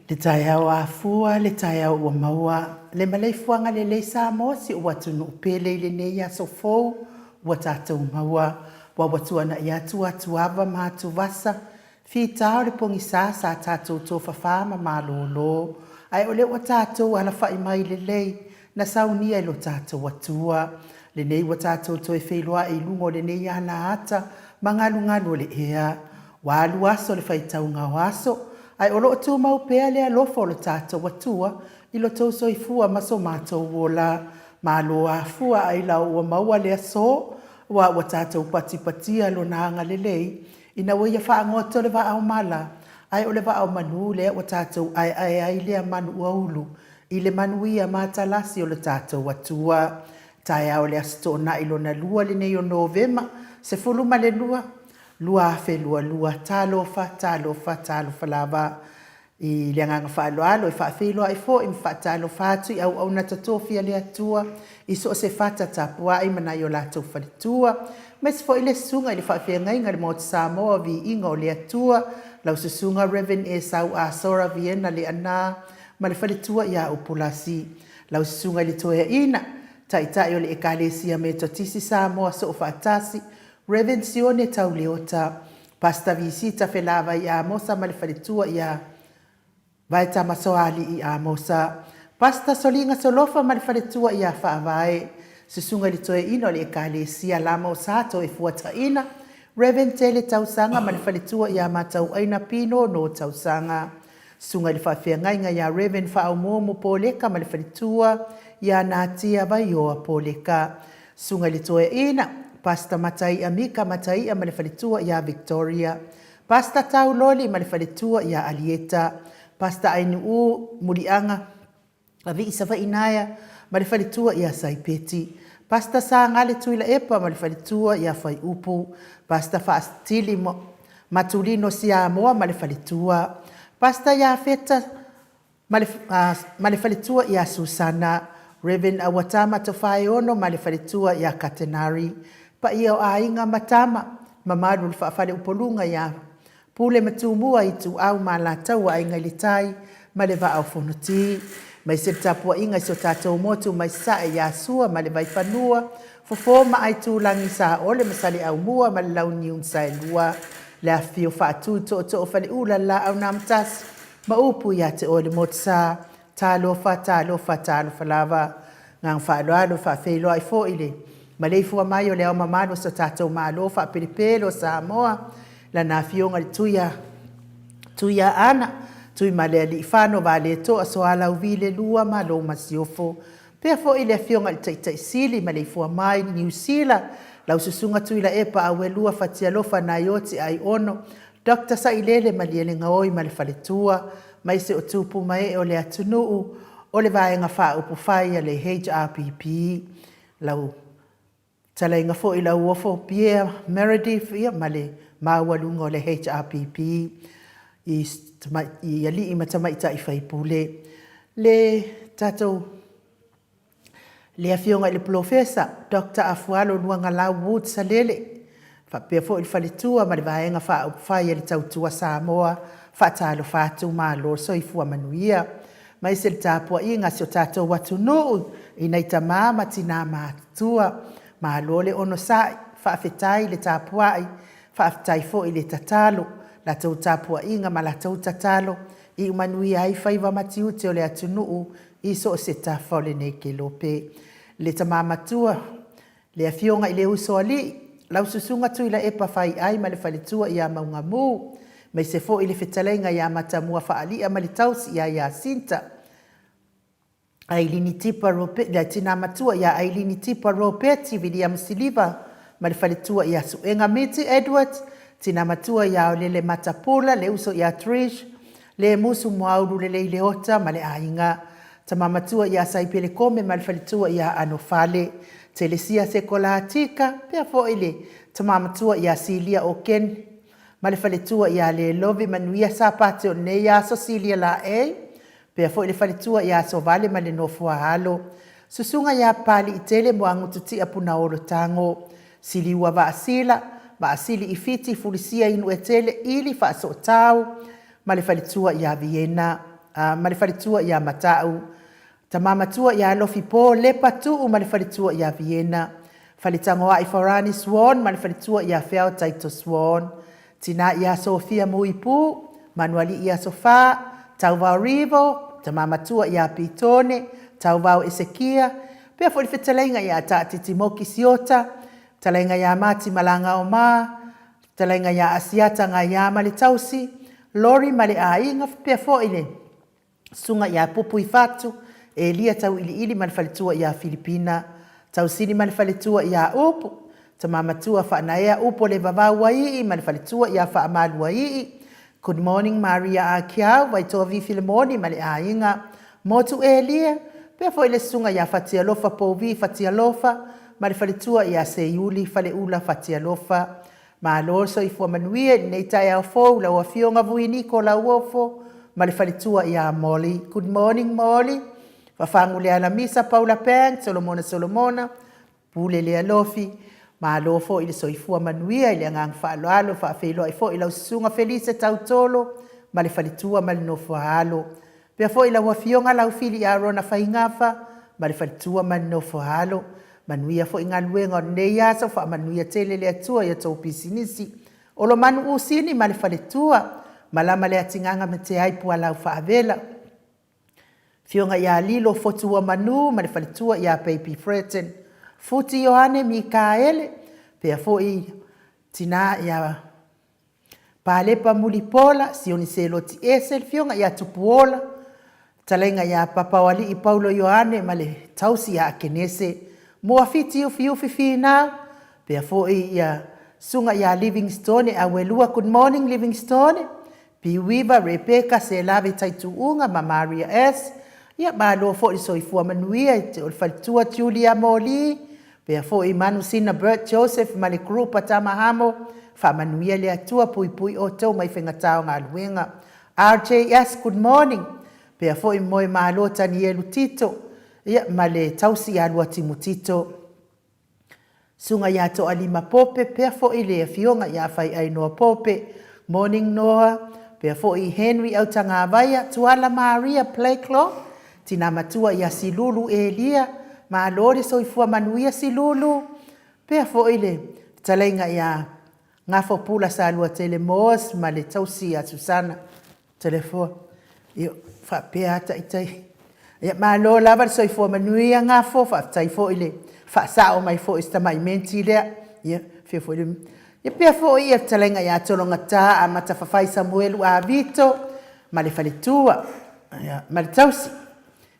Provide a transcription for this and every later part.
Le taeao afua, le taeao ua maua, le maleifuaga lelei Samoa si ou atunuu pele i lenei aso fou ua tatou maua. Ua ua tuanai atu atuava ma atuvasa, fita o le pogisa sa tatou tofafa ma malolo, ae o lea ua tatou alafai mai lelei, na saunia e lo tatou Atua. Lenei ua tatou toe feiloai i luga o lenei alaata ma galugalu o le ea. Ua alu aso le faitauga o aso, ae o lo o tumau pea le alofa o lo tatou Atua i lo tou soifua ma so matou ola. Malo afua ailao ua maua le aso, aua ua tatou patipatia Lona agalelei ina ua Ia faagoto le vaa o mala, ae o le vaa o manu lea ua tatou aeae ai lea manu ua ulu i le manuia matalasi o lo tatou Atua. Taeao o le Aso Toonai lona lua lenei o Novema 12, 2022. Talofa, talofa, talofa lava. I le agaga faaaloalo e faafeiloai foi ma faatalofa atu i auauna totofi a le Atua i so o se fata tapuai ma nai o latou faletua, aemaise foi le susuga i le faafeagaiga i le Maota Samoa o Viiga o le Atua, lau Susuga Rev. Esau Asora Viena Leaana ma le faletua ia Upulasi, lau Susuga i le Toeaina, Taitai o le Ekalesia Metotisi Samoa Soofaatasi, Rev. Sione Tauleota, Pastor Visita Felavai Amosa ma le faletua ia Vaetamasoalii Amosa, Pastor Soliga Solofa ma le faletua ia Faavae, Susuga i le Toeaina o le Ekalesia Lama o Sato e Fuataina, Rev. Tele Tausaga ma le faletua ia Matauaina Pino No Tausaga, Susuga i le Faafeagaiga ia Rev. Faaumuumu Poleka ma le faletua ia Natia Vaioa Poleka, Susuga i le Toeaina, Pastor Mataia Mika Mataia ma le faletua ia Victoria, Pastor Tau Loli ma le faletua ia Alieta, Pastor Ainuu Muliaga Avii Savainaea ma le faletua ia Saipeti, Pastor Sagale Tuilaepa ma le faletua ia Faiupu, Pastor Faasitili Matulino Siamoa ma le faletua, Pastor Iafeta ma le, ma le faletua ia Susana, Rev. Auatama Tofaeono ma le faletua ia Katenari, paia o aiga ma tama, mamalu o le faafaleupoluga ia Pule ma Tumua, Ituau ma Alataua, Aiga i le Tai ma le Vaa o Fonoti. Aemaise le tapuaiga i si o tatou motu mai Sasae ia Sua ma le Vaifanua, Fofo ma Aitulagi, Saole ma Saleaaumua ma le Launiu na Saelua, le afifio Faatui, Tootoo o Faleula, le Laau na Amotasi ma upu ia te oe le Motusa. Talofa, talofa, talofa lava. Agaga faaaloalo e faafeiloai foi le maleifua mai o le Ao Mamalu o so tatou Malo faapelepele o Samoa, Lana Afioga i le Tuia, Tuiaana, Tuimalealiifano Vaaletoa Sualauvi le Lua ma lou Masiofo. Pea foi le Afioga i le Taitai Sili maleifua mai Niu Sila, lau Susuga Tuilaepa Auelua Fatialofa Naioti Aiono, Doctor Sailele Malielegaoi ma le faletua, maise o tupu ma ee o le atunuu o le Vaega Faaupufai a le HRPP. Lau fetalaiga foi Lauofo Pierre Meredith ia ma le maualuga o le HRPP i, i alii ma tamaitai faipule. Le tatou le Afioga i le Polofesa Doctor Afualo Luagalau Wood Salele, faapea foi le faletua ma le Vaega Faaupufai a le Tautua Samoa, faatalofa atu, malo le soifua manuia. Aemaise le tapuaiga a si o tatou atunuu i nai tama ma tina matutua, malo le onosai, faafetai le tapuai, faafetai foi le tatalo, latou tapuaiga ma latou tatalo, iu manuia ai faiva ma tiute o le atunuu i so o se tafa o lenei kelope. Le tama matua, le afioga i le Usoalii, lau Susuga Tuilaepa Faiai ma le faletua ia Maugamu, aemaise foi le fetalaiga ia Matamua Faalia ma le tausi ia Iasinta, Ailini Tipa Rope, le tina matua ia Ailini Tipa Ropeti Wiliamu Siliva ma le faletua ia Suega Miti Edwards, tina matua ia Aolele Matapula, le uso ia Trish, Le musu muaulu lelei Leota ma le aiga. Tama matua ia Saipele Kome ma le faletua ia Anofale. Telesia Sekolatika, pea foi le tama matua ia Silia Oken ma le faletua ia Lelovi Manuia Sapate o lenei aso Silia Laei, pea foi le faletua ia Sovale ma le nofo a alo. Susuga ia Papaliitele Muagututia Punaolo Tago. Siliua Vaasila, Vaasili i Fiti, Fulisia Inuetele, Ili Faasootau ma le faletua ia Viena. ma le faletua ia Mata'u. Tama matua ia Alofi Paul Lepa Tuu ma le faletua ia Viena. Faletagoai Farani Swan ma le faletua ia Feao Taito Swan. Tina ia Sofia Muipu, Manualii Aso Fa, Tauvao Rivo, Tama matua ia Pitone, Tauvao Esekia, pea foi le fetalaiga ia Taatiti Moki Siota, fetalaiga ia Mati Malagaoma, fetalaiga ia Asiata Gaia ma le tausi, Lori ma le aiga, pea foi le Susuga ia Pupuifatu, Elia Tauiliili ma le faletua ia Filipina, Tausili ma le faletua ia Upu, Tama Matua Faanaea Upo le Vavau Uaii ma le faletua ia Faamaluaii, Good morning Maria Akiau, Vaitoa Vi Filemoni ma le aiga, Motu Elia, pea foi le Susuga ia Fatialofa Pouvi Fatialofa ma le faletua ia Seiuli Faleula Fatialofa. Malo le soifua manuia i lenei taeao fou lau Afioga Vui Niko Lauofo ma le faletua ia Molly. Good morning Molly. Fafagu Lealamisa Paula Pang Solomona Solomona Pule Lealofi. Malo foi le soifua manuia i le agaga faaaloalo faafeiloai foi lau Susuga Felise Tautolo ma le faletua ma le nofo a alo. Pea foi lau Afioga Laufili Arona Faigafa ma le faletua ma le nofo a alo. Manuia foi galuega o lenei aso, faamanuia tele le Atua i a tou pisinisi. Olomanu Usini ma le faletua, malama le atigaga ma te ai pualau faavela. Afioga ia Lilo Fotuamanu ma le faletua ia Baby Freton. Futi Ioane Mikaele, pea foi tina ia Palepa Mulipola, Sioni Seloti Ese, le Afioga ia Tupuola, Fetalaiga ia Papaoalii Paulo Ioane ma le tausi ia Akenese, Muafiti Ufiufi Finau, pea foi ia Susuga ia Livingstone Auelua, Good morning Livingstone, Piuiva Rebecca Selave Taituuga ma Maria S. Ia malo foi le soifua manuia i te o le faletua Julia Moli, Pea foi Manu Sina Bert Joseph ma le group a Tama Hamo, faamanuia le Atua puipui outou mai faigata o galuega. RJS good morning, pea foi moe malo Tanielu Tito, ia ma le tausi ia Luatimu Tito. Susuga ia Toalima Pope, pea foi le afioga ia Faiainoa Pope, morning Noah, pea foi Henry Autagavaia, Tuala Maria Playcloth, Tina matua ia Silulu Elia, malo le soifua manuia Silulu, pea foi le fetalaiga ia Gafopula Saluatele Moores ma le tausi ia Susana Telefoa. Ia faapea a taitai. Ia malo lava le soifua manuia Gafo, faafetai foi le faasao mai foi i si tamai menti lea. Ia fia foi le Ia pea foi ia fetalaiga ia Tologata Amata Fafai Samuelu Avito ma le faletua. Ia, ma le tausi.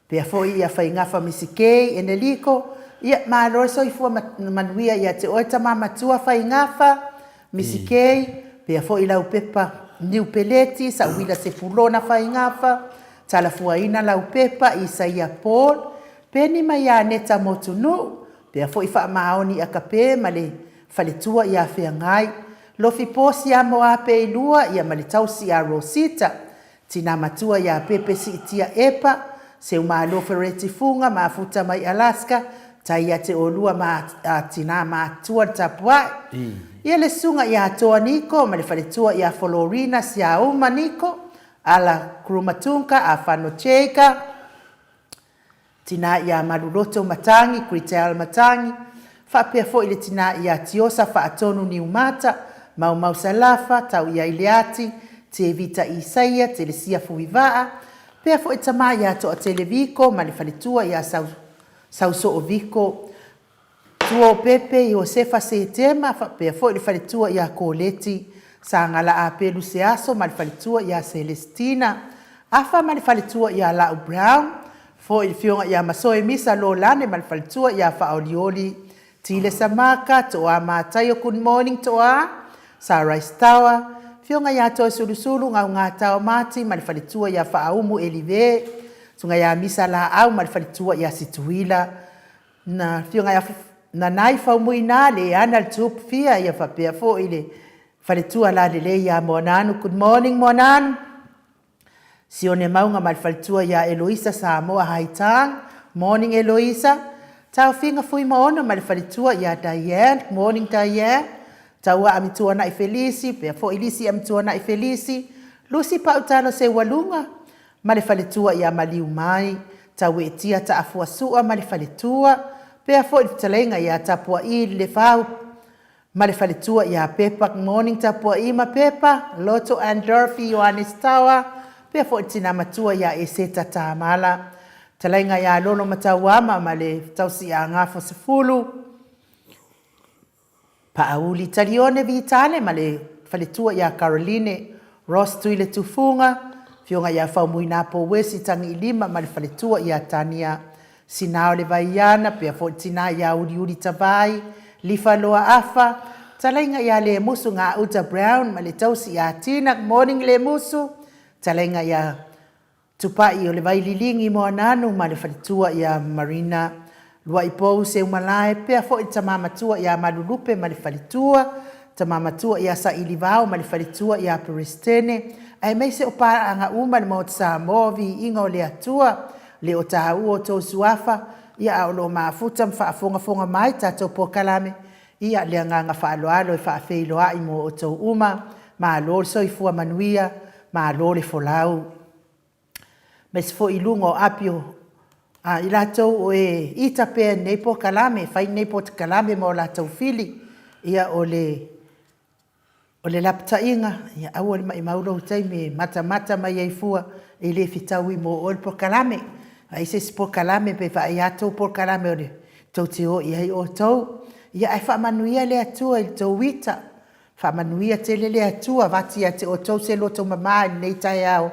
Pea foi ia Faigafa Misi Kay, Eneliko, ia, malo le soifua manuia ia te oe tama matua Faigafa, Misi Kay, pea foi Laupepa Niu Peleti, Sauila Sepulona Faigafa, Talafuaina Laupepa, Isaia Paul, Peni ma Ianeta Motunuu, pea foi Faamaoni Akape ma le faletua ia Feagai, Lofi Posi ia Moape Ilua ia ma le tausi ia Rosita, Tina matua ia Pepe Siitia Epa, Seumalo Fereti Fuga mafuta mai Alaska, tai ia te olua ma a tina matua le tapuai. Ia le susuga ia Toa Niko ma le faletua ia Folorina Siauma Niko, Ala Krumatunka Afano Chega, Tina ia Maluloto Matangi, Gritell Matangi, faapea foi le tina ia Tiosa Faatonu Niumata, Maumau Salafa, Tau ia Ileati, Tevita Isaia, Telesia Fuivaa, pea foi tama ia Toatele Viko ma le faletua ia Sausoo Viko, Tuopepe Iosefa Setema, faapea foi le faletua ia Koleti Sagala Apelu Seaso ma le faletua ia Selestina Afa ma le faletua ia Lau Brown, foi le afioga ia Masoe Misa Lolane ma le faletua ia Faaolioli Tile Samaka, Toa Mataio Good morning Toa, Sunrise Tower, afioga ia Toesulusulu Gaugataoa Mati ma le faletua ia Faaumu Elive, susuga ia Misa Laau ma le faletua ia Situila, Na afioga ia Nanai Faumuina le ana le tupu fia ia faapea foi le faletua lalelei ia Moananu. Good morning Moananu. Sione Mauga ma le faletua ia Eloisa Samoa Haitang. Morning Eloisa. Taofiga Fuimaono ma le faletua ia Diane. Morning Diane. Taua Amituanai Felisi, pea foi Lisi Amituanai Felisi. Lusi Pautalo Seualuga. ma le faletua ia Maliumai, Tauetia Taafuasua ma le faletua, pea foi le fetalaiga ia Tapua'i Lelefau ma le faletua ia Pepa. Good morning Tapua'i ma Pepa, Loto and Dorothy Ioannes Tawa, pea foi le tina matua ia Eseta Tamala, fetalaiga ia Lolo Matauama ma le tausiaga Sefulu, Paauli Talione Vitale ma le faletua ia Caroline, Ross Tui le Tufuga, afioga ia Faumuina Pouesi Tagiilima ma le faletua ia Tania, Sina o le Vaiana, pea foi le tina ia Uliuli Tavai, Lifaloa Afa, talaiga ia Lemusu Gauta Brown ma le tausi ia Tina. Good morning Lemusu, talaiga ia Tupai o le Vaililigi Moananu ma le faletua ia Marina, Luaipou Seumalae, pea foi le tama matua ia Malulupe ma le faletua, tama matua ia Sailivao ma le faletua ia Perestene, aemaise o paaga uma le Maota Samoa, viiga o le Atua, le o taua o tou suafa, ia a o lo o mafuta ma faafogafoga mai tatou polokalame, ia le agaga faaaloalo e faafeiloai mo outou uma, malo le soifua manuia, malo le folau. Aemaise foi i luga o api o i latou o e ita pea i lenei polokalame, fai lenei polokalame ma o latou fili, ia o le lapataiga, ia aua le maumau lou taimi e matamata mai ai fua, e le fetaui mo oe le polokalame. Vaai se isi polokalame pe vaai lava tou polokalame o le tou te o i ai outou. Ia ae faamanuia le Atua i le tou ita, faamanuia tele le Atua, avatu ia te outou se loto mama i lenei taeao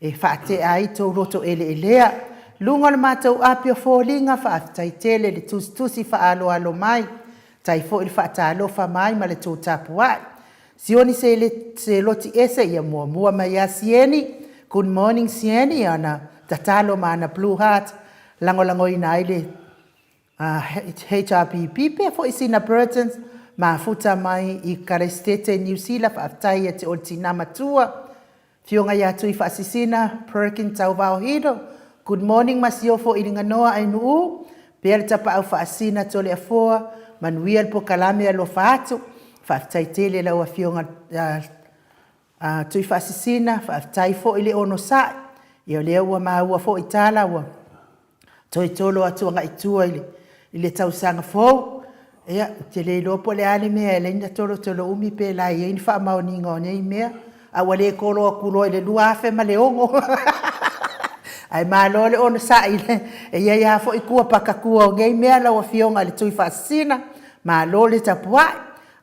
e faatea ai tou loto eleelea. Luga o le matou api o foliga, faafetai tele le tusitusi faaaloalo mai, faafetai foi le faatalofa mai ma le tou tapuai. Sioni Seloti ese, ia muamua mai ia Sieni. Good morning Sieni, ana tatalo ma ana blue heart, lagolagoina ai le HRPP, pea foi Sina Burton, mafuta mai i Karaisitete, Niu Sila, faafetai ia te oe le tina matua. Afioga ia Tui Faasisina, Perkin Tauvao Hilo, good morning Masiofo Iliganoa Ainuu, pea le tapaau faasisina Toleafoa, manuia le polokalame alofa atu. Faafetai tele lau afioga Tui Faasisina, faafetai foi le onosai. Ia o lea ua maua foi tala ua toe tolo atu agai i tua i le tausaga fou. Ia, ou te le iloa po o le a le mea e ala ai ona tolotolo umi pe la e i ai ni faamaoniga o nei mea, a ua le tolo atu loa i le 2006. Ae malo le onosai, e i ai lava foi tua pakatua o nei mea lau Afioga i le Tui Faasisina, malo le tapuai.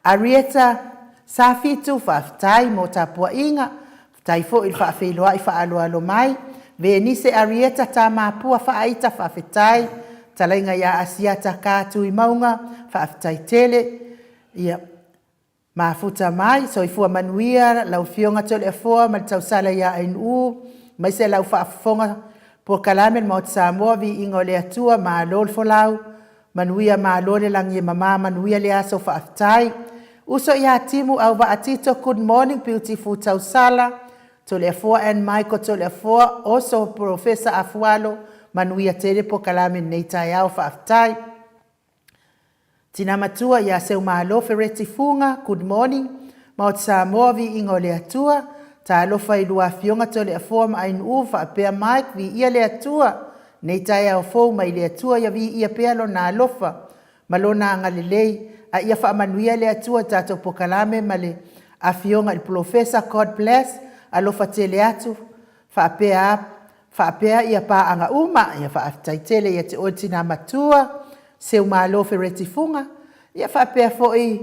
Arieta Safitu, faafetai mo tapuaiga, faafetai foi i le faafeiloai faaaloalo mai. Venise Arieta Tamapua Faaita, faafetai. Talaiga ia Asiata Ka Tuimauga, faafetai tele. Ia, mafuta mai, soifua manuia lau Afioga Toleafoa ma le tausala ia Ainuu, aemaise lau faafofoga polokalame le Maota Samoa, viiga o le Atua, malo le folau. Manuia malo le lagi e mama, manuia le aso faafetai. Uso ia Timu Auvaa Tito, good morning, beautiful tausala, Toleafoa and Michael Toleafoa, oso Professor Afualo, manuia tele polokalame lenei taeao faafetai. Tina matua ia Seumalo Fereti Fuga, good morning, Maota Samoa, viiga o le Atua, talofa i lua afioga Toleafoa ma Ainuu faapea Mike, viia le Atua, Nei taeao fou mai le Atua ia viia pea Lona alofa ma Lona agalelei, a ia faamanuia le Atua i tatou pokalame ma le Afioga i le Polofesa. God bless. Alofa tele atu. Faapea faapea ia paaga uma. Ia faafetai tele ia te oe tina matua, Seumalo Fereti Fuga, ia faapea foi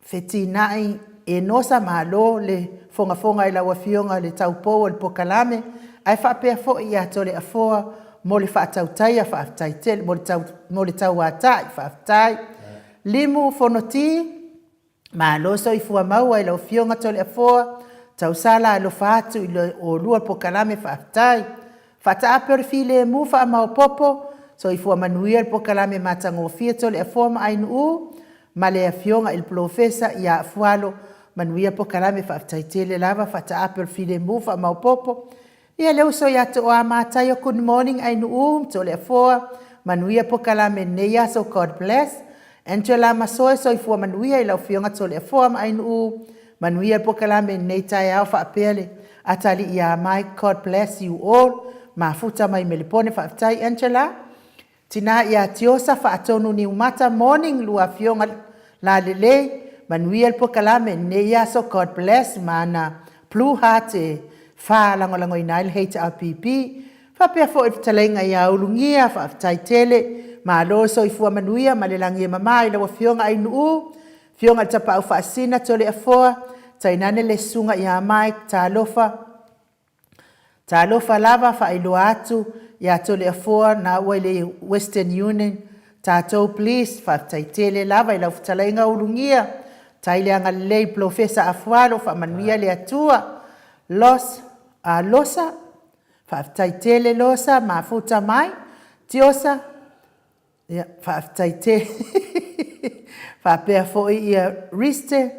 Fetinai Enosa, malo le fogafoga i lau Afioga le taupou o le pokalame, ae faapea foi ia Toleafoa mo le faatautaia, faafetai tele, mo le tauatai, faafetai. Limu Fonoti, malo soifua maua i lau Afioga Toleafoa, tausala alofa atu i le olua pokalame, faafetai. Faataape o le filemu faamaopopo, soifua manuia le pokalame matagofie Toleafoa ma Ainuu, ma le Afioga i le Polofesa ia Afualo, manuia pokalame, faafetai tele lava, faataape o le filemu faamaopopo. Ia le uso ia Tooa Mataio, good morning Ainuu ma Toleafoa, manuia pokalame i lenei aso, God bless. Angela Masoe, soifua manuia i lau Afioga Toleafoa ma Ainuu, manuia pokalame i lenei taeao faapea le Atalii ia Mike God bless you all Mafuta mai Melepone faafetai Angela Tina ia Tiosa Faatonu Niumata Morning lua afioga lalelei manuia le pokalame lenei aso God bless ma ana blue heart e faalagolagoina ai le HRPP faapea foi le fetalaiga ia Ulugia faafetai tele malo le soifua manuia ma le lagi e mama i lau afioga Ainuu Afioga i le Tapaau Faasina Toleafoa tainane le susuga ia Mike Talofa Talofa lava faailoa atu ia Toleafoa na ua i le Western Union tatou please faafetai tele lava i lau fetalaiga Ulugia tai le agalelei Polofesa Afualo faamanuia le Atua Los a Losa faafetai tele Losa mafuta mai Tiosa ia faafetai tele faapea foi ia Riste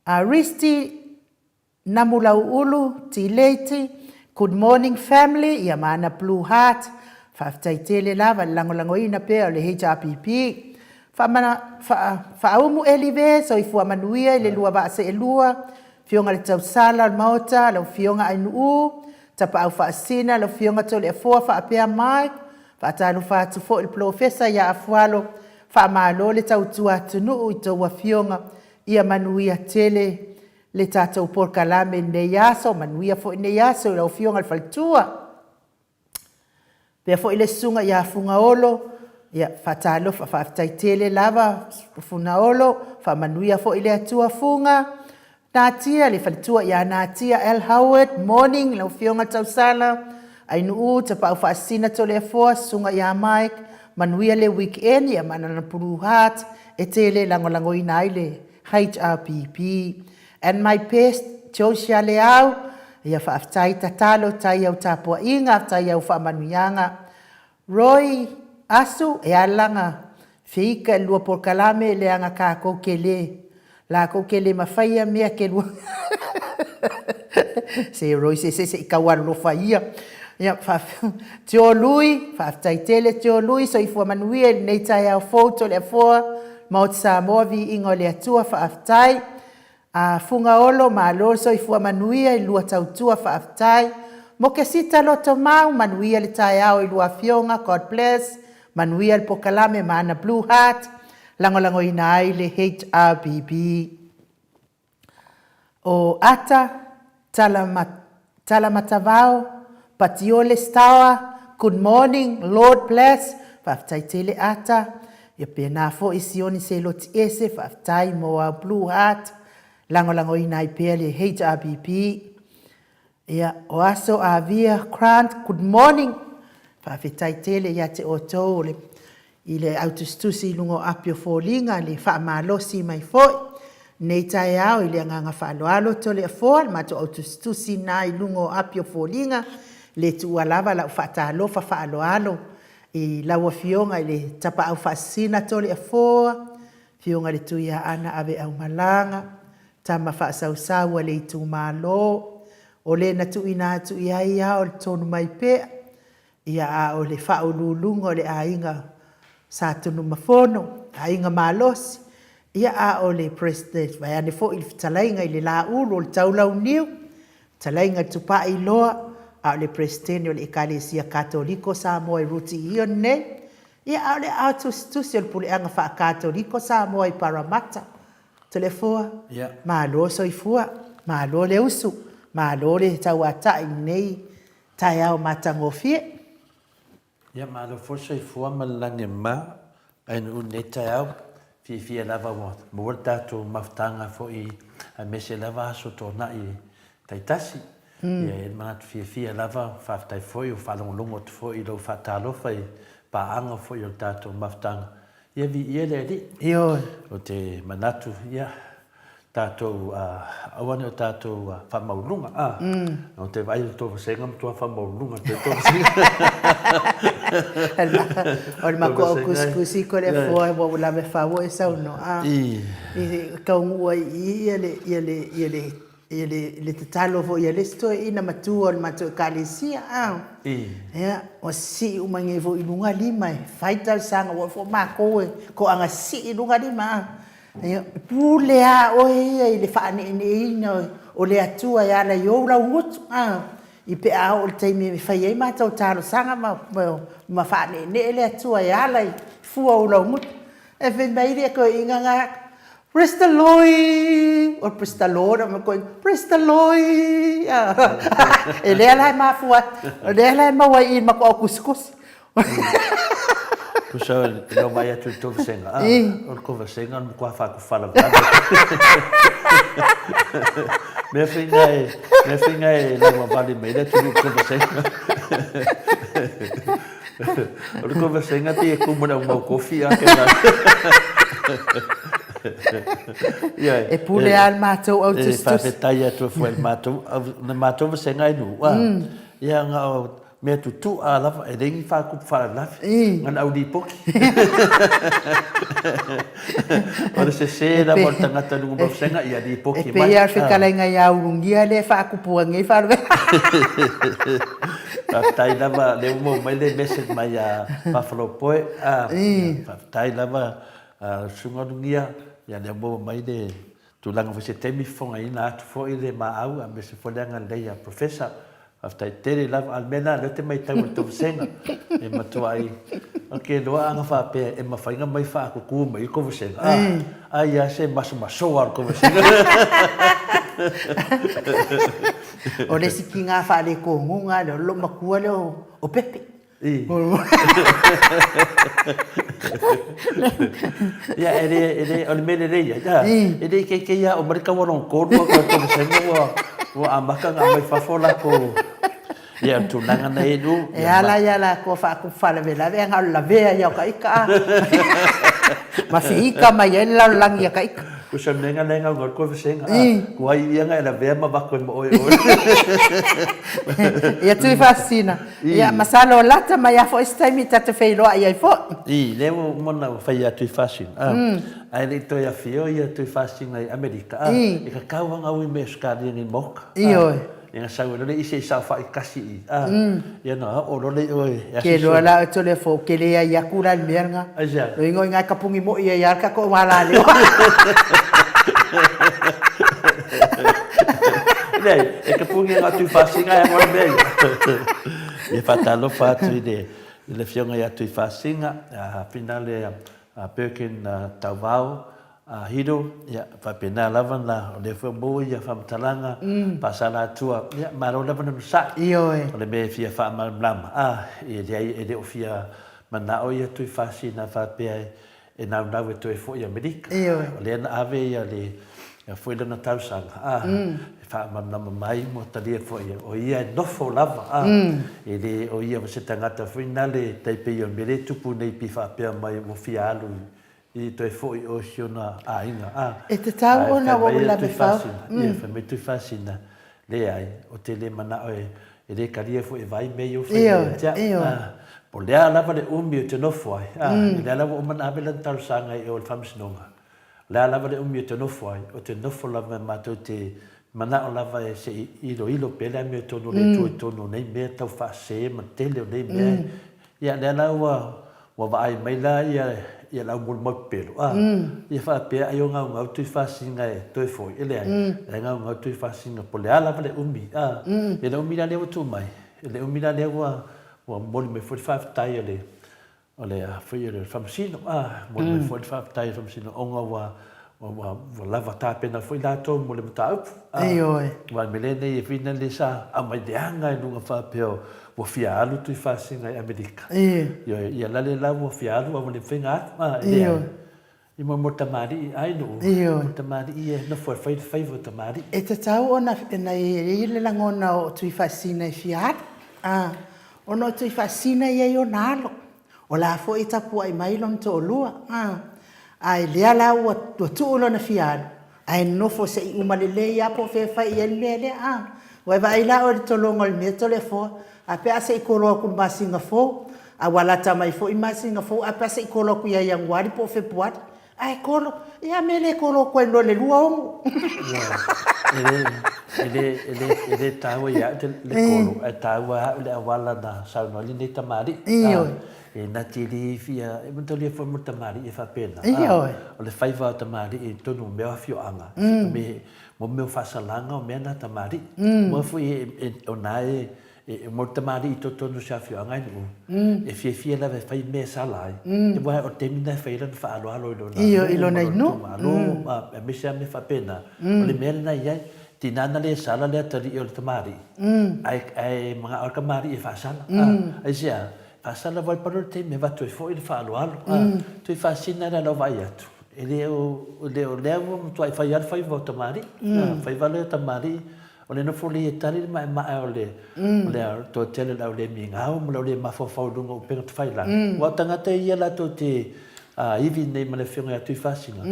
a Risti Namulauulu, Tileiti, Good morning family, ia ma ana blue heart, faafetai tele lava le lagolagoina pea o le HRPP. Faamana, faa, faaumu Elive, soifua manuia i le lua vaa seelua, Afioga i le Tausala o le Maota, lau Afioga Ainuu, Tapaau Faasina, lau Afioga Toleafoa faapea Mike, faatalofa atu foi i le Polofesa ia Afualo, faamalo le tautua atunuu i tou afioga, ia manuia tele le tatou polokalame i lenei aso, manuia foi lenei aso i lau Afioga i le Faletua. Faapea foi le Susuga ia Fugaolo, ia faatalofa, faafetai tele lava Fugaolo, faamanuia foi le Atua Fuga. Natia, le faletua ia Natia L. Howard, morning lau Afioga Tausala, Ainuu, Tapaau Faasisina Toleafoa, Susuga ia Mike, manuia le weekend, ia ma lana blue heart, e tele lagolagoina ai le HRPP. And my best, Josia Leau, ia faafetai tatalo, tai au tapuaiga, tai au faamanuiaga. Roy Asu, e ala na feika i le lua polokalame leaga kakou ke le, lakou ke le mafaia mea ke lua se Roy se se se i kau alolofa ia. Ia, Tio Lui, faafetai tele Tio Lui, soifua manuia i lenei taeao fou Toleafoa, Maota Samoa, viiga o le Atua, faafetai. A Fugaolo, malo le soifua manuia i lua tautua, faafetai. Mokesita Lotomau, manuia le taeao i lua afioga, God bless. Manuia le pokalame ma ana blue heart, lagolagoina ai le HRBB. O Ata, Talamatavao, Patiole Stower, good morning, Lord bless, faafetai tele Ata, ia pena foi Sione Seloti Ese, faafetai mo au blue heart, lagolagoina ai pea le HRPP. Ia, o Aso Avia Grant, good morning, faafetai tele ia te outou o le i le autusitusi i luga o api o foliga le faamalosi mai foi nei taeao i le agaga faaaloalo Toleafoa le matou autusitusi na i luga o api o foliga le tuua lava lau faatalofa faaaloalo i lau afioga i le Tapaau Faasisina Toleafoa afioga i le Tuiaana Aveaumalaga tama faasausau a le itumalo o le na tuuina atu i ai ao le tonu mai pea Ia, a o le faauluuluga o le aiga Sa Tunumafono, aiga malosi, ia, a o le President, vaeane foi le fetalaiga i le Laulu o le Taulauniu, fetalaiga i le Tupaiiloa, a o le Peresetene o le Ekalesia Katoliko Samoa i Ruti Ion nei, ia, a o le aao tusitusi o le Puleaga Faa-Katoliko Samoa i Parramatta. Toleafoa, malo le soifua, malo le usu, malo le tauatai i lenei Taeao matagofie. Ia malo foi le soifua ma le lagi e mama ae nuu i lenei taeao. Fiafia lava ua maua le tatou mafutaga foi aemaise lava aso tuanai taitasi. Ia e i ai le manatu fiafia lava, faafetai foi ua faalogologo atu foi i lou faatalofa i paaga foi o le tatou mafutaga. Ia viia le Alii. Ioe. Ou te manatu, ia, tatou, aua ne i o tatou faamaualuluga, a. Ou te vaai i le tou vasega matua faamaualuluga pea tou vasega. O le makuau kusikusi ko le afoa ua ua lave fau e saunoa. I taunuu ai i i ia le, ia le, ia le, ia le, le tatalo foi a le isi toeaina matua o le matou ekalesia, a. Ia, ua sii uma nei foi i luga lima e fai talosaga, ua oo foi matou e toaga sii i luga lima, a. Ia, pule a oe ia i le faaneeneeina o le Atua e ala i ou laugutu, a, i pe a oo i le taimi e fai ai matou talosaga ma, ma faaneenee le Atua e ala i fua o ou laugutu. Ae fai mai le toeaina na, Praise the Lord! O le Praise the Lord, Praise the Lord! E lea la e mafua ai, o lea la e maua ai i i le matou au tusitusi. Tusa o le omai atu i le tou vasega, a, o le tou vasega o le matua faatufalavalava. Mea foi na e, mea foi na e lauavale mai ai le atunuu i le tou vasega. O le tou vasega pei e tumu i le aumau kofi a kena. Ia, e pule lava le matou au tusitusi. E faafetai atu foi i le matou, le matou vasega e nuu, a. Ia, na o Mea tutu'a lava, e leai ni faatupu faalavelave, na o le au lipoti. O le sese lava o le tagata i luga o vasega, ia lipoti mai. E pei lava o le fetalaiga ia Ulugia lea e faatupu ai nei faalavelave. Faafetai lava, o lea ua maua mai le message mai ia Fafalopoe. Faafetai lava Susuga Ulugia, ia lea ua maua mai le tulaga foi se taimi fofogaina atu foi le maau aemaise foi le agalelei a Professor. Faafetai tele lava. A o le mea lena lea ou te matau i le tou vasega e matuai ou te iloa ana faapea e mafai ona mai faatutu mai le tou vasega, a, ai lava se masomasoa o le tou vasega. O le isi tiga faaletonuga lea, o le loomatua lea o Pepe. Ia, e le, e le, o le mea lelei ai, a, e le ikeike ia oo mai le tau lona tolu a o vasega ua, ua amata ona aumai fafo latou, ia, o le tulaga na i ai, E ala ia latou faatupu faalavelave ae na o le lavea ia o ta ita a, ma feita mai ai le lalolagi ia ta ita. Tusa o le mea lena e naunau ai le vasega, a, tuai ia na e lavea ma avatu ai ma oe oe. Ia Tuifaasisina, Ia, masalo o lata mai a foi se taimi ta te feiloai ai foi. I, lea ua uma ona fai ia Tuifaasina, a, ae le i toe afio ia Tuifaasina i Amerika, a, e tatau lava ona ui mai Ausetalia nei i Maoka, a, ia na sau ai loa le isi e saofai tasi i, a, ia ona oo loa lea i o e asiasi. Ke loa la oe Toleafoa, ou te leai atu la i le mea lena. Aisea? Loiga o i ina e tapuni moi ai lava le tatou alaleo. Leai, e tapuni ai na o Tuifaasina ae alu ai le mea ia. Ia faatalofa atu i le i le Afioga ia Tuifaasina, a Finale a Perkin Tauvao a Hiro, ia faapena lava na o lea foi ua maua ia faamatalaga faasalatua, ia malo lava le onosai. Ioe. O le mea e fia faamalamalama, a, e leai e le o fia manao ia Tuifaasina faapea e e naunau e toe foi i Amerika. Ioe. O lea na ave ia le ia foi lana talosaga, a, e faamalamalama mai ma talia foi ia, o ia e nofo lava, a, e le o ia ma se tagata foi na le tai pei o le mea lea e tupu nei pei faapea mai ua fia alu i toe foi o si ona aiga, a. E tatau ona ua ou lave fau. Ia, fai mai Tuifaasina, Leai, ou te le manao e, e le talia foi e vai mea ia ua fai mai ia te au. A, po o le a lava le umi ou te nofo ai, a, o lea la ua uma ona ave lana talosaga i o i le Faamasinoga, o le a lava le umi ou te nofo ai, ou te nofo lava matou te manao lava e se i iloilo pea le amiotonu o le Atua i totonu o nei mea tau faasese ma le tele o nei mea Ia, lea la ua, ua vaai mai la ia, ia le au molimau pepelo, a, ia faapea ai o gaugau Tuifaasina e toe foi, e leai, la e gaugau Tuifaasina, po o le a lava le umi, a, ia le umi la lea ua tuu mai, le umi la lea ua, ua momoli mai foi le faafetai a le, o le, a foi o le Faamasino, a, momoli mai foi le faafetai a le Faamasino ona ua, Ua lava tapena foi latou mo le mataupu. Ioe. Aua o le mea lea nei e whina lea sa aumai leaga i luga faapea ua fia alu Tuifaasina i Amerika. Ioe. Ia la lea la ua fia alu a ua le mafai ona alu. A, e leai. I mo mo tamalii ai nuu. Ioe. Mo tamalii e nofo e fai le faiva o tamalii. E tatau ona e i ai le lagona o Tuifaasina e fia alu. A, ona o Tuifaasina e i ai ona alo. O la foi e tapuai mai lona toalua, a, a e lea la ua, ua tuu lona fia alu, ae nofo se i uma lelei lava po o fea e fai i ai le mea lea, a. Ua e vaai la oe i le tologa o le mea Toleafoa, a pe a se i kolo atu i le masina fou, a ua lata mai foi le masina fou, a pe a se i kolo atu ia Ianuari po o Fepuari, Ae kolo, ia a mea le kolo atu ai loa le 26. E le, e le, e le, e le taua ia au le kolo, ae taua au le auala na saunoa ai lenei tamalii. Ioe. E nati li fia, e manatua foi mo le tamalii e faapena, Ioe. O le faiva o tamalii i totonu o mea o afioaga, me, mo mea o faasalaga o mea na tamalii. Aua foi o na e, mo le tamalii i totonu o se afioaga e nuu, e fiafia lava e fai mea e sala ai, aua o le taimi lena e fai ai lana faaaloalo i lona nuu ma lona itumalo, aemaise lava mea faapena, o le mea lena e i ai. Tina na le sala le atalii o le tamalii, ae manao le tamalii e faasala. Aisea? Faasala wai palo le taimi e avatu ai foi le faaaloalo. Toe faasina le lau vaai atu, e le o, e le o lea ua matuai fai lava le faiva o tamalii. Faiva lea o tamalii, o le nofo lelei e tali le maemae o le, o le toatele o le au le migao ma le au le mafaufau i luga o upega tafailagi. Aua o tagata ia latou te ivi nei ma le Afioga ia Tuifaasina,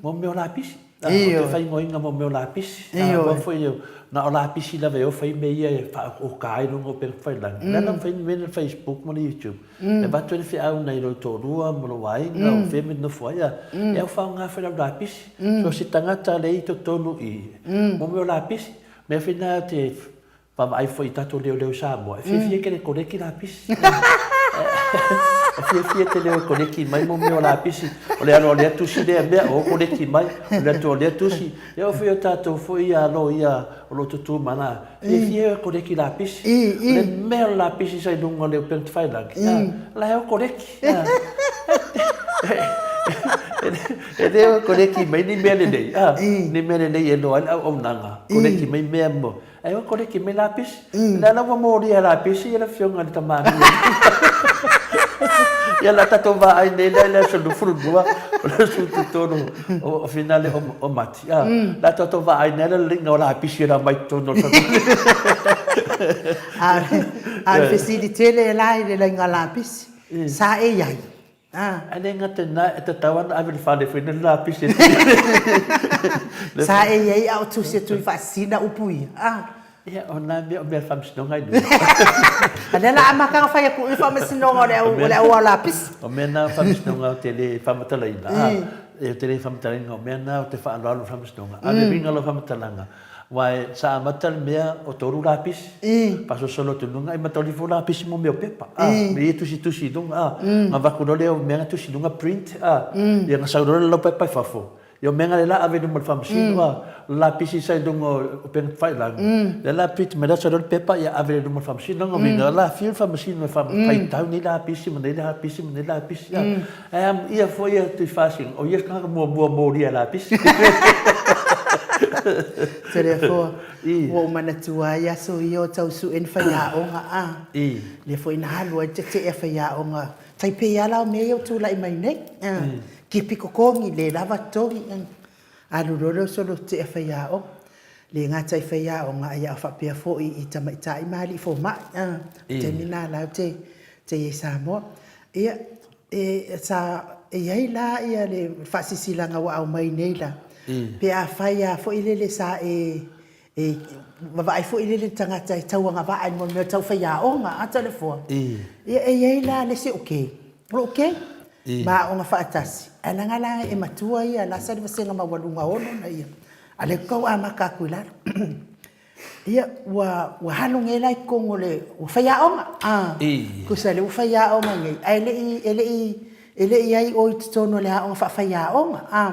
mo mea o lapisi. Ou te faaigoaina mo mea o lapisi. Aua foi na o lapisi lava e ofa ai mea ia e faaoka ai luga o upega tafailagi. O le a la mafai ona mea le Facebook ma le YouTube e avatu ai le feau nai lou toalua ma lou aiga o fea e nofo ai e au faaaoga foi lau lapisi. So se tagata lea i totonu i i mo mea o lapisi. Mea foi na te Vaavaai foi i tatou leoleo i Samoa, e fiafia tele e koleki lapisi. E fiafia tele e koleki mai mo mea o lapisi. O le alo o lea tusi lea mea, o koleki mai. O le atu o lea tusi. E oo foi o tatou foi ia loia o lo o tutū ma la, fiafia e koleki lapisi. O le mea o le lapisi sa i luga o le upega tafailagi, o la e o koleki. E le o koleki mai ni mea lelei, ni mea lelei e loa ai le auaunaga, koleki mai mea mo Ae ua koleki mai lapisi. O lea la ua molia e lapisi ia le afioga i le tamalii. Ia la tatou vaai nei la i le aso 22 o le aso 13 o finale o Mati. La tatou vaai nei la le o lapisi e la mai totonu o le A o le fesili tele la i le laiga lapisi, sa e i ai? Ae le gata i lena, e tatau lava ona ave i le fale foi lea le lapisi e Sa e i ai a o tusi atu i faasina upu ia, a? Ia, o na mea o mea a le Faamasinoga i luga. A lea la amata ona fai atu i le Faamasinoga o le au, o le au ao lapisi. O mea na o le Faamasinoga ou te le faamatalaina, a, ou te le faamatalaina, o mea na ou te faaaloalo i le Faamasinoga. A o le uiga o lau faamatalaga, Aua sa amata le mea o tolu lapisi, faasolosolo atu i luga, e matau ifo lapisi mo mea o pepa, a, mea ia tusitusi i luga, a, ona avatu loa lea o mea na tusi i luga print, a, ia ona sau loa lea o lau pepa i fafo, ia o mea na lea la ave i luma o le faamasino, a, o le lapisi sa i luga o upega tafailagi, lea la print mai loa sau loa le pepa ia ave i luma o le faamasino, lona uiga o le a afio le faamasino e faitau nei lapisi ma nei lapisi ma nei lapisi, a. Ae amuia foi ia Tuifaasina, o ia le tagata muamua molia lapisi. Toleafoa, ua ou manatua ai aso ia o tau sue ni faiaoga a. Lea foi na alu ai le tetee a faiaoga, tai pei lava la o mea ia ua tulai mai nei. Tipi totogi, le lava totogi. Alu loa lea o solo tetee a faiaoga. Le gata i faiaoga, ae a faapea foi i tamaitai ma alii fomai. O le taimi lena la ou te i ai i Samoa. Ia, E, sa, e i ai la ia le faasilasilaga ua aumai nei la, pe afai lava foi lele sa e, e vavaai foi lele le tagata e tauagavaa i le mea tau faiaoga a Toleafoa, ia e i ai la le isi ok, o lo ok, ma aoga faatasi, ae leaga la e matua ia la sa le vasega maualuga ono na ia, a lea ua tau amata atu i lalo. Ia, ua, ua alu nei la i totonu o le, ua faiaoga, a, tusa lea ua faiaoga nei, ae le i, e le i, e le i i ai o i totonu o le aoga faafaiaoga, a,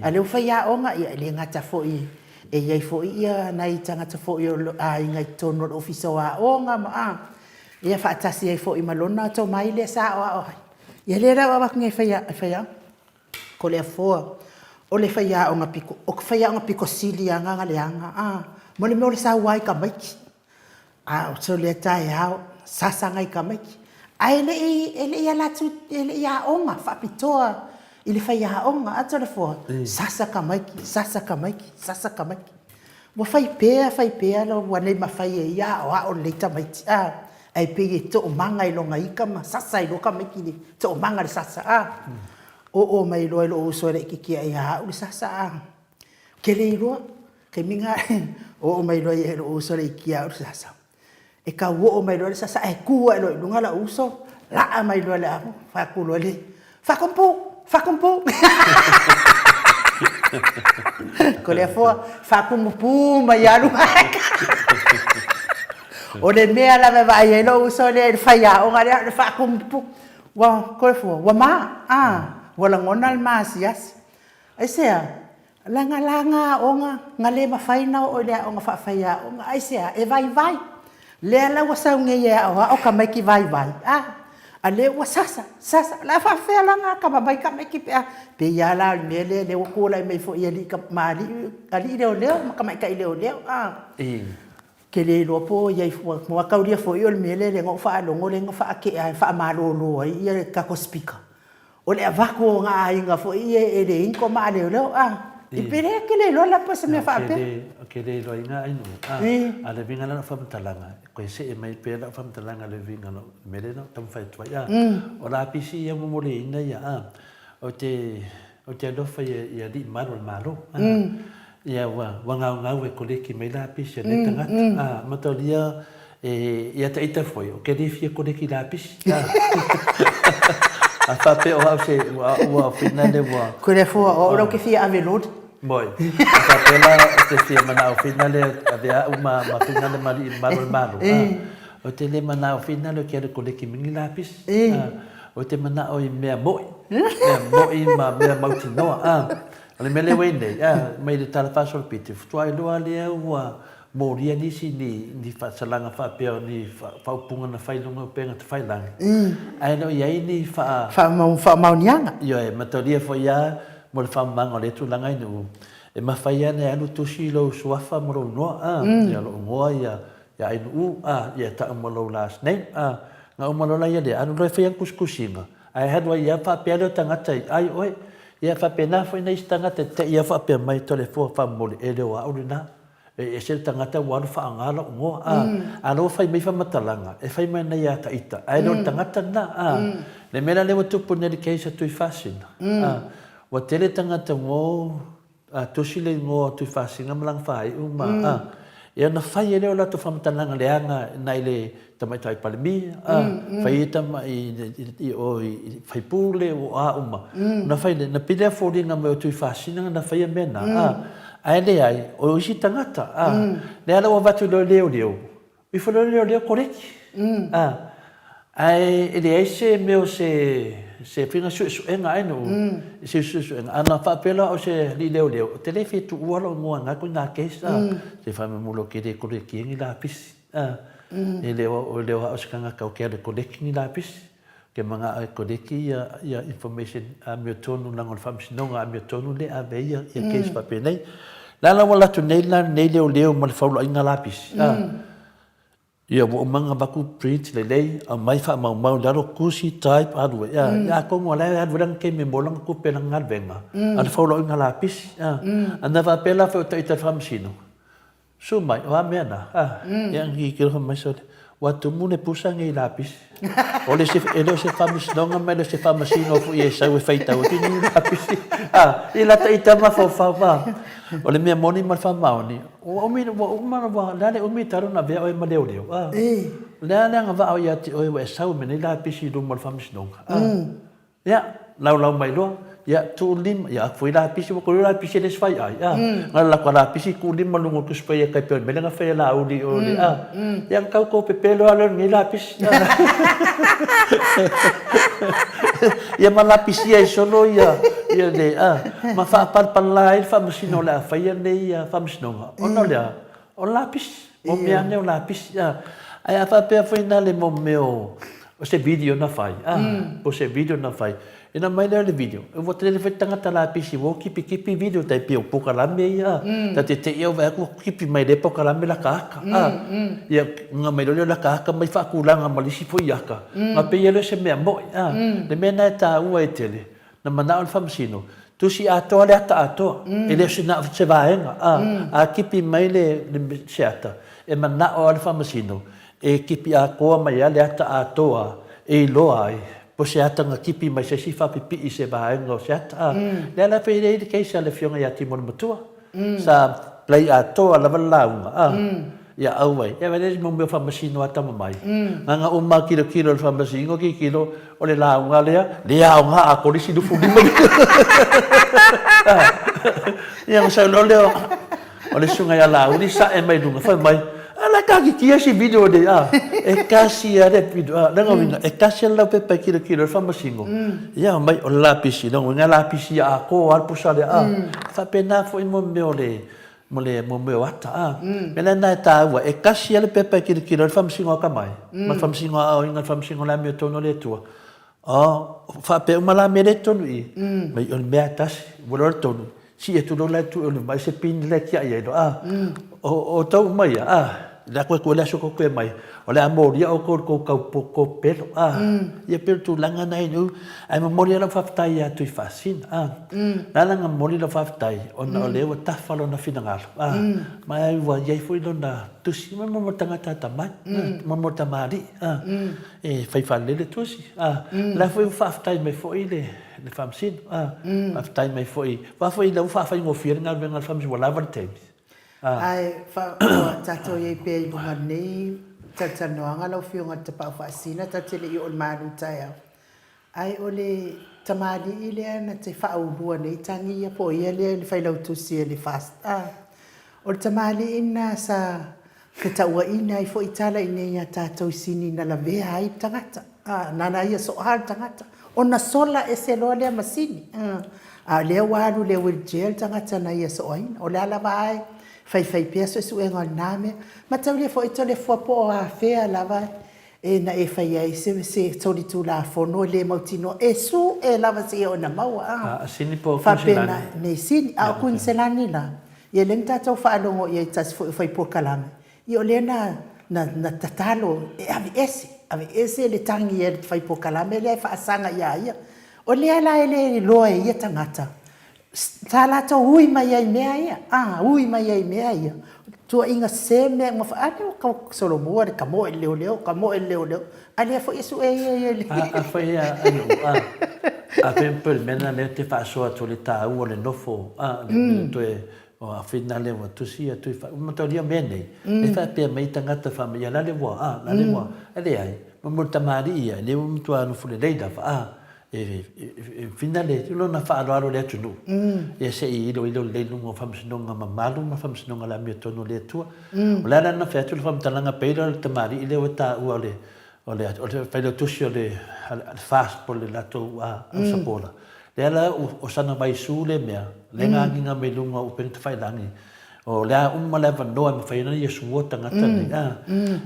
a o lea ua faiaoga, ia, e le gata foi, e i ai foi ia nai tagata foi o aiga i totonu o le Ofisa o Aoga ma, a, ia faatasi ai foi ma lona tomai lea sa aoao ai. Ia lea la ua avatu nei e faiaoga. Ko le afoa, o le faiaoga pito, o ka faiaoga pito sili a na leaga, a, mo le mea o le saua ai tamaiti. A o so lea taeao, sasa nai tamaiti. Ae e le i, e le i ala atu, e le i aoga faapitoa i le faiaoga, a Toleafoa, sasa tamaiti, sasa tamaiti, sasa tamaiti. Ua fai pea, fai pea, ua le mafai e ia aoao lelei tamaiti, a, ae pei e toomaga i lona ika ma sasa ai loa tamaiti i le toomaga i le sasa, a. Oo mai loa i lou uso e laitiiti ae ia au le sasa, a. Ou te le iloa, taimi lena, oo mai loa i lou uso laitiiti ia au le sasa. E tau oo mai loa le sasa ae tu ae loa i luga lou uso, laa mai loa le amu, fai atu loa le, Fakumpu! Fakumpu! Ko le afoa, faakumupu mai lava luga O le mea lava e vaai ai lou uso lea i le faiaoga lea, o le faakumupu. Ua kolefua, ua ma, a, ua lagona le ma asiasi. Aisea? Lagalaga aoga na le mafai ona oo i le aoga faafaiaoga. Aisea? E vaivai. Lea la ua sau nei e aoao tamaiti vaivai, a, a lea ua sasa, sasa. O le a faafefea la ona atamamai tamaiti pe a pei lava la o le mea lea lea ua tulai mai foi i alii ma alii, alii leoleo ma tamaitai leoleo, a. Ou te le iloa po o i ai fua, aua taulia foi o le mea lea lea na ou faalogo lea na faatea e faamalolo ai le tatou Speaker, o le avatu o ona aiga foi ia e leai ni toa a leoleo a. I pe le te le iloa la po o se mea faapea. Ou te le iloaina Ainuu, a o le uiga la o lau faamatalaga, toe see mai pea lau faamatalaga i le uiga o le mea lea na ou taumafai atu ai, a. O lapisi ia ua momoleina ia, a. Ou te Ou te alofa i alii malu o le Malo. Ia ua gaugau e koleki mai lapisi a nei tagata. A, mataulia e ia ta ita foi, ou te le fia koleki lapisi. A faapea o au se, ua finale ua... Koe le afua, o au la ou te fia ave loli. Moi. A faapea la ou te fia manao finale ave au ma finale ma alii malu o le Malo. Ou te le manao finale ou te alu e koleki mai ni lapisi. Ou te manao i mea moʻi, mea moʻi ma mea mautinoa, a. O le mea lea ua i ai nei, a, mai le Tala Faasolopito, faatoa iloa lea ua molia nisi ni, ni faasalaga faapea o ni faaupuga na fai i luga o upega tafailagi, ae le o i ai ni faa... Faamaoniaga. Ioe, mataulia foi lava mo le faamamaga o lea tulaga i nuu, e mafai lava ona e alu tusi lou suafa ma lou igoa, a, ia lou igoa ia, Ia Ainuu, a, ia tau ma lou last name, a, na uma loa la ia lea, alu loa e fai ana tusitusiga, ae alu ai ia faapea lea o tagata i ai oe. Ia faapena foi nai isi tagata e te i a faapea mai Toleafoa faamolemole, e le o au lena. E ese le tagata ua alu faaaoga lou igoa, a, a la ua fai mai faamatalaga, e fai mai nei ia ita, ae le o le tagata lena, a. Le mea la lea ua tupu nei i le case a Tuifasina, a, ua tele tagata ua o A tusi le igoa o Tuifasina ma lana faaiu ma a ia ona fai ai lea o latou faamatalaga leaga nai le Tamaitai Palemia, a fai ai tamai i o i faipule o a uma. Ona fai lea, na pei lea foliga mai o Tuifasina na faia mea na, a ae leai, o isi tagata, a lea la ua avatu loa e leoleo, Ifo loa lea o lea koleki. A, ae e leai se mea o se, se faiga suesuega ai no, se suesuega. A na faapea la o se alii leoleo, ou te le fia tuua lou igoa i na ituaiga case, a, se faamolemole ou te le kolekia ni lapisi, a. E le o, e le o au o se tagata ou te alu e koleki ni lapisi. Ou te manao e koleki ia, ia information amiotonu leaga o le faamasinoga amiotonu lea e ave ai ia, ia case faapenei. Le a la ua alu atu nei la lenei leoleo ma le faulaiga lapisi, a. Ia ua uma ona avatu print lelei, aumai faamaumau i lalo, tusi, type, alu ai, a. Ia atonu o la e alu ai lana taimi e maua lana tupe i lana galuega, a o le faulaiga lapisi, a. A na faapea la foi o ita i le faamasino, Susu mai, o a mea na? A, ia na tilotilo fai mai sole, ua tumu le pusa nei i lapisi. O le se, e le o se faamasinoga ma e le o se faamasino foi e sau e faitau atu ni lapisi. A, i lata ita mafaufau, a. O le mea moni ma le faamaoni, ua umi, ua uma, ua, le a le umi talu ona avea oe ma leoleo, a. O le a le agavaa ia te oe ua e sau mai nei lapisi i luma o le faamasinoga, a. Ia, laulau mai loa, ia, tuu lima, ia, aku foi lapisi, ua koi lapisi e le isi fai ai, a. Na lako a lapisi, tuu lima luga o le tusi paia kai pei o le mea lea na fai e Laauli o le, a. Ia, na tau tou pepe loa lea o lenei lapisi, a. Ia ma lapisia ai solo ia, ia le, a, ma faapalapala ai le faamasino o le a faia lenei faamasinoga, ona o le a? O le lapisi. O mea nei o lapisi, a. Ae a faapea foi na le mo mea o se video na fai, a, po o se video na fai, ina mai lea o le video, ua tele foi tagata lapisi ua kipikipi video tai pei o polokalame ia, a, ta te te i au vaai atu ua kipi mai lea polokalame laka aka, a, ia uga mai loa lea o laka aka mai faatulaga ma le isi foi aka, ona pei lea o se mea moi, a. Le mea lena e taua ai tele, Na manao le Faamasino, tusi atoa le ata atoa, e le o se na o se vaega, a, a kipi mai le, le, se ata, e manao lava le Faamasino e kipi atoa mai lava le ata atoa e iloa ai po o se ata na kipi mai se isi faapipii i se vaega o se ata, a. Lea la e fai ai le case a le Afioga ia Timona Matua, sa play atoa lava le lauga, a. Ia auai, e avea le mau mea faamasino atamamai. Na ona uma kilokilo i le faamasino, tilotilo, o le lauga lea, le aoga atoa le isi 25. Ia ona sau loa lea, O le susuga ia Laauli sa'e mai luga fai mai, A la e tagitia si video nei a? E tasi lava le video a, lona uiga e tasi lava le laupepa e tilotilo ai le faamasino, ia omai o le lapisi, lona uiga e lapisi atoa lava le pusa lea a. E faapena foi mo mea o le mo le mo mea o ata a. O le mea la lena e taua, e tasi lava le pepa e tilotilo ai le faamasino atamai ma le faamasino aoaoina, le faamasino o le amiotonu a le Atua. Oh, faapea uma la mea lea i totonu i i, mai o le mea lava e tasi, ua iloa le tonu, sii atu loa la e tuu e mai se pin la e tiai ai loa, ah, o outou uma ia, ah, le a toe tuu ai le aso tou toe mai, o le a molia outou i le tou tau pelo, ah, ia pei o le tulaga lena i ae momoli lava lau faafetai ia Tuifaasina, ah, na ala ona momoli lau faafetai, ona o lea ua tafa lona finagalo, ah, ma ua i ai foi lona tusi, mo le tagata atamai, mo le tamalii, ah, E fai faalelei le tusi, a. O la foi ua faafetai mai foi le le Faamasino, a. Faafetai mai foi, aua foi o lea ua faafaigofie le galuega a le Faamasino, ua lava le taimi, a. Ae ua tatou i ai pea i luga o lenei talatalanoaga lau Afioga i le Tapaau Faasisina, tatou te le i oo i le malu taeao. Ae o le tamalii lea na te faaulua nei tagi ia po o ia lea le failautusi a le FAST, a. O le tamalii lena sa fetauaiina ai foi tala i inei ia tatou i sini na lavea ai le tagata, a, nana ia soa le tagata, ona sola ese loa lea masini, a, a o lea ua alu i le wheelchair le tagata na ia soaina. O le a lava a e faifai pea suesuega o lena mea. Mataulia foi Toleafoa po o afea lava e na e fai ai se se solitulafono e le mautinoa e sue lava seia oo ina maua a. A sini po o Kuiniselani. Faapena nei sini. A o Kuiniselani la, ia lea na tatou faalogo i ai i tasi foi o fai polokalame, ia o lea na na na tatalo e aveese, aveese le tagi a le fai polokalame lea e faasaga ia ia. O lea la e le iloa e ia tagata Sa latou ui mai ai i mea ia, a, ui mai ai i mea ia, tuuaiga sese mea uma, a lea ua solomua le tamoe i le leoleo, tamoe i le leoleo, a lea foi e sue ia ia i le. A fai a nuu, a, a fai pei o le mea lena lea ou te faasoa atu ai i le taua o le nofo, a, le toe, a fai na lea ua tusi ia tui, mataulia mea nei, e faapea mai tagata fai mai, ia la le ua, a, la le ua, e leai, mo le tamalii ia, lea ua matua nofo lelei lava, a, E finale lona faaaloalo i le atunuu, ia se i iloilo lelei i luga o faamasinoga mamalu ma faamasinoga o le amiotonu a le Atua. O le a la ona fai atu le faamatalaga pei la o le tamalii lea ua taua o le o le o le failautusi o le FAST po o le latou ausapola, lea la o sana vaisu lea mea, lea na agiga mai luga o upega tafailagi, O le a uma le avanoa e mafai ai ona ia sua tagata nei, a.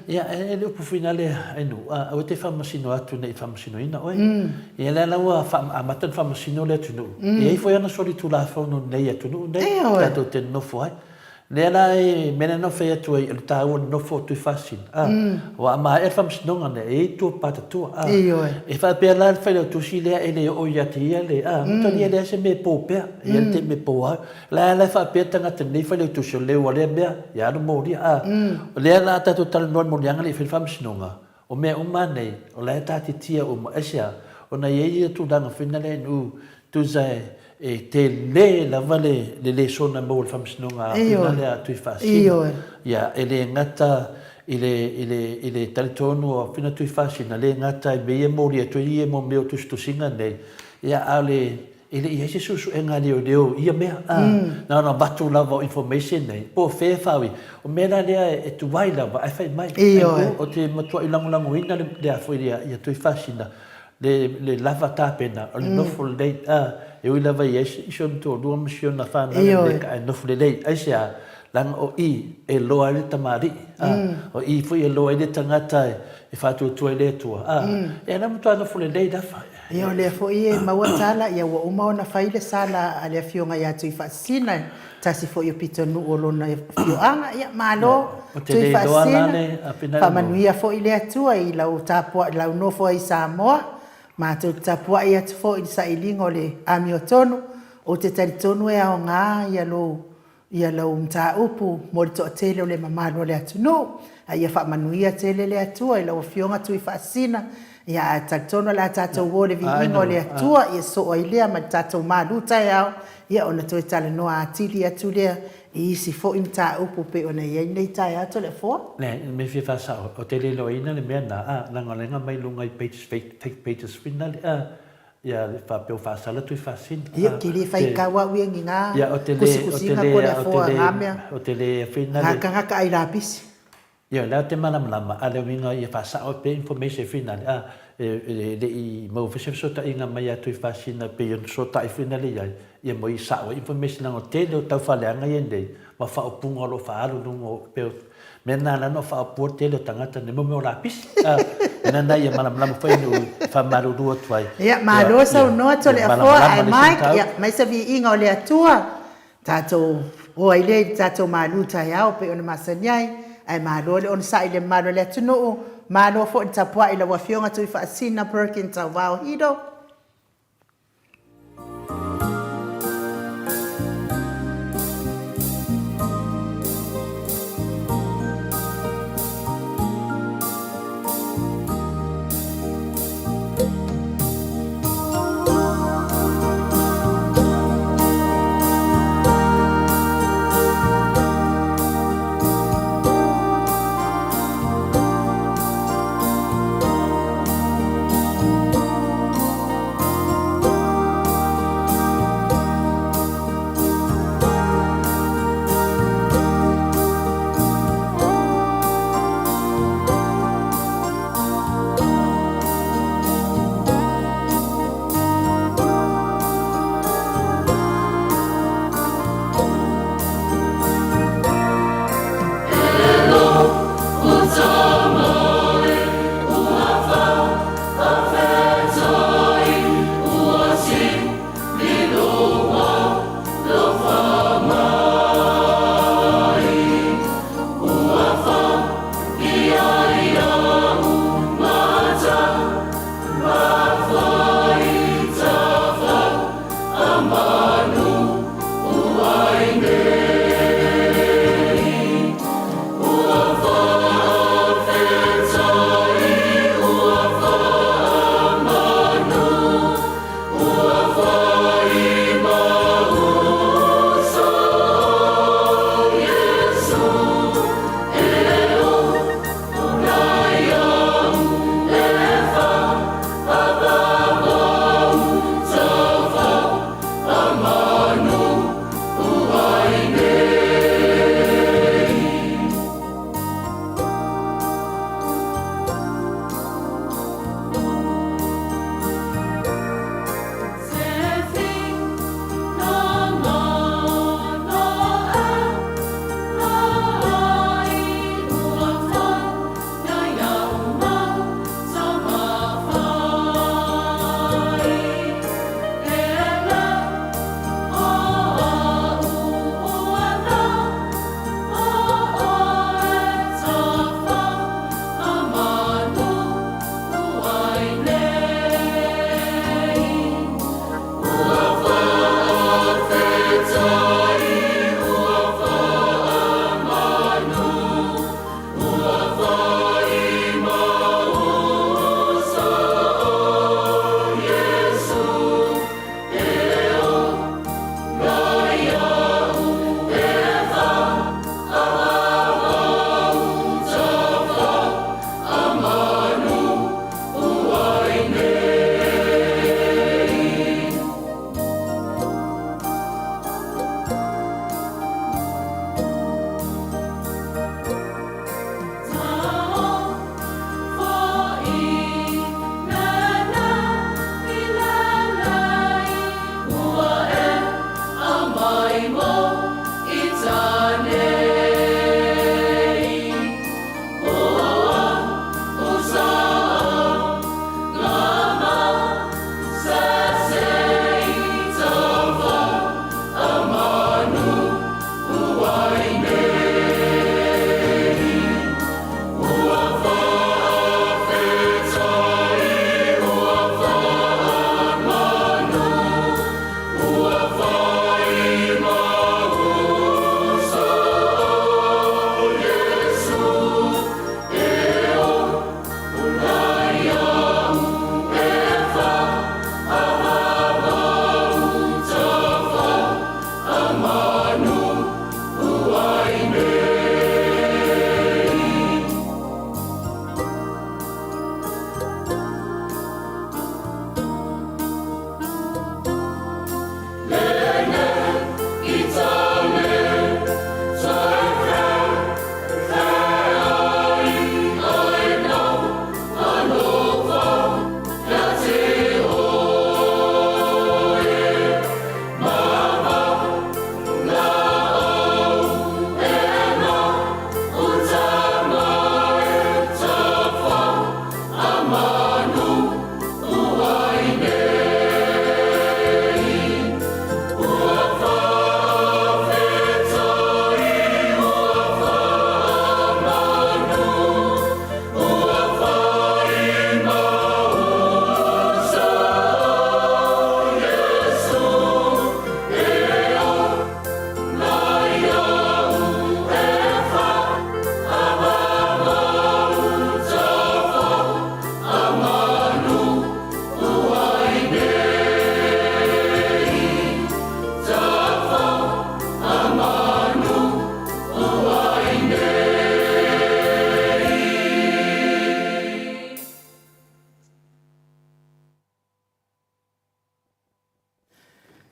Ia, e le upu finale a nuu, a, aua e te faamasino atu ne i faamasinoina oe. Ia, lea la ua amata ona faamasino le atunuu. E i ai foi ana solitulafono i lenei atunuu nei, tatou te nonofo ai. Lea la e mea lea na ou fai atu ai, o le taua o le nofo o Tuifaasisina, a. Aua a maea le faamasinoga nei, e i ai tua patatua, a. E faapea la le failautusi lea e le oo ia te ia le, a, matalia e leai se mea e po pea, e i ai le taimi e po ai. La la e faapea tagata nei failautusi o leu a lea mea, ia alu molia a. O lea la a tatou talanoa i le moliaga le i fai le faamasinoga, o mea uma nei, o la e taatitia uma, aisea? Ona e i ai ia tulaga foi na lea inu tusa e tele lava le le lesona e maua i le faamasinoga a foi lea a Tuifaasisina. Ia e le gata i le i le i le talitonu o Fina Tuifaasisina, le gata i mea ia e molia atu ai ia mo mea o tusitusiga nei, ia a o le E le i ai se suesuega a leoleo i ia mea, a, na ona avatu lava o information nei, po o fea e faaui. O mea la lea e tuai lava ae fai mai. Ioe. Ou te matuai lagolagoina le, le a foi ia, ia Tuifaasisina, le, le lava tapena o le nofo lelei, a, e ui lava i ai si ona toalua ma si ona fanau e ae nofo lelei. Aisea? Leaga o i e loa ai le tamalii, a, o i foi e loa ai le tagata e faatuatua i le Atua, a, ia la matua nofo lelei lava. Ia o lea foi e maua tala, ia ua uma ona fai le sala a le Afioga ia Tuifaasisina, tasi foi o pitonuu o lona afioaga. Ia malo Tuifaasisina, faamanuia foi le Atua i lau tapuai, lau nofo ai i Samoa. Matou te tapuai atu foi i le sailiga o le amiotonu. Ou te talitonu e aoga ia lou ia lau mataupu mo le toatele o le mamalu o le atunuu, a ia faamanuia tele le Atua i lau Afioga Tuifaasisina, ia ae talitonu o le a tatou o i le viiga o le Atua, ia sosoo ai lea ma le tatou malu taeao, ia ona toe talanoa atili atu lea i isi foi mataupu pei ona i ai lenei taeao Toleafoa. Leai, o le mea e fia faasao, ou te le iloaina le mea lena, a, leaga o lea na aumai i luga i pages, fake pages foi na, a. Ia, faapea ua faasala Tuifaasina. Ia, ou te le faitau au ia ni ngā kusikusiga po o le afoa ngā mea, ngā kangaka ai lapisi. Ia, o lea ou te malamalama, a o le uiga ia faasao ai pea information foi nale, a, e le i maua foi se fesootaiga mai ia Tuifaasina pei ona fesootai foi nale i ai, ia mo i sao ai information leaga o le tele o taufaaleaga ia nei ma faaupuga o lo o faaalu i luga o, pei o mea na ala ona faaopua le tele o tagata nei mo mea o lapisi. A, mea na ia malamalama foi ina ua faamalulu atu ai. Ia, malo saunoa Toleafoa, ae Mike, ia, mai se viiga o le Atua, tatou o ai lea i le tatou malu taeao pei ona masani ai, ae malo le onosai i le mamalu o le atunuu, malo foi le tapuai i lau Afioga Tuifaasina Perkin Tauvao Hiro.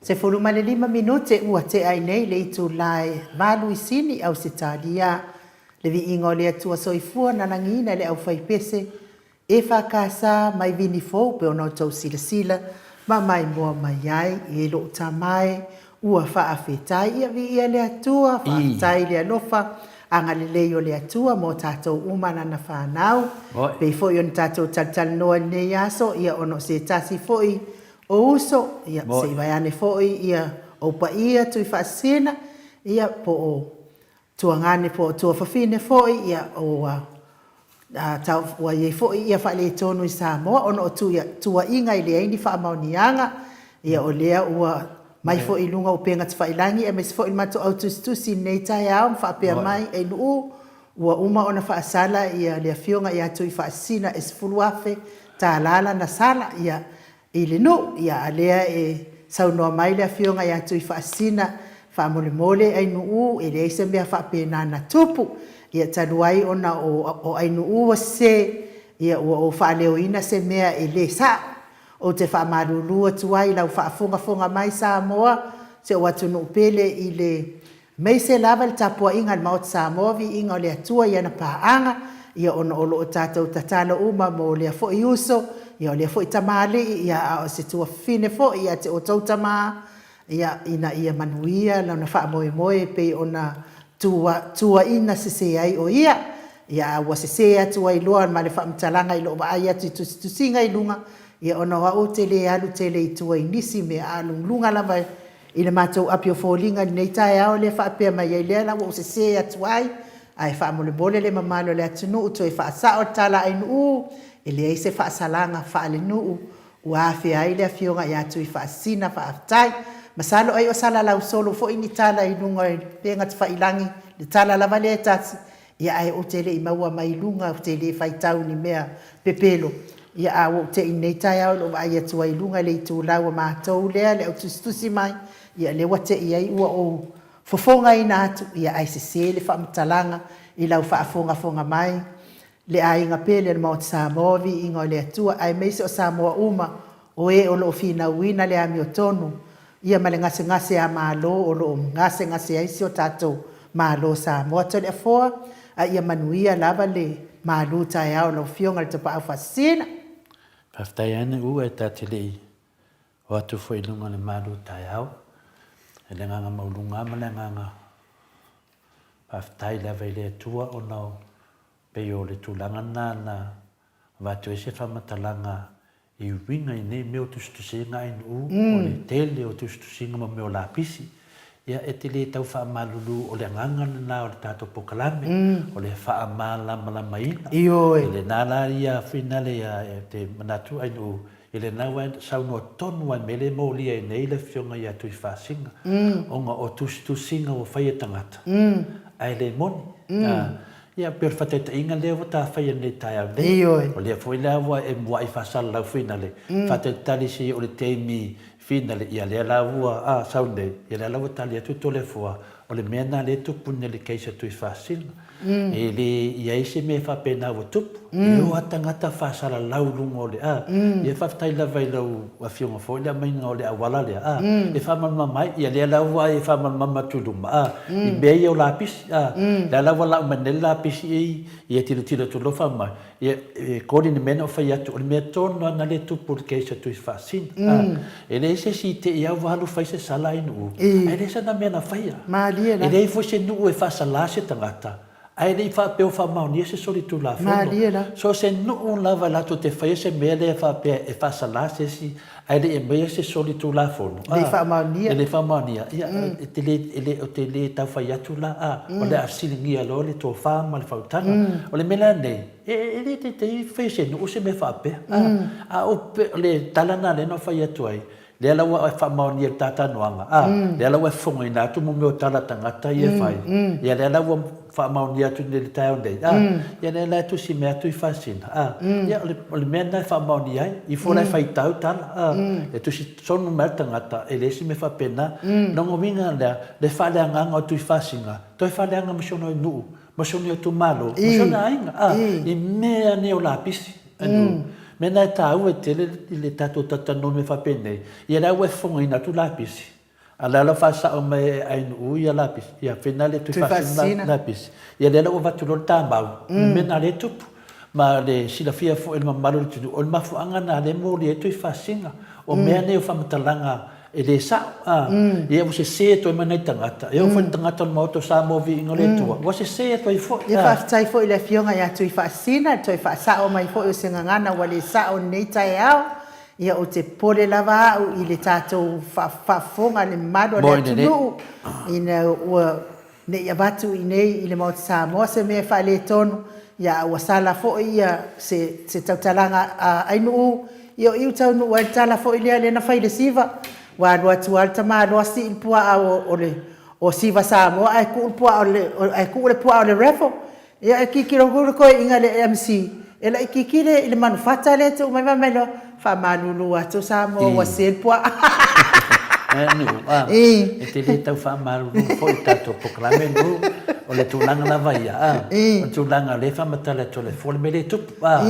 15 minute ua tea ai nei le itula e valu i Sini, Ausetalia. Le viiga o le Atua Soifua na lagiina e le aufaipese EFKS mai Vini Fou pei ona outou silasila ma maimoa mai ai e lou tama e ua faafetai. Ia viia le Atua, faafetai i le alofa agalelei o le Atua mo tatou uma lana fanau. Pei foi ona tatou talatalanoa i lenei aso, ia ona o se tasi foi o uso, ia se i vaeane foi ia ou paia Tuifaasisina, ia po o tuagane po o tuafafine foi, ia ua ua i ai foi ia faaletonu i Samoa ona o tuuaiga e leai ni faamaoniaga. Ia o lea ua mai foi i luga o upega tafailagi aemaise foi le matou au tusitusi i lenei taeao ma faapea mai, Ainuu, ua uma ona faasala ia le afioga ia Tuifaasisina e $10,000 lana sala. Ia i le nuu. Ia a lea e saunoa mai le Afioga ia Tuifaasisina, faamolemole Ainuu e leai se mea faapena na tupu. Ia talu ai ona o Ainuu ua sese, ia ua ou faaleoina se mea e le sao. Ou te faamalulu atu ai i lau faafogafoga mai Samoa, si ou atunuu pele i le Aemaise lava le tapuaiga a le Maota Samoa, viiga o le Atua i ana paaga, ia ona o lo o tatou tatalo uma mo lea foi uso, ia o lea foi tamalii, ia a o se tuafafine foi ia te outou tama, ia ina ia manuia lona faamoemoe e pei ona tuuaina sese ai o ia. Ia a ua sese atu ai loa ma le faamatalaga i lou vaai atu i tusitusiga i luga, ia ona o au ou te le alu tele i tua i nisi mea, a o luga lava i le matou api o foliga i lenei taeao lea e faapea mai ai, lea la ua ou sese atu ai, ae faamolemole le mamalu o le atunuu toe faasao le tala a Ainuu, e leai se faasalaga faalenuu ua afea ai le afioga ia Tuifaasisina. Faafetai. Masalo ai o salalau solo foi ni tala i luga o upega tafailagi, le tala lava lea e tasi, Ia ae ou te le i maua mai i luga, ou te le faitau i ni mea pepelo, ia a ua ou te i i lenei taeao i lou vaai atu ai i luga i le itulau a matou lea, le au tusitusi mai, ia lea ua te i ai ua ou fofogaina atu, ia ae sese le faamatalaga i lau faafogafoga mai, le aiga pele o le Maota Samoa, viiga o le Atua, aemaise o Samoa uma o e o lo o finauina le amiotonu, ia ma le gasegase a Malo o lo o gasegase ai si o tatou Malo o Samoa. Toleafoa, a ia manuia lava le malu taeao i lau Afioga i le Tapaau Faasisina. Faafetai ane ua e ta te le i o atu foi i luga o le malu taeao, i le agaga maualuga ma le agaga faafetai lava i le Atua ona o pei o le tulaga lena na avatu ai se faamatalaga i uiga i nei mea o tusitusiga ainu o le tele o tusitusiga ma mea o lapisi. Ia e te le tau faamalulu o le agaga lena o le tatou polokalame o le faamalamalamaina. Ioe. I lena la ia finale ia e te manatu ainu i lena ua e saunoa tonu ai mea le molia ai nei le afioga ia Tuifaasina ona o tusitusiga ua fai e tagata ae le moni. Ia, pei o le faataitaiga lea ua ta faia nei i le taeao nei. Ioe. O lea foi la ua e muai faasalalau finale, faatalitali se o le taimi finale, ia lea la ua, a, sau nei, ia lea la ua tali atu Toleafoa, o le mea lena lea e tupu nei i le case a Tuifaasina. E le i ai se mea faapena ua tupu. E o lava tagata faasalalau i luga o le, a, ia faafetai lava i lau Afioga foi le aumaiga o le auala lea, a, e faamalamalama ai, ia lea la ua e faamalamalama atu i luma, a, i mea ia o lapisi. A, lea la ua lau mai nei le lapisi i, ia tilotilo atu loa fai mai, ia, e koli le mea na ou fai atu, o le mea tonu lava na le tupu i le case a Tuifaasina. A, e leai se isi i te i lava ua alu fai se sala i nuu, ae leai sana mea na faia. Malie la. E leai foi se nuu e faasala se tagata, Ae le i faapea ua faamaonia se solitulafono. Malie la. So o se nuu lava latou te faia se mea lea faapea e faasala se isi ae le i aumaia se solitulafono. E le i faamaonia. E le i faamaonia. Ia, e te le, e le, ou te le tau fai atu la, a, o le a fesiligia loa le tofa ma le faautaga. O le mea la lenei, e, e le taitai faia se nuu se mea faapea, a. A o le tala lena lea na ou fai atu ai, Lea la ua e faamaonia i le tatanoaga, a, lea la ua e fofogaina atu mo mea o tala tagata ia e fai, ia lea la ua faamaonia atu nei i le taeao nei, a, ia lea la e tusi mai atu i Faasina, a, ia o le, o le mea lena e faamaonia ai, ifo la e faitau tala, a, e tusi tonu mai le tagata, e leai se mea faapena. Lona uiga lea, le faaleagaga o Tuifaasina, toe faaleaga ma si ona nuu, ma si ona itumalo, ma si ona aiga, a, i mea nei o lapisi. Mea na e taua tele i le tatou talatalanoa i mea faapenei, ia lea ua e fofogaina atu lapisi. A o lea la ua faasao mai e Ainuu ia lapisi, ia fina le Tuifaasina lapisi, ia lea la ua avatu loa le tamau, o le mea lena lea e tupu. Ma le silafia foi e le mamalu o le atunuu, o le mafuaaga lena lea e molia ai Tuifaasina. O mea nei o faamatalaga e le sao, a, ia ua sese atu ai ma nai tagata, e oo foi i le tagata o le Maota o Samoa Viiga o le Atua, ua sese atu ai foi. Ia faafetai foi i le Afioga ia Tuifaasina, le toe faasao mai foi o se gagana ua le sao i lenei taeao. Ia ou te popole lava au i le tatou faafofoga a le mamalu o le atunuu ina ua ne i avatu i inei i le Maota Samoa se mea e faaletonu, ia a ua sala foi se se tautalaga a Ainuu, ia o i ua taunuu ai le tala foi lea lea na fai i le siva, ua alu atu lava le tamaloa sii le puaa o le o Siva Samoa ae tuu le puaa o le ae tuu le puaa o le Revil. Ia e tilotilo atu le toeaina i le MC, e laitiiti le i le manufata lea e tuu mai fai mai loa, faamalulu atu Samoa ua se le puaa. Nuu, e te le tau faamalulu foi i le tatou polokalame Nuu, o le tulaga lava ia, a, o le tulaga o lea e faamatala atu e le Fua le mea lea e tupu, a,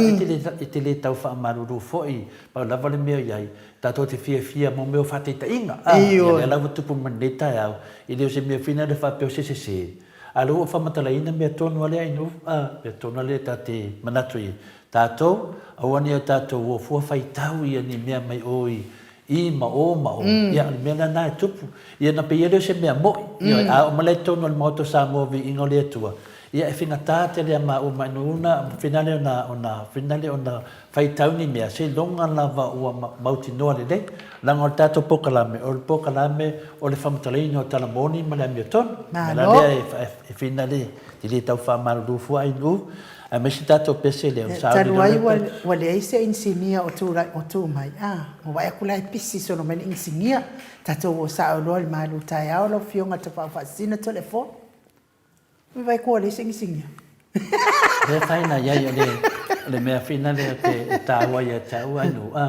e te le tau faamalulu foi, pau lava le mea o i ai, tatou te fiafia mo mea o faataitaiga, a, ia lea la ua tupu mai lenei taeao, e le o se mea foi lea faapea o se sese, A o lea ua faamatalaina mea tonu a lea inu, a, mea tonu a lea ta te manatu i ai. Tatou, aua ne i o tatou o fua faitau ia ni mea mai o i i ma o ma o, ia o le mea la na e tupu. Ia na pei lea o se mea mo'i, ioe, a oo mai la i totonu o le Maota o Samoa Viiga o le Atua, ia e faigata tele a maua ma inu una, finale ona, ona, finale ona faitau ni mea, seiloga lava ua mautinoa lelei, leaga o le tatou polokalame, o le polokalame o le faamatalaina o tala moni ma le amiotonu. O le mea la lea e finale, e le tau faamalulu fua Ainuu, aemaise tatou pese lea, o le sauni Talu ai ua leai se inisinia o tu mai, a, ua vaai atu la e pisi solo mai le inisinia. Tatou o sao loa i le malu taeao lau Afioga i le Tapaau Faasisina Toleafoa. Ui vai kua leai se inisinia. Lea faina iai o le o le mea fina lea te e tāua ia te au ai nu a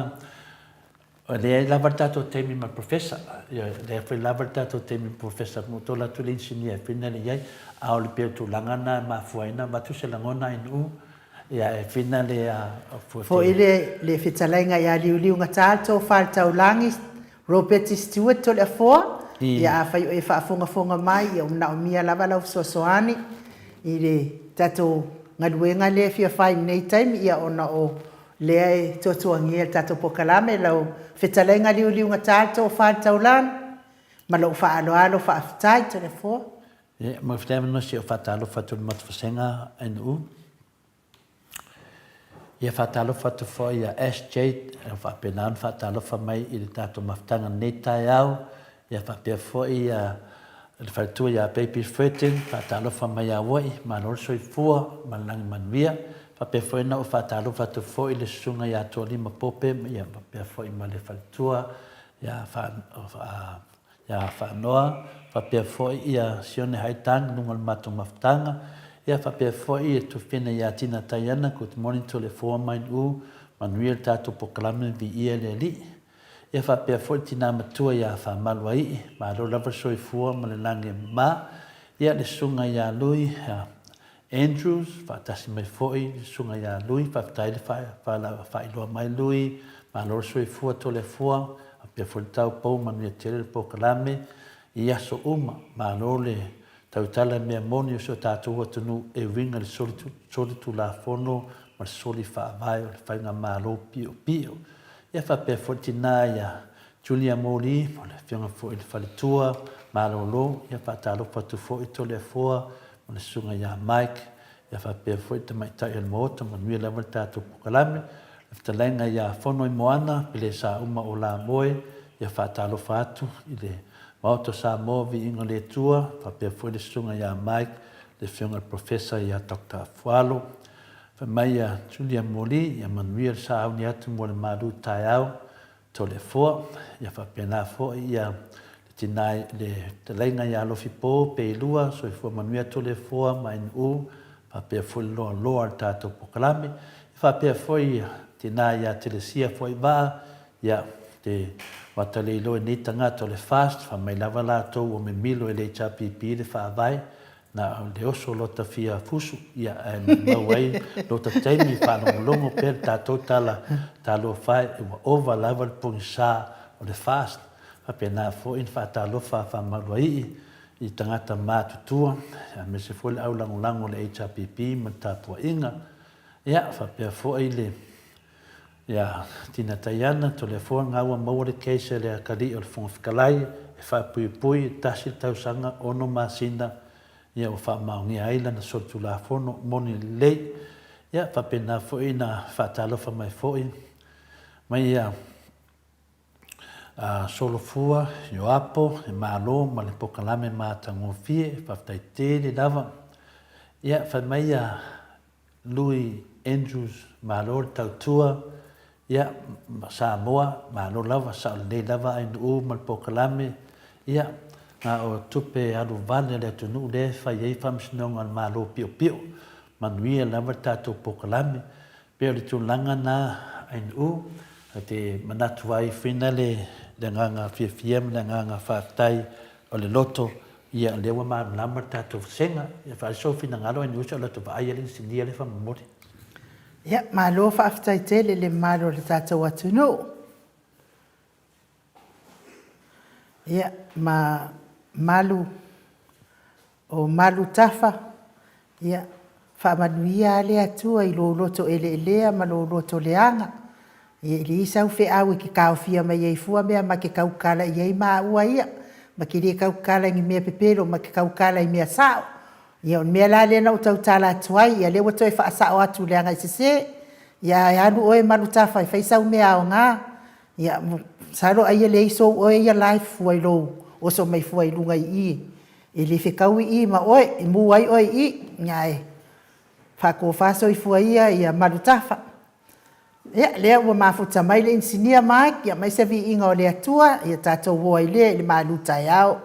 o lea e lava le tatou taimi ma le professor ia lea foi lava le tatou taimi ma professor mo tō latu le inisinia e fina le iai a o le pei o tulaga na e mafua ai na avatu se lagona ai nuu ia e fina le a fua te Foi le le fetalaiga ia Liuliugata le tofa i le taulagi Robert Stewart Toleafoa, ia afai o e faafogafoga mai, ia ua manaomia lava lau fesoasoani i le tatou galuega lea e fia fai i lenei taimi, ia ona o lea e tuatuagia e le tatou polokalame lau fetalaiga liuliugata le tofa i le taulagi. Ma lou faaaloalo faafetai Toleafoa. Ia, mo le avanoa se i ou faatalofa atu i le matou vasega NU. Ia faatalofa atu foi ia SJ ua faapena ona faatalofa mai i le tatou mafutaga i lenei taeao. Ia faapea foi ia le faletua ia Baby Furton, faatalofa mai ia oe, malo le soifua ma le lagi manuia. Faapea foi ona ou faatalofa atu foi i le susuga ia Tualima Pope, ia faapea foi ma le faletua ia ia Faanoa, faapea foi ia Sione Haitang i luga o le matou mafutaga, ia faapea foi ia Tufina ia Tina Taiana, good morning to le foa mai u, manuia le tatou polokalame viia le Alii. Ia faapea foi le tina matua ia Faamaluaii, malo lava le soifua ma le lagi e mama, ia le susuga ia Lui, ia Andrews, faatasi mai foi le Susuga ia Lui, faafetai le faailoa mai Lui, malo le soifua Toleafoa, faapea foi le taupou, manuia tele le polokalame i aso uma, malo le tautala i mea moni o si o tatou atunuu e uiga i le solitulafono ma le soli faavae o le faigamalo piopio. Ia faapea foi le tina ia Julia Moli, o le afioga foi i le faletua malolo, ia faatalofa atu foi Toleafoa ma le susuga ia Mike, ia faapea foi le tamaitai o le Maota, manuia lava le tatou polokalame. Le fetalaiga ia Fonoimoana, Pelesauma o Lamoe, ia faatalofa atu i le Maota o Samoa, Viiga o le Atua, faapea foi le susuga ia Mike, le afioga i le Professor ia Doctor Fualo. Fai mai ia Julia Moli, ia manuia le sauni atu mo le malu taeao. Toleafoa, ia faapena foi ia le tina le fetalaiga ia Alofipo Peilua, soifua manuia Toleafoa ma NU, faapea foi le loaloa o le tatou polokalame. Ia faapea foi ia tina ia Telesia Foaivaa, ia te wata le iloa i nei tagata o le FAST, fai mai lava latou ua mimilo e le HRPP le faavae, Na o le oso lota fia fusu, ia, ae maumau ai lota taimi faalogologo pea le tatou tala talofa e, ua ova lava le pogisa o le fast. Faapena foi ona faatalofa faamaluaii i tagata matutua aemaise foi le au lagolago o le HRPP ma le tapuaiga. Ia, faapea foi le ia Tina Taiana Toleafoa Gaua maua le case a le atalii o le Fofoga Fetalai e faapuipui e tasi le tausaga ono masina ia ua faamaonia ai lana solitulafono moni lelei. Ia faapena foi na faatalofa mai foi mai ia a Solofua, Ioapo, e Malo ma le polokalame matagofie, faafetai tele lava. Ia, fai mai ia Louis Andrews, malo le tautua, ia, Samoa, malo lava, sao lelei lava Ainuu ma le polokalame, ia, na o tupe alu vale a le atunuu lea e fai ai faamasinoga a le Malo piopio. Manuia lava le tatou polokalame. Pei o le tulaga na Ainuu, ou te manatu ai fina le agaga fiafia ma le agaga faafetai o le loto, ia o lea ua malamalama le tatou vasega. Ia faaali sou finagalo Ainuu se i ou alu atu e vaai le inisinia lea faamolemole. Ia, malo faafetai tele i le mamalu o le tatou atunuu. Ia, ma malu o malu tafa, ia faamanuia le Atua i lou loto eleelea ma lou loto leaga. Ia e leai sau feau e te taofia mai ai fua mea ma te tautala i ai maua ia. Ma te le tautala i ni mea pepelo ma te tautala i mea sao. Ia o le mea la lea na ou tautala atu ai, ia lea ua toe faasao atu leaga e sese. Ia ae alu oe Malutafa e fai sau mea aoga. Ia masalo ai e leai sou oe ia la e fua i lou oso mai fua i luga i i, e le fetaui i ma oe, e mu ai oe i i, ae faatofa soifua ia Malutafa. Ia, lea ua mafuta mai le inisinia Mike, ia aumai se viiga o le Atua, ia tatou o ai lea i le malu taeao.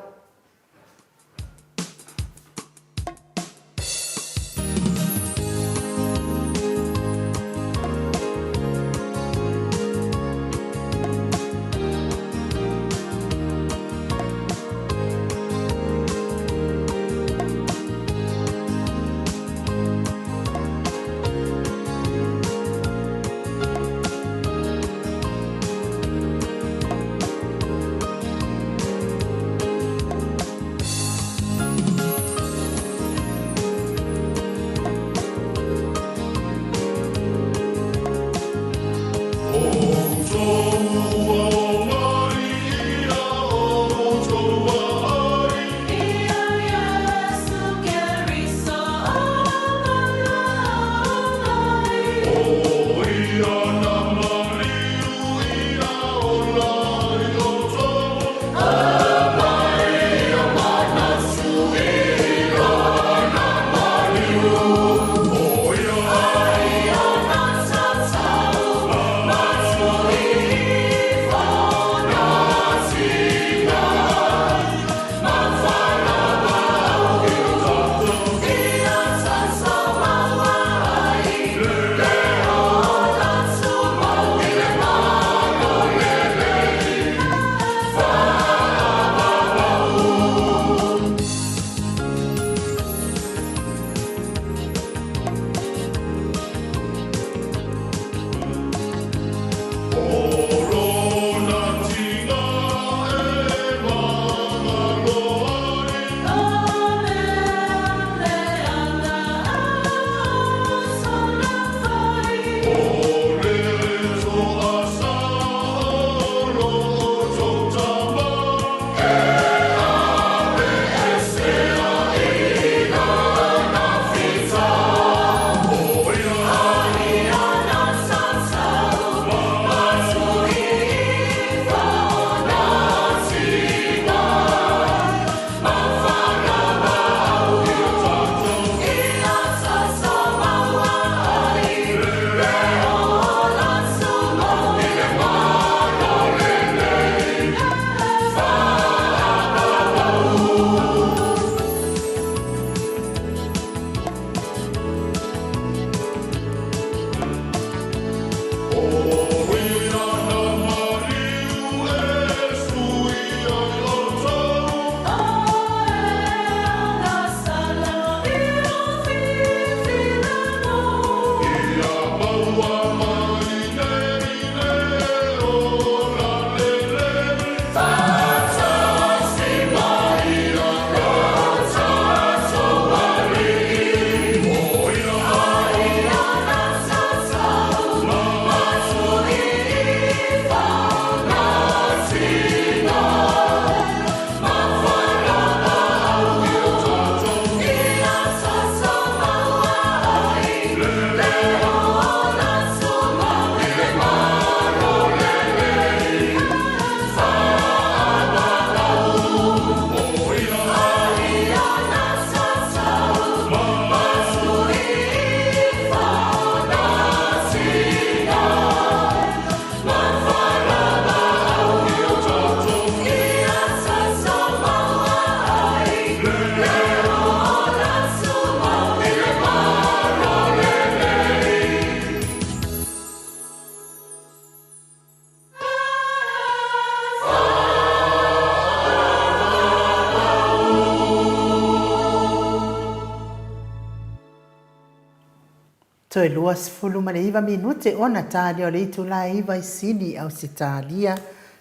Toe 29 minute ona ta lea o le itula e 9 i Sini, Ausetalia.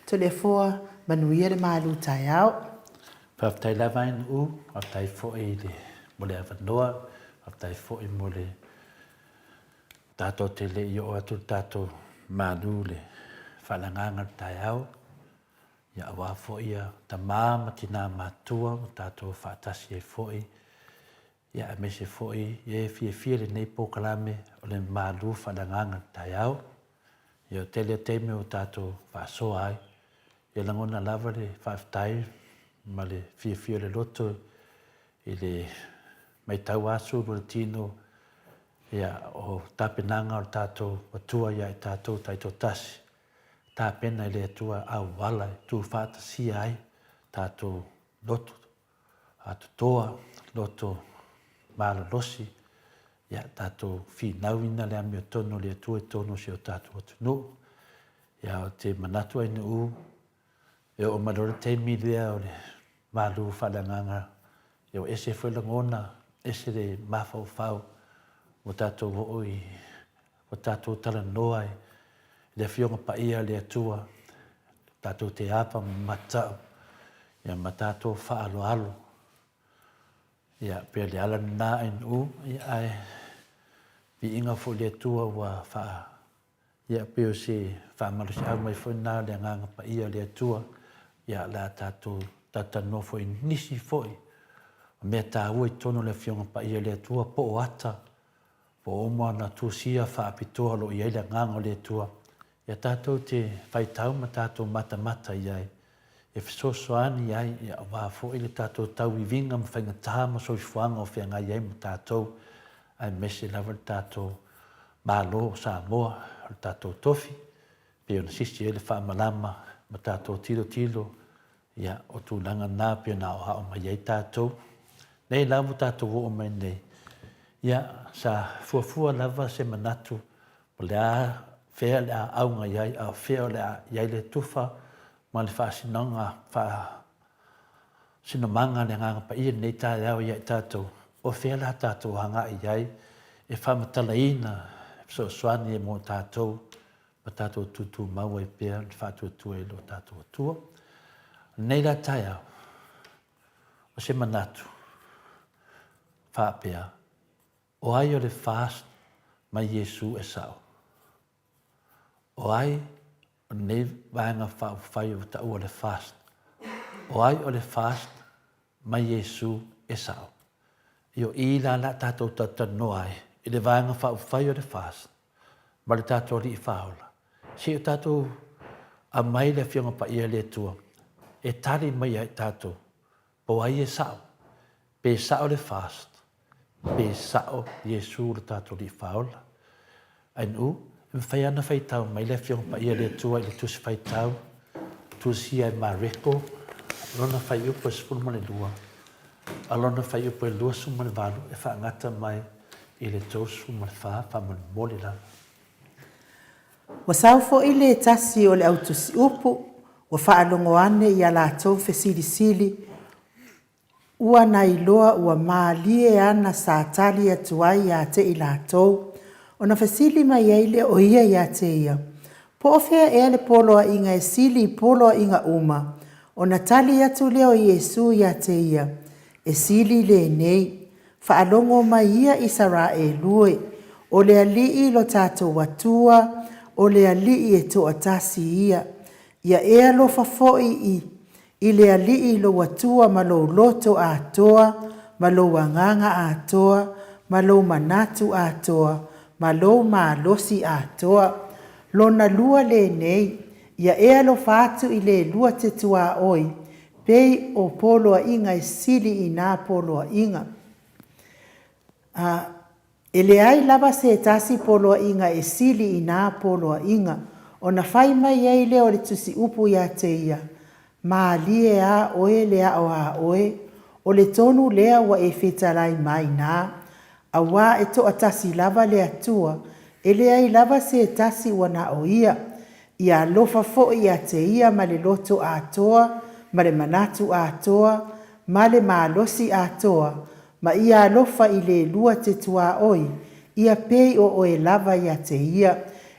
Toleafoa, manuia le malu taeao. Faafetai lava NU, faafetai foi i le, mo le avanoa, faafetai foi mo le tatou te le i oo atu le tatou malu le faalagaga le taeao. Ia aua foi ia tama ma tina matua ua tatou faatasi ai foi ia aemaise foi e fiafia lenei polokalame o le malu faalagaga le taeao. Ia o tele o taimi ua tatou faasoa ai, ia lagona lava le faafetai ma le fiafia o le loto i le maitau asu o le tino ia o tapenaga o le tatou Atua ia i tatou taitoatasi, tapena e le Atua auala e tuufaatasia ai tatou loto atotoa, loto malolosi, ia tatou finauina le amiotonu o le Atua i totonu o si o tatou atunuu. Ia ou te manatu ai nuu, e oo mai loa le taimi lea o le malu faaleagaga, ia ua ese foi lagona, ese le mafaufau, ua tatou oo i, ua tatou talanoa i le Afioga Paia a le Atua, tatou te ava ma matau, ia ma tatou faaaloalo. Ia, pei o le ala lena NU, ia, ae viiga foi i le Atua ua faa, ia, pei o se faamalosiau mai foi lena o le Agaga Paia o le Atua, ia, o le a tatou talatalanoa foi i nisi foi o mea taua i totonu o le Afioga Paia o le Atua, po o ata, po o uma ona tusia faapitoa o lo o i ai le Agaga o le Atua, Ia tatou te faitau ma tatou matamata i ai, e fesoasoani ai ia aua foi le tatou tauiviga ma faigata ma soifuaga o feagai ai ma tatou, aemaise lava le tatou Malo o Samoa, o le tatou tofi, pei ona sisi ai le faamalama ma tatou tilotilo, ia, o tulaga na pei ona aoao mai ai tatou. Nei la ua tatou oo mai nei, ia, sa fuafua lava se manatu O le a fea le a auga i ai, a o fea o le a i ai le tufa ma le faasinoga, faasinomaga a le Agaga Paia i lenei taeao ia i tatou, o fea la tatou agai i ai e faamatalaina, e fesoasoani ai mo tatou ma tatou tutumau ai pea le faatuatua i lo tatou Atua. O lenei la taeao, o se manatu faapea, O ai o le fast mai Iesu e sao? O ai o lenei vaega faaupufai ua taua le fast? O ai o le fast mai Iesu e sao? I o i la la tatou talatalanoa ai i le vaega faaupufai o le fast ma le tatou Alii Faaola. Se i o tatou aumai le Afioga Paia a le Atua e tali mai ia i tatou po o ai e sao, pe sao le fast, pe sao Iesu lo tatou Alii Faaola. NU, E mafai lava ona faitau mai le Afioga Paia a le Atua i le Tusi Faitau, tusia e Mareko, lona fuaiupu e 12, a lona fuaiupu e 28 e faagata mai i le 34, faamolemole lava. Ua sau foi le tasi o le au tusiupu, ua faalogo ane i a latou fesilisili, ua na iloa ua malie ana sa tali atu ai ia te i latou. Ona fesili mai ai lea o ia ia te ia, Po o fea ea le poloaiga e sili i poloaiga uma? Ona tali atu lea o Iesu ia te ia, E sili lenei, Faalogo mai ia Isaraelu e, o le Alii lo tatou Atua, o le Alii e toatasi ia. Ia e alofa foi i i le Alii lou Atua ma lou loto atoa, ma lou agaga atoa, ma lou manatu atoa, ma lou malosi atoa. Lona lua lenei, ia e alofa atu i le lua te tuaoi, Pei o poloaiga e sili i nā poloaiga. A, e leai lava se tasi poloaiga e sili i nā poloaiga, ona fai mai ai lea o le tusiupu iā te ia, Mālie a oe le aʻo a oe, o le tonu lea ua e fetalai mai nā, auā e toatasi lava le Atua, e leai lava se tasi ua na o ia. Ia alofa foi ia te ia ma le loto atoa, ma le manatu atoa, ma le malosi atoa, ma ia alofa i le lua te tuaoi, Ia pei o oe lava ia te ia,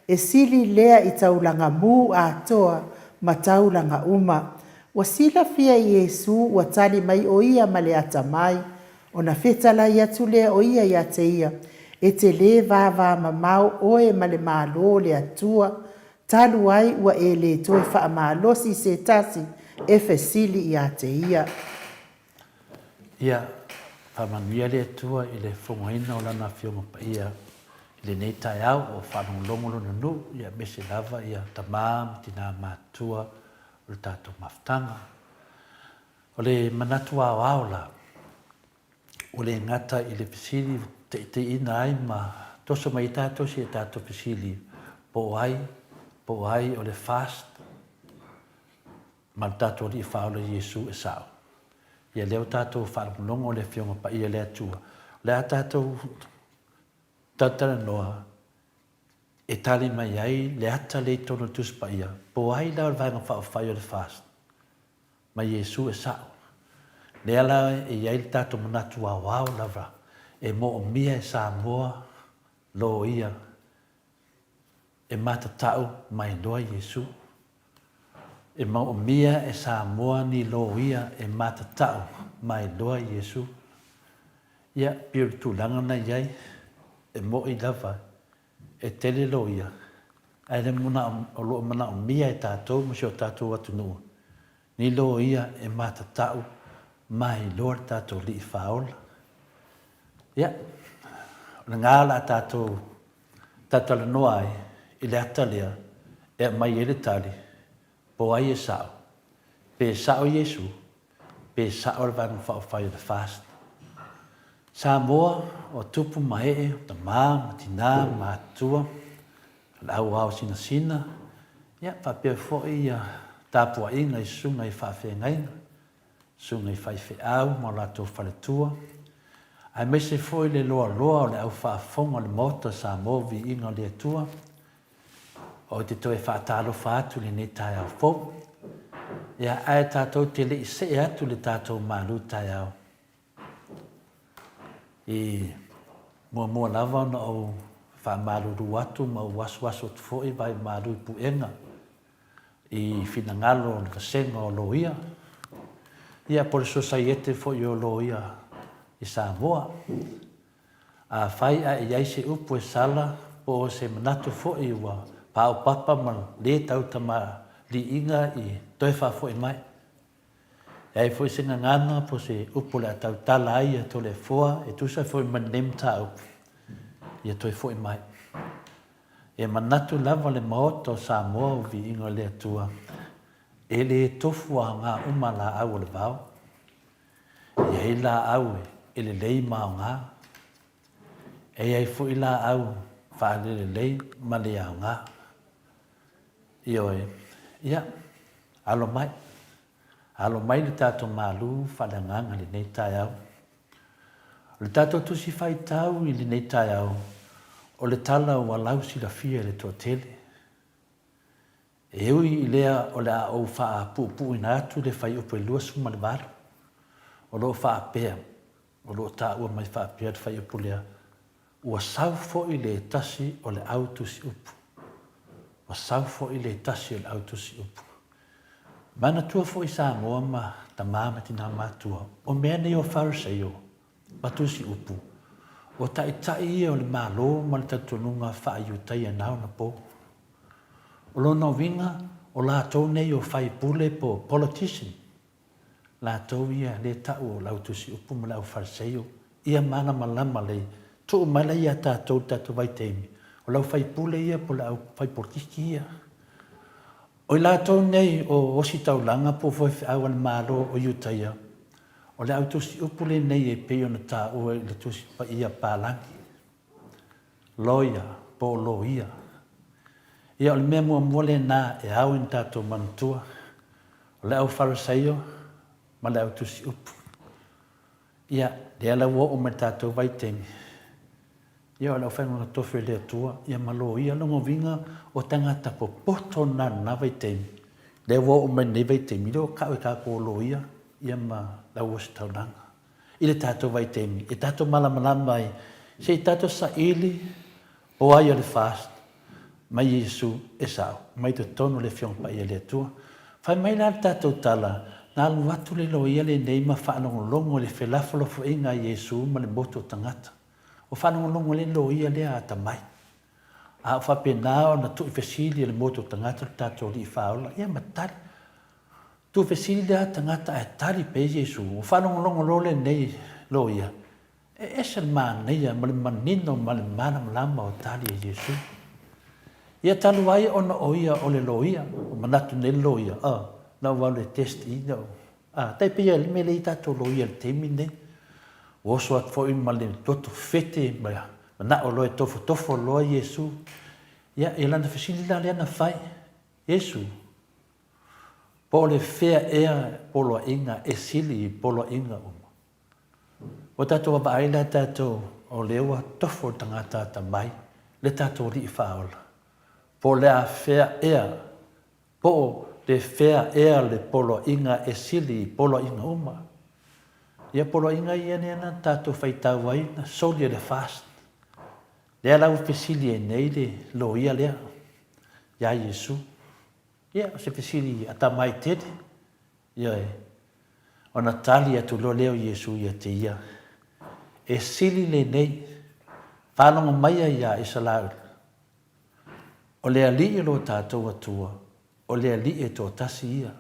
e sili lea i taulaga mū atoa ma taulaga uma. Ua silafia e Iesu ua tali mai o ia ma le atamai, ona fetalai atu lea o ia ia te ia, E te lē vāvāmamao oe ma le Malo o le Atua, talu ai ua e lē toe faamalosi se tasi e fesili ia te ia. Ia faamanuia le Atua i le fofogaina o Lana Afioga Paia i lenei taeao o faalogologo Lona nuu, ia aemaise lava ia tama ma tina matutua o le tatou mafutaga. O le manatu aoao la, ua le gata i le fesili ua taitaiina ai ma toso mai ai tatou si a tatou fesili po o ai, po o ai o le fast ma le tatou Alii Faaola Iesu e sao. Ia lea ua tatou faalogologo le Afioga Paia le Atua, o le a tatou talatalanoa e tali mai ai le ata lea i totonu o le Tusi Paia, po o ai la o le Vaega Faaupufai o le fast ma Iesu e sao. Lea la e i ai le tatou manatu aoao lava e moomia e Samoa loia e matatau mai loa Iesu. E moomia e Samoa ni loia e matatau mai loa Iesu. Ia, pei o le tulaga na i ai, e mo'i lava e tele loia, ae le o lo o manaomia e tatou ma si o tatou atunuu ni loia e matatau mai loa le tatou Alii Faaola. Ia, o lena o le a tatou talatalanoa ai i le ata lea e aumai ai le tali po o ai e sao, pe sao Iesu, pe sao le Vaega Faaupufai o le FAST. Samoa, o tupu ma ee, o tama ma tina ma matutua, o le au ao sinasina, ia faapea foi ia tapuaiga i susuga i faafeagaiga, susuga i faifeau ma o latou faletua, aemaise foi le loaloa o le au faafofoga o le Maota o Samoa Viiga o le Atua, Ou te toe faatalofa atu i lenei taeao fou. Ia, ae tatou te le i see atu i le tatou malu taeao. I muamua lava ona ou faamalulu atu ma ou asuasu atu foi vai malu i puega i finagalo o le vasega o loia, ia po o le sosaiete foi o loia i Samoa. Afai ae i ai se upu e sala po o se manatu foi ua paopapa ma lē tautamaliiga i toe faafoi mai. E ai foi se gagana po o se upu o le a tautala ai ia Toleafoa e tusa foi ma lenei mataupu, ia toe foi mai. E manatu lava le Maota o Samoa o Viiga o le Atua, e lē tofu aoga uma laau o le vao. E i ai laau e lelei ma aoga, e i ai foi laau faalelelei ma le aoga. Ioe, ia, alo mai, alo mai le tatou malu faaleagaga i lenei taeao. O le tatou tusi faitau i lenei taeao, o le tala ua lausilafia e le toatele. E ui i lea o le a ou faapuupuuina atu le fuaiupu e 28, o lo o faapea, o lo o taua mai faapea le fuaiupu lea, Ua sau foi le tasi o le au tusi upu. Ua sau foi le tasi o le au tusi upu. Manatua foi Samoa ma tama ma tina matua, o mea nei o Fariseio ma tusi upu, o taitai ia o le Malo ma le talitonuga faa-Iutaia na ona po. O lona uiga, o latou nei o faipule po o politician, latou ia lea ta'u o le au tusi upu ma le au Fariseio, ia malamalama lei, tuu mai la ia tatou i le tatou vaitaimi, o le au faipule ia po o le au fai polokiki ia. O i latou nei o ositaulaga po o faifeau a le Malo o Iutaia, o le au tusi upu lenei e pei ona taua i le Tusi Paia Palagi. Lawyer po o loia. Ia o le mea muamua lena e ao i na tatou manatua, o le au Farisaio ma le au tusi upu. Ia, lea la ua oo mai i le tatou vaitaimi, ia o le aufaigaluega tofi a le Atua, ia ma loia lona uiga o tagata popoto na i lena vaitaimi, lea ua oo mai i lenei vaitaimi, lea ua tau e tatou o loia ia ma le au ositaulaga. I le tatou vaitaimi e tatou malamalama ai Se i tatou saili o ai o le fast mai Iesu e sao mai totonu o le Afioga Paia a le Atua. Fai mai la le tatou tala, na alu atu le loia lenei ma faalogologo i le felafolafoaiga a Iesu ma le motu o tagata. Ua faalogologo le loia lea atamai. A o faapena ona tuuifesili e le motu o tagata lo tatou Alii Faaola, ia ma tali. Tuufesili lea tagata ae tali pea Iesu. Ua faalogologo loa lenei loia, e ese le manaia ma le manino ma le malamalama o tali a Iesu. Ia talu ai ona o ia o le loia, ua manatu nei le loia, oh, na ou alu e test i, na ou, ah, tai pei o le mea lea i tatou loia i le taimi lenei. Ua oso atu foi ma le toto fete ma manao loa e tofotofo loa Iesu. Ia, ia lana fesili la lea na fai, Iesu, Po o le fea ea poloaiga e sili i poloaiga uma? Ua tatou vaavaai la tatou o lea ua tofo le tagata atamai le tatou Alii Faaola. Po o le a fea ea, po o le fea ea le poloaiga e sili i poloaiga uma? Ia poloaiga ia lea na tatou faitau ai na soli e le FAST. Lea la ua fesili ai nei le loia lea iā Iesu. Ia, o se fesili atamai tele. Ioe. Ona tali atu loa lea o Iesu ia te ia, E sili lenei, faalogo maia iā Isaraelu, o le Alii o lo tatou Atua, o le Alii e toatasi ia.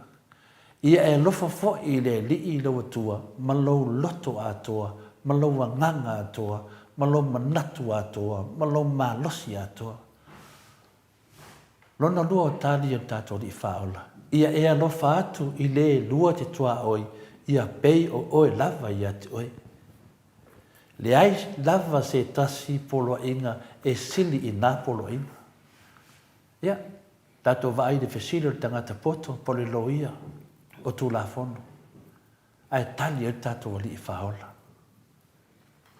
Ia e alofa foi i le Alii i lou Atua ma lou loto atoa, ma lou agaga atoa, ma lou manatu atoa, ma lou malosi atoa. Lona lua o tali o le tatou Alii Faaola, Ia e alofa atu i le lua te tuaoi, ia pei o oe lava ia te oe. Leai lava se tasi poloaiga e sili i na poloaiga. Ia, tatou vaai i le fesili o le tagata poto po o le loia o Tulafono, ae tali ai le tatou Alii Faaola.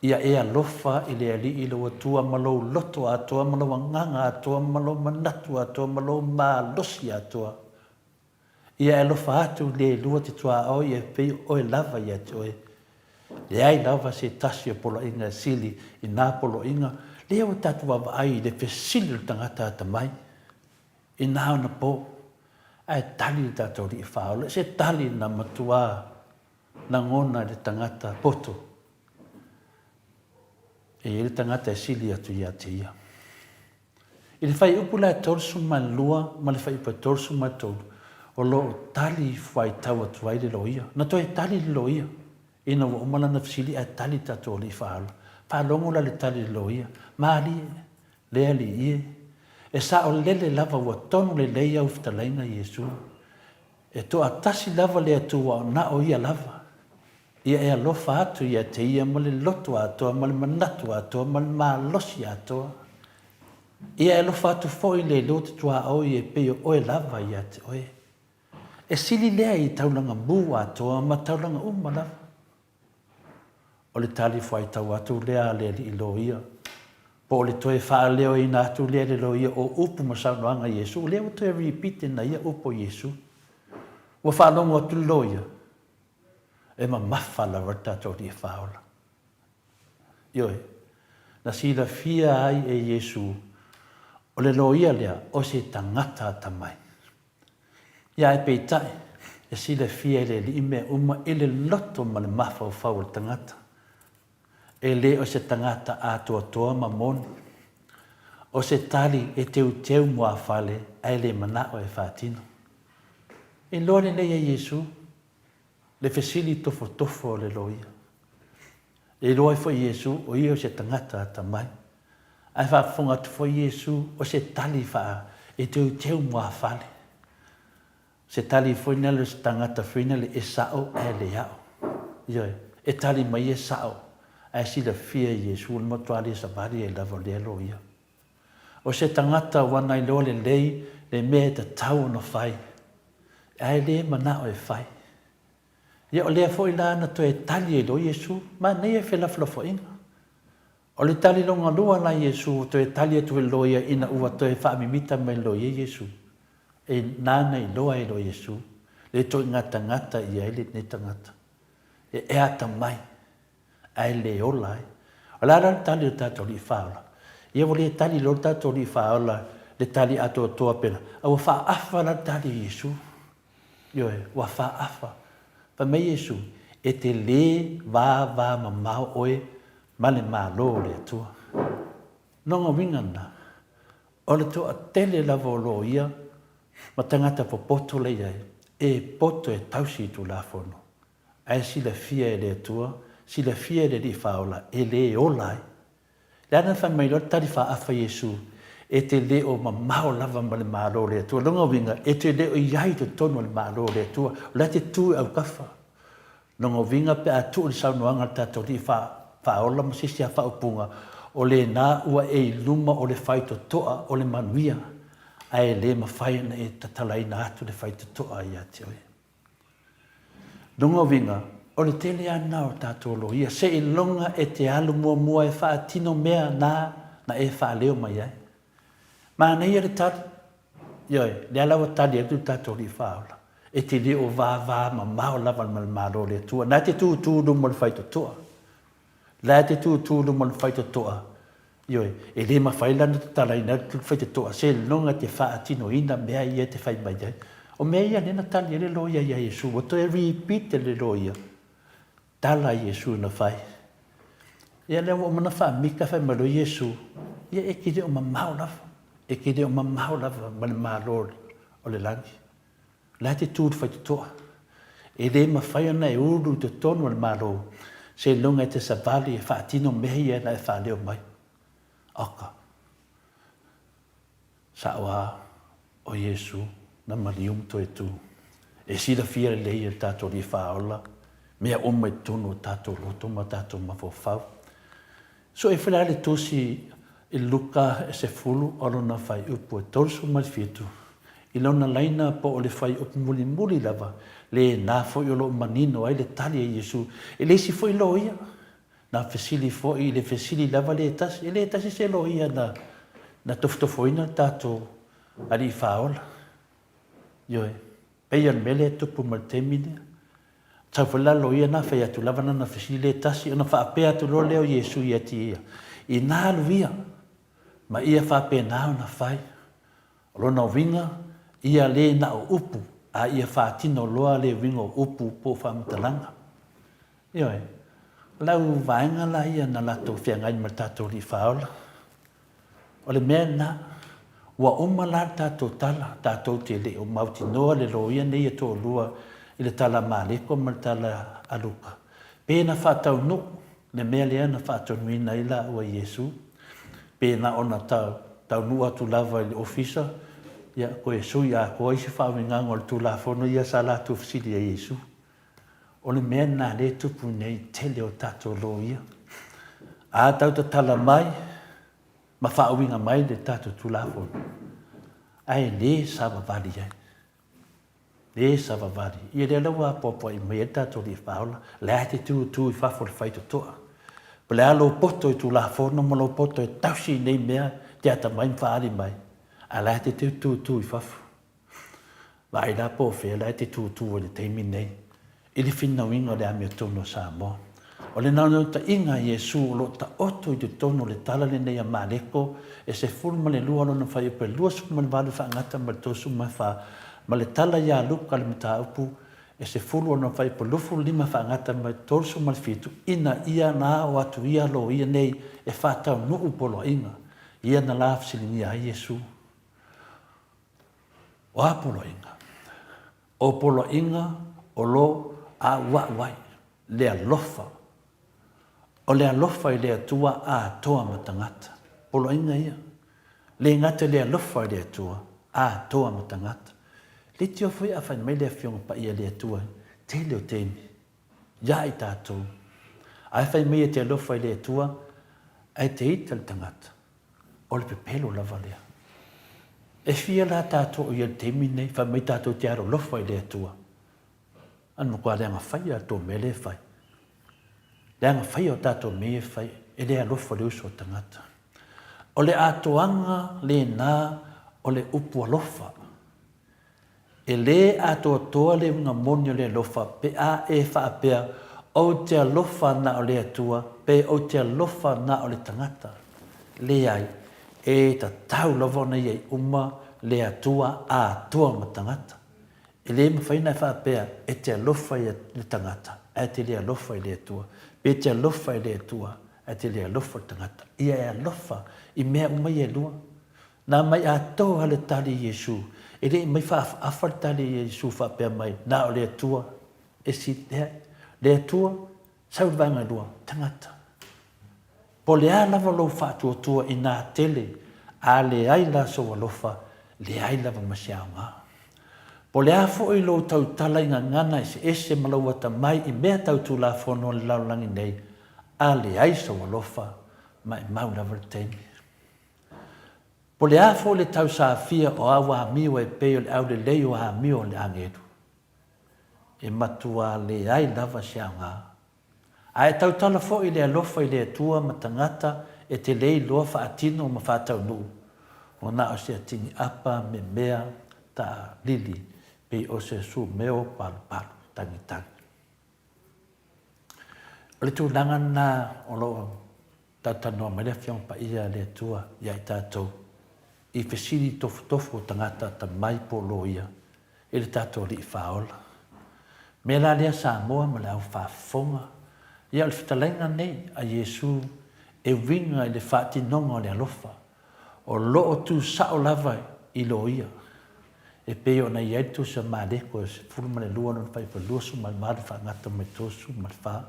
Ia e alofa i le Alii lou Atua ma lou loto atoa, ma lou agaga atoa, ma lou manatu atoa, ma lou malosi atoa. Ia e alofa atu i le lua te tuaoi e pei o oe lava ia te oe. Leai lava se tasi o poloaiga e sili i nā poloaiga, lea ua tatou vaavaai i le fesili o le tagata atamai i nā ona po, ae tali le tatou Alii Faaola i se tali na matuā lagona e le tagata poto. E i ai le tagata e sili atu ia te ia. I le fuaiupu la e 32 ma le fuaiupu e 33, o lo o tali fuaitau atu ai le loia. Na toe tali le loia ina ua uma lana fesili ae tali le tatou alii faaola. Faalogo la i le tali a le loia, Malie, le alii e, e saolele lava ua tonu lelei au fetalaiga Iesu. E toatasi lava le Atua na o Ia lava. Ia e alofa atu ia te Ia ma le loto atoa ma le manatu atoa ma le malosi atoa. Ia e alofa atu foi le loto tuaoi e pei o oe lava ia te oe. E sili lea i taulaga mu atoa ma taulaga uma lava. O le tali fuaitau atu lea a le alii loia, po o le toe faaleoina atu lea e le loia o upu ma saunoaga a Iesu, o lea ua toe repeat ina ia upu o Iesu. Ua faalogo atu le loia, e mamafa lava le tatou Alii e faaola. Ioe, na silafia ai e Iesu, o le loia lea o se tagata atamai. Ia ae peitai, e silafia e le Alii mea uma i le loto ma le mafaufau o le tagata. E le o se tagata atoatoa ma moni. O se tali e teuteu muafale ae le manao e faatino. Iloa lelei e Iesu le fesili tofotofo o le loia. E iloa ai foi Iesu o ia o se tagata atamai. Ae faafofoga atu foi Iesu o se tali faa e teuteu muafale. O se tali foi nale o se tagata foi nale e sao ae le ao. Ioe, e tali mai e sao ae silafia e Iesu o le matua le savali ai lava o lea loia. O se tagata ua na iloa lelei le mea e tatau ona fai, ae le manao e fai. Ia o lea foi la na toe tali ai loa Iesu, manaia felafolafoaiga. O le tali lona lua la Iesu ua toe tali atu ai loa ia ina ua toe faamimita mai loa ia Iesu. E nāna iloa ai loa Iesu, le toe gatagata i ai lenei tagata. E, e atamai, ae le ola ai. O le a la le tali o le tatou Alii Faaola? Ia ua le tali loa le tatou Alii Faaola le tali atoatoa pela, a ua faaafa la le tali a Iesu. Ioe, ua faaafa. Fai mai Iesu, E te lē vavamamao oe ma le Malo o le Atua. Lona uiga lena, o le toatele lava o loia ma tagata popoto la i ai, e poto e tausi i Tulafono, ae silafia e le Atua, silafia e le Alii Faaola, e le ola ai. Le a na fai mai loa le tali faaafa Iesu, E te le o mamao lava ma le Malo o le Atua. Lona uiga, e te le o i ai i totonu o le Malo o le Atua, o la e te tu i autafa. Lona uiga pe a tuu i le saunoaga a le tatou Alii Faaola ma se isi lava faaupuga, o lena ua e i luma o le faitotoa o le manuia, ae le mafai ona e tatalaina atu le faitotoa ia te oe. Lona uiga, o le tele lava lena o tatou loia, seiloga e te alu muamua e faatino mea na na e faaleo mai ai. Manaia le tali, ioe, lea la ua tali atu le tatou Alii Faaola, e te le o vavamamao lava ma le Malo o le Atua, na e te tutū i luma o le faitotoa. La e te tutū i luma o le faitotoa, ioe, e le mafai la ona tatalaina atu le faitotoa seiloga e te faatinoina mea ia e te fai mai ai. O mea ia lea na tali ai le loia ia Iesu, ua toe repeat e le loia tala a Iesu na fai. Ia lea ua uma ona faamita fai mai loa Iesu, ia e te le o mamao lava, e te le o mamao lava ma le Malo o le lagi. La e te tu i le faitotoa. E le mafai ona e ulu i totonu o le Malo seiloga e te savali e faatino mea ia na e faaleo mai. Oka. Sao a o Iesu na maliu ma toe tu. E silafia lelei e le tatou Alii Faaola mea uma i totonu o tatou loto ma tatou mafaufau. Sue foi la le Tusi i Luka e sefulu o lona fuaiupu e 37, i lona laina po o le fuaiupu mulimuli lava, lena foi o lo o manino ai le tali a Iesu i le isi foi loia na fesili foi i le fesili lava le tasi, e le tasi se loia na na tofotofoina le tatou Alii Faaola. Ioe. Pei o le mea lea e tupu mai le taimi lea. Sau foi la loia na fai atu lava lana fesili le tasi, ona faapea atu loa lea o Iesu ia te ia, Ina alu ia, ma ia faapena ona fai. O lona uiga, ia le na o upu, a ia faatino loa le uiga o upu po o faamatalaga. Ioe. O lau vaega la ia na latou feagai ma le tatou Alii Faaola. O le mea lena, ua uma la le tatou tala, tatou te le o mautinoa le loia nei e toalua i le tala a Mareko ma le tala a Luka, pe na faataunuu le mea lea na faatonuina ai laua i Iesu, pe na ona taunuu atu lava i le ofisa, ia, toe sui atoa isi faauigaga o le Tulafono ia sa latou fesili ai i Iesu. O le mea lena lea e tupu nei i le tele o tatou loia. A tau tatala mai ma faauiga mai le tatou Tulafono, ae le savavali ai. Le savavali. Ia lea la ua apoapoai mai ai le tatou Alii Faaola, la e te tutū i fafo o le faitotoa. Po o le a lou poto i Tulafono ma lou poto e tausi i nei mea te atamai ma faaali mai, ae la e te tutū i fafo. Vaai la po o fea la e te tūtū ai i le taimi nei i le finauina o le amiotonu a Samoa. O le naunautaiga a Iesu o lo o taoto i totonu o le tala lenei a Mareko e 12 lona fuaiupu e 28 faagata ma le 34 ma le tala ia Luka le mataupu e 10 lona fuaiupu e 25 faagata ma le 37 ina ia na ao atu ia loia nei e faataunuu poloaiga ia na la fesiligia ai Iesu. O a poloaiga? O poloaiga o lo a'ua'u ai le alofa, o le alofa i le Atua atoa ma tagata. Poloaiga ia. Le gata i le alofa i le Atua atoa ma tagata. Leitio foi a fai mai le Afioga Paia i le Atua i tele o taimi, ia i tatou. Ae fai mai e te alofa i le Atua, ae te ita le tagata. O le pepelo lava lea. E fia la tatou i ai i le taimi lenei, fai mai tatou te alolofa i le Atua. A na matua leaga faia a tou mea lea e fai. Leaga faia o tatou mea ia e fai, e le alofa le uso a tagata. O le atoaga lena o le upu alofa. E le atoatoa le uiga moni o le alofa pe a e faapea. Ou te alofa na o le Atua, pe ou te alofa na o le tagata? Leai, e tatau lava ona i ai uma le Atua atoa ma tagata. E le mafai ona e faapea e te alofa i le tagata ae te le alofa i le Atua, pe te alofa i le Atua ae te le alofa i le tagata. Ia e alofa i mea uma ia e lua. Na mai atoa le tali i Iesu. E le i mai faafaafa le tali i Iesu faapea mai, na o le Atua e sili. Leai. Le Atua, sau i le vaega e lua, tagata. Po o le a lava lou faatuatua inā tele, a leai la sou alofa, leai lava ma se aoga. Po o le a foi lou tautala i gagana eseese ma lou atamai i mea tau Tulafono a le lalolagi nei, a leai sou alofa, maimau lava le taimi. Po o le a foi le tausafia o au amio e pei o le aulelei o amio o le agelu, e matuā leai lava se aoga. A e tautala foi i le alofa i le Atua ma tagata e te le iloa faatino ma faataunuu, ua na o se atigi apa memea taalili pei o se sumeo palupalu tagitagi. O le tulaga lena o lo o talatalanoa mai le Afioga Paia a le Atua ia i tatou i fesili tofutofu o tagata atamai po o loia i le tatou Alii Faaola. Mea la lea Samoa ma le au faafofoga, ia o le fetalaiga nei a Iesu e uiga i le faatinoga o le alofa, o lo o tu sao lava i loia, e pei ona i ai le tusi a Mareko e 12 lona fuaiupu e 28 faagata mai 34,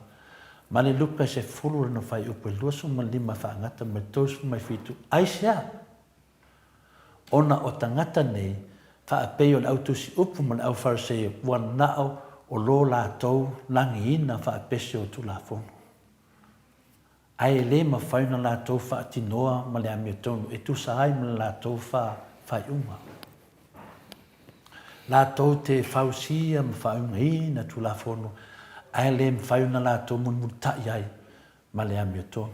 ma le Luka e 10 lona fuaiupu e 25 faagata mai 37, aisea? Ona o tagata nei, faapei o le au tusi upu ma le au Fariseo, ua nao o lo latou lagiina faapese o Tulafono. Ae e le mafai ona latou faatinoa ma le amiotonu e tusa ai ma le latou fa faaiuga. Latou te fausia ma faaiugaina Tulafono, ae le mafai ona latou mulimulita'i ai ma le amiotonu.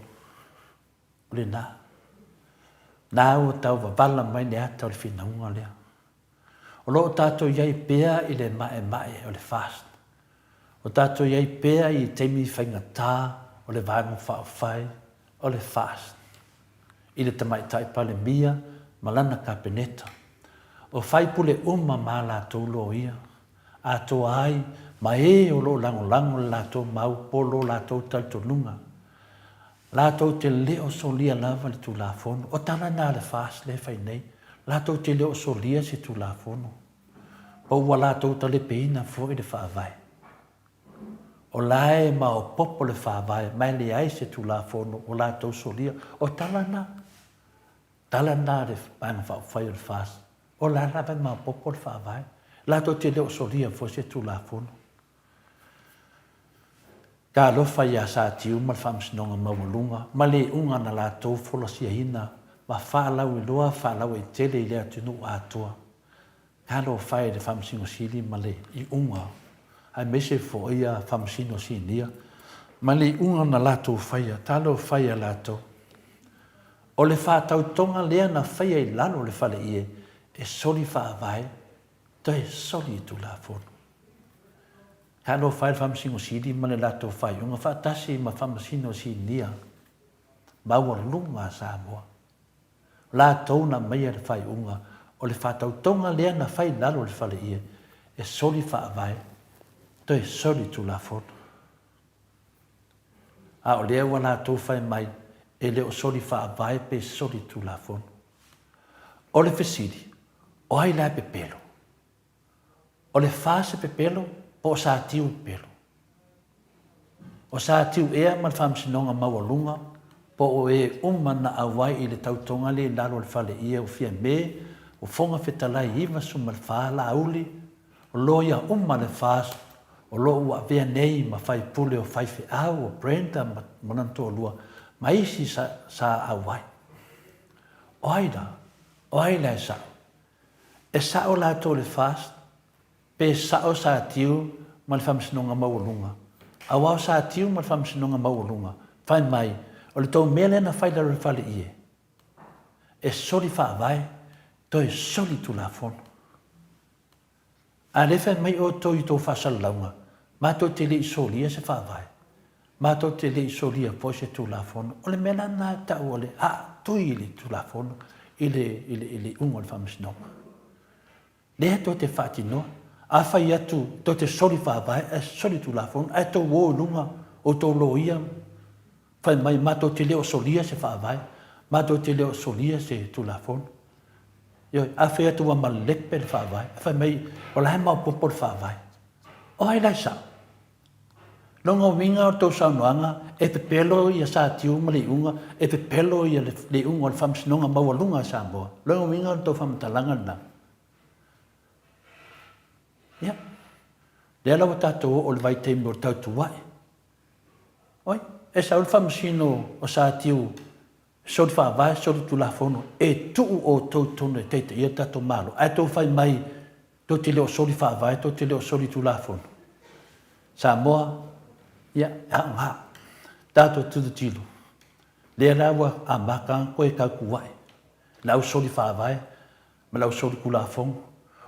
O lena. Na ua tau wavala mai le ata o le finauga lea. O lo o tatou i ai pea i le ma'ema'e o le fast. O tatou i ai pea i taimi faigata o le Vaega Faaupufai o le fast. I le Tamaitai Palemia ma lana Kapeneta. O faipule uma ma a latou loia, atoa ai ma e o lo o lagolago le latou mau po lo latou talitonuga. Latou te le o solia lava le Tulafono. O tala na a le FAST lea e fai nei. Latou te le o solia se Tulafono. Po ua latou talepeina foi le Faavae. O la e maopoopo le Faavae ma e leai se Tulafono o latou solia. O tala na. Tala na a le Vaega Faaupufai o le FAST. O la lava e maopoopo le Faavae. Latou te le o solia foi se Tulafono. Talofa ia Satiu ma le Faamasinoga Maualuga ma le iuga na latou folasiaina ma faalauiloa faalauaitele i le atunuu atoa. Talofa e i le Faamasino Sili ma le iuga aemaise foi ia Faamasino Sinia ma le iuga na latou faia. Talofa ia latou. O le faatautoga lea na faia i lalo o le faleie e soli faavae toe soli i Tulafono. Talofa e le Faamasino Sili ma le latou faaiuga faatasi ma Faamasino Sinia maualuga a Samoa. O latou na aumaia le faaiuga o le faatautoga lea na fai i lalo o le faleie e soli faavae toe soli Tulafono. A o lea ua latou fai mai e le o soli faavae pe soli Tulafono. O le fesili, o ai la e pepelo? O le fa se pepelo po o Satiu e pepelo? O Satiu ea ma le Faamasinoga Maualuga po o e uma na auai i le tautoga le i lalo o le faleie o Fiame, o Fofoga Fetalai 94 Laauli, o loia uma le fa o lo o ua avea nei ma faipule o faifeau o Brenda ma lona toalua ma isi sa, sa auai. O ai la? O ai la e sa'o? E sa'o latou le FAST pe sa'o Satiu ma le Faamasinoga Maualuga? Aua o Satiu ma le Faamasinoga Maualuga, fai mai, o le tou mea lea na fai i lalo o le faleie, e soli faavae, toe soli tulafono. A o lea e fai mai outou i tou faasalalauga, matou te le i solia se faavae. Matou te le i solia foi se Tulafono. O le mea la lena e tau o le aatui i le Tulafono i le, i le, i le iuga o le Faamasinoga. Lea tou te faatinoa. A fai atu tou te soli faavae ae soli Tulafono, ae tou o i luga o tou loia fai mai matou te le o solia se faavae, matou te le o solia se Tulafono. Ioe, a fai atu ua malepe le faavae, ae fai mai o la e maopoopo le faavae. O ai la e sao? Lona uiga o le tou saunoaga, e pepelo ia Satiu ma le iuga, e pepelo ia le iuga o le Faamasinoga Maualuga a Samoa. Lona uiga o le tou faamatalaga lena. Ia, lea la ua tatou oo i le vaitaimi o le tautua'i. Oi, e sau le Faamasino o Satiu soli faavae, soli tulafono, e tuu outou i totonu e taitaia le tatou Malo, ae tou fai mai tou te le o soli faavae, tou te le o soli tulafono. Samoa, ia, e aoga. Tatou tilotilo, lea la ua amata ona toe tautua'i le au soli faavae ma le au soli tulafono.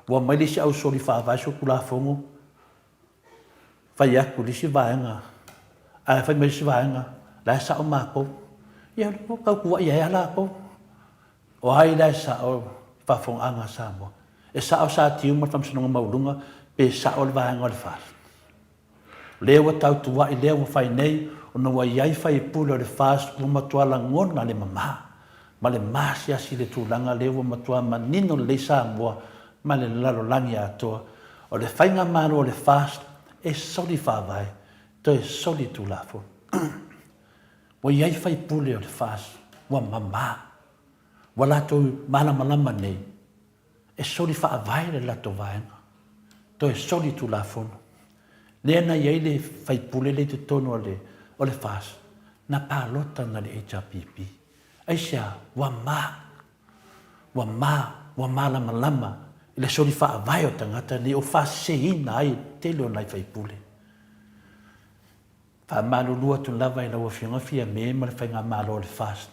Ua aumai le isi au soli faavae, soli tulafono, fai atu i le isi vaega, ae fai mai le isi vaega, la e sao matou. Ia ua tautua'i ai lava latou. O ai la e sao i le faafofogaaga a Samoa? E sao Satiu ma le Faamasinoga Maualuga pe sao le vaega o le FAST? O lea ua tautua'i lea ua fai nei ona ua i ai faipule o le FAST ua matua lagona le mama ma le maasiasi i le tulaga lea ua matua manino lelei Samoa ma le lalolagi atoa. O le faigamalo a le FAST e soli faavae, toe soli tulafono. Ua i ai faipule o le FAST ua mama, ua latou malamalama nei e soli faavae le latou vaega, toe soli tulafono. Lea na i ai le faipule lea i totonu o le FAST, na palota na le HRPP. Aisea? Ua ma. Ua ma, ua malamalama i le soli faavae o tagata nei o faaseseina ai le tele o nai faipule. Faamalulu atu lava i lau Afioga Fiame ma le Faigamalo a le FAST.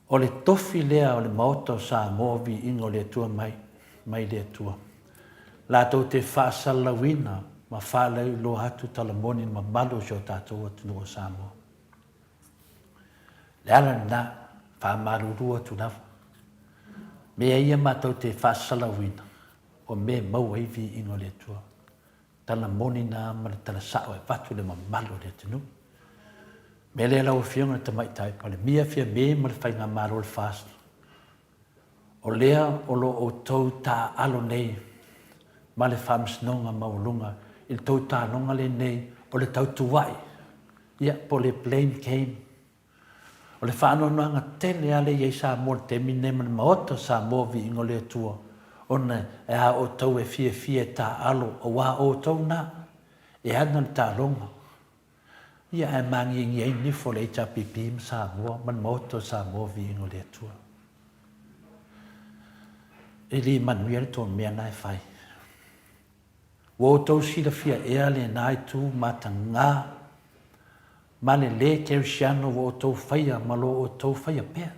O le tofi lea o le Maota o Samoa Viiga o le Atua mai, mai le Atua. Latou te faasalalauina ma faalauiloa atu tala moni i le mamalu o si o tatou atunuu o Samoa. Le ala lena, faamalulu atu lava. Mea ia matou te faasalalauina, o mea e maua ai viiga o le Atua. Tala moni na ma le tala sao e avatu i le mamalu o le atunuu. Mea lea lau Afioga i le Tamaitai Palemia Fiame ma le Faigamalo o le FAST, o lea o lo o outou taaalo nei ma le Faamasinoga Maualuga i le tou taaloga lenei o le tautua'i, ia, po o le blame game. O le faanoanoaga tele lava lea i ai Samoa i le taimi lenei ma le Maota o Samoa Viiga o le Atua, ona e a outou e fiafia e taaalo aua o outou na e ana le taaloga. Ia ae magiagia ai nifo o le HRPP ma Samoa ma le Maota o Samoa Viiga o le Atua. E le manuia le tou mea na e fai. Ua outou silafia ea lena itu mataga ma le lē kerisiano ua outou faia ma lo outou faia pea?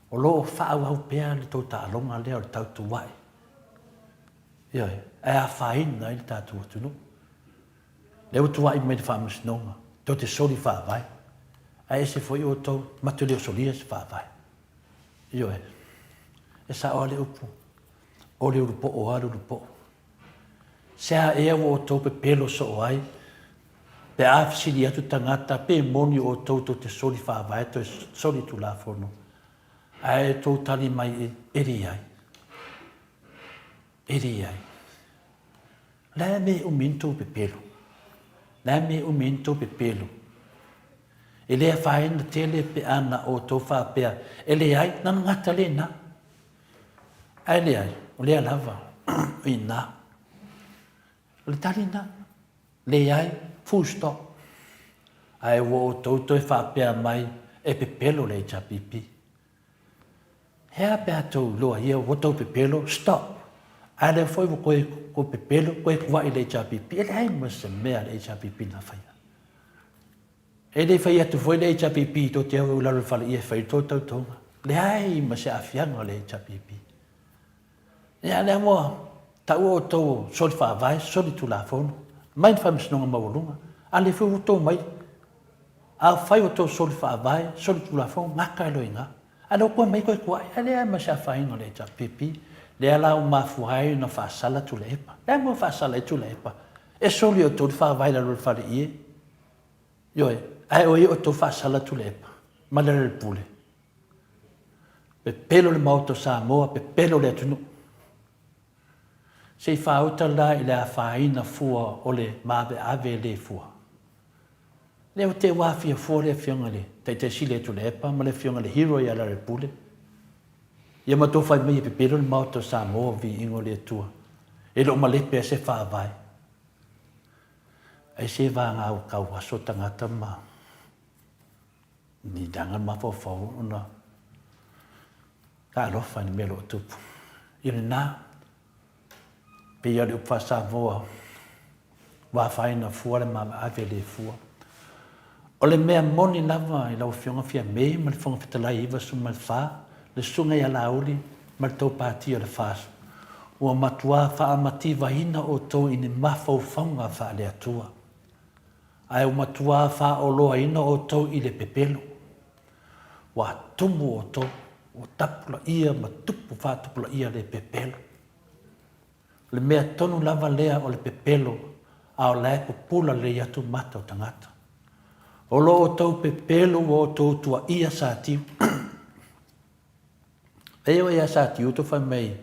O lo o faaauau pea le tou taaloga lea o le tautua'i, ioe, ae afaina ai le tatou atunuu. Lea ua tua'i mai le faamasinoga, tou te soli faavae, ae ese foi outou, matou te le o solia se faavae. Ioe, e sao lava le upu, o le ulupoo lava le ulupoo. Se a ea ua outou pepelo soo ai, pe a fesili atu tagata pe moni outou tou te soli faavae toe soli tulafono, ae tou tali mai e, e leai. E leai. O le a mea e umi ai ni tou pepelo? O le a mea e umi ai ni tou pepelo? E le afaina tele pe a na outou faapea, e leai, na ona gata lena. Ae leai, o lea lava o i ina. O le tali lena, leai, full stop. Ae ua outou toe faapea mai e pepelo le HRPP. He aha pe a tou iloa ia ua tou pepelo, stop. Ae lea foi ua toe tou pepelo, toe tuai le HRPP. E leai ma se mea a le HRPP na faia. E le fai atu foi le HRPP tou te o i lalo o le fale ia e fai le tou tautoga. Leai ma se aafiaga o le HRPP. Ia lea ua taua outou o soli faavae, soli tulafono, mai le Faamasinoga Maualuga. A lea foi ua outou omai, afai ua outou soli faavae, soli tulafono, gata ai loa i ina. A o lea ua toe omai toe tuuai, ae leai lava ma se afaina o le HRPP. Lea la ua mafua ai ona faasala Tuilaepa. O le a le mea ua faasala ai Tuilaepa? E soli e outou le faavae i lalo o le faleie. Ioe, ae o ai o outou faasala Tuilaepa ma Lealailepule? Pepelo le Maota o Samoa, pepelo le atunuu. Se i faauta la i le afaina fua o le maaveave le fua. Lea ua te ua aafia fua le Afioga i le Taitai Sili ia Tuilaepa ma le Afioga i le Hero ia Lealailepule. Ia ma tou fai mai e pepelo le Maota o Samoa, viiga o le Atua. E le o malepe a se faavae. Ai se vaga ua tauaso tagata ma ni leaga le mafaufau ona talofa i le mea o lo o tupu. I lena, pei lava o le upu faa-Samoa, ua afaina fua le maaveave le fua. O le mea moni lava i lau Afioga Fiame ma le Fofoga Fetalai 94, le Susuga ia Laauli ma le tou Pati o le FAST, ua matua faamativaina outou i ni mafaufauga faale-Atua. Ae ua matua faaoloaina outou i le pepelo. Ua tumu outou, ua tapulaia ma tupu faatupulaia le pepelo. O le mea tonu lava lea o le pepelo, a o la e pupula lelei atu mata o tagata. O lo outou pepelo ua outou tuaia Satiu. E oo ia Satiu tou fai mai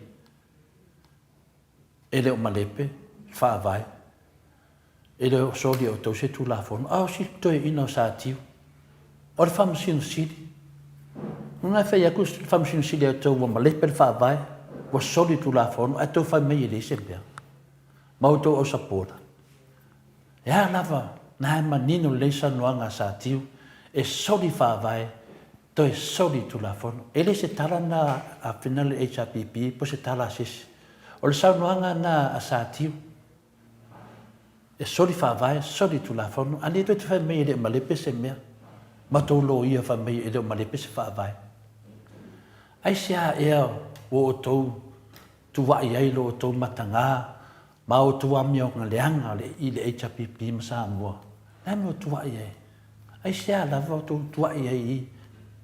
e le o malepe le faavae, e le o soli e outou se Tulafono, a o si toeaina o Satiu, o le Faamasino Sili. Lona e fai atu le Faamasino Sili a outou ua malepe le Faavae, ua soli le Tulafono, ae tou fai mai e leai se mea, ma outou ausapola. E a lava, na e manino lelei saunoaga a Satiu, e soli Faavae, toe soli Tulafono. E le se tala na a Fina le HRPP po o se tala a se isi. O le saunoaga na a Satiu. E soli faavae, soli tulafono, a lea tou te fai mai e le o malepe se mea, ma tou loia fai mai e le o malepe se faavae. Aisea ea ua outou tuuai ai lo outou mataga ma outou amioga leaga i le HRPP ma Samoa? Le a mea ua tuuai ai? Aisea lava outou tuuai ai i,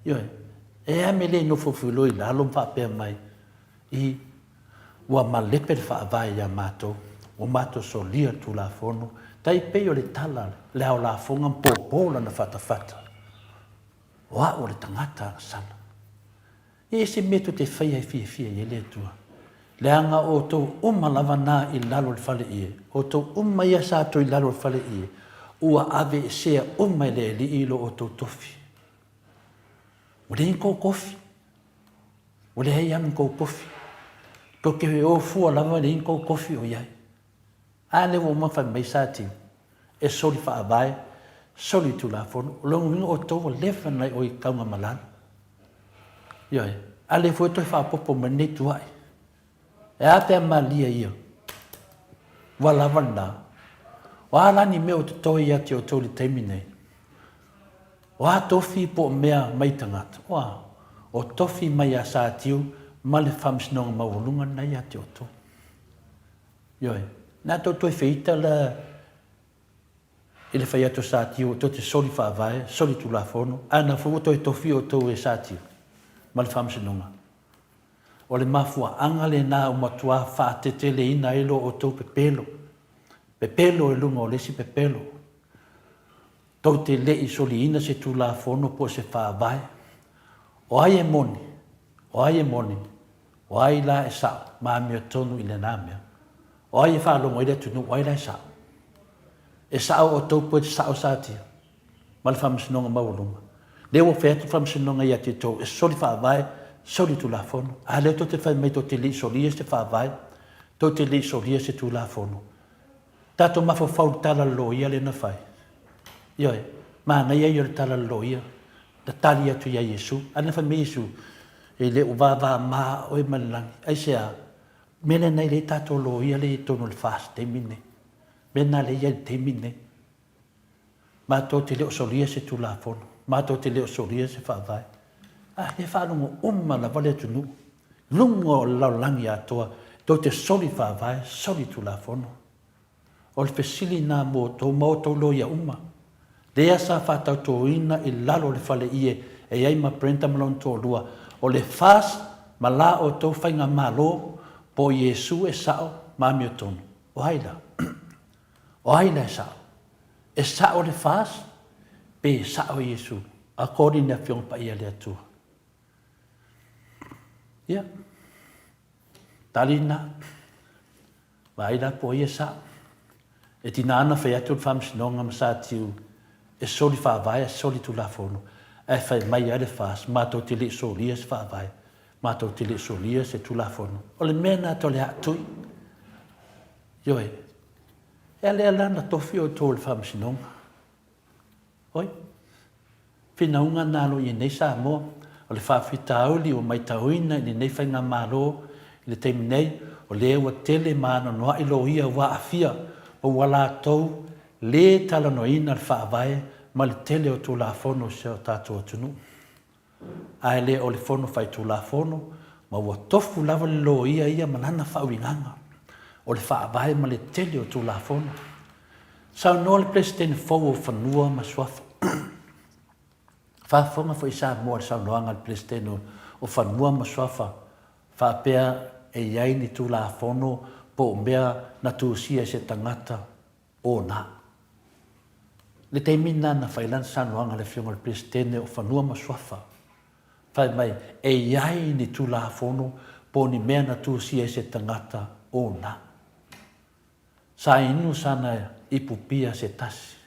ioe, e a mea le nofonofo loa i lalo ma faapea mai, I, Ua malepe le faavae ia matou, ua matou solia le Tulafono, tai pei o le tala le ao lafoga ma pōpō lana fatafata. O a'u o le tagata agasala. E ese mea tou te faia e fiafia i ai le Atua. Leaga o outou uma lava na i lalo o le faleie, o outou uma ia sa tou i lalo o le faleie, ua aveesea uma e le Alii lo outou tofi. Ua leai ni tou tofi. Ua leai lava ni tou tofi. Tou te o fua lava e leai ni tou tofi o i ai. A lea ua uma ona fai mai Satiu, e soli faavae, soli tulafono, o lona uiga outou ua leva ona i o i Taugamalara. Ioe, a lea foi ua toe faaopoopo mai lenei tuuai. E a pe a malie ia? Ua lava lena. O a la ni mea o totoe ia te outou i le taimi nei? O a tofi po o mea mai tagata? O a? O tofi mai a Satiu ma le Faamasinoga Maualuga lena ia te outou. Ioe. Na tou toe feita la i le fai atu o Satiu tou te soli faavae, soli tulafono, ae na foi ua toe tofi outou e Satiu ma le Faamasinoga. O le mafuaaga lena ua matua faateteleina ai lo outou pepelo, pepelo i luga o le isi pepelo. Tou te le i soliina se Tulafono po o se Faavae. O ai e moni? O ai e moni? O ai la e sao ma amiotonu i lena mea? O ai e faalogo ai le atunuu o ai la e sao? E sao outou po e te sao Satia ma le Faamasinoga Maualuga. Lea ua fai atu le Faamasinoga ia te outou e soli Faavae, soli Tulafono. A lea tou te fai mai tou te le i solia se Faavae, tou te le i solia se Tulafono. Tatou mafaufau i le tala a le loia lea na fai. Ioe, manaia ia o le tala a le loia, na tali atu ia Iesu. A na fai mai Iesu, e le o vavama oe ma le lagi. Aisea? Mea lea na i ai tatou loia lea i totonu o le FAST taimi lenei. Mea lena lea e i ai i le taimi lenei. Matou te le o solia se Tulafono, matou te le o solia se Faavae. A lea e faalogo uma lava le atunuu, luga o le lalolagi atoa, tou te soli Faavae, soli Tulafono. O le fesili na mo outou ma outou loia uma. Lea sa faatautoina i lalo o le fale ie e i ai ma Brenda ma lona toalua, o le FAST ma la outou faigamalo po o Iesu e sao ma amiotonu. O ai la? O ai la e sao? E sao le FAST pe sao Iesu? According le Afioga Paia a le Atua. Ia, tali lena. Vaai la po o ai e sao. E tina ana fai atu le Faamasinoga ma Satiu e soli faavae ae soli Tulafono, ae fai mai lava le FAST, matou te le i solia se faavae, matou te le i solia se Tulafono. O le mea lena atau le aatui. Ioe. E a lea la na tofi outou e le Faamasinoga? Oi. Finauga na alo i nei Samoa, o le faafitauli ua maitauina i lenei faigamalo i le taimi nei, o lea ua tele ma anoanoai loia ua aafia ma ua latou le talanoaina le Faavae ma le tele o Tulafono o si o tatou atunuu. Ae le o le Fono Faitulafono ma ua tofu lava le loia ia ma lana faauigaga o le Faavae ma le tele o Tulafono. Saunoa le Peresetene fou o Fanua ma Suafa. Faafofoga foi Samoa i le saunoaga a le Peresetene o Fanua ma Suafa faapea e i ai ni Tulafono po o mea na tusia e se tagata ona. I le taimi lena na fai lana saunoaga le Afioga i le Peresetene o Fanua ma Suafa, fai mai e i ai ni Tulafono po o ni mea na tusia e se tagata ona. Sa inu sana ipu pia se tasi.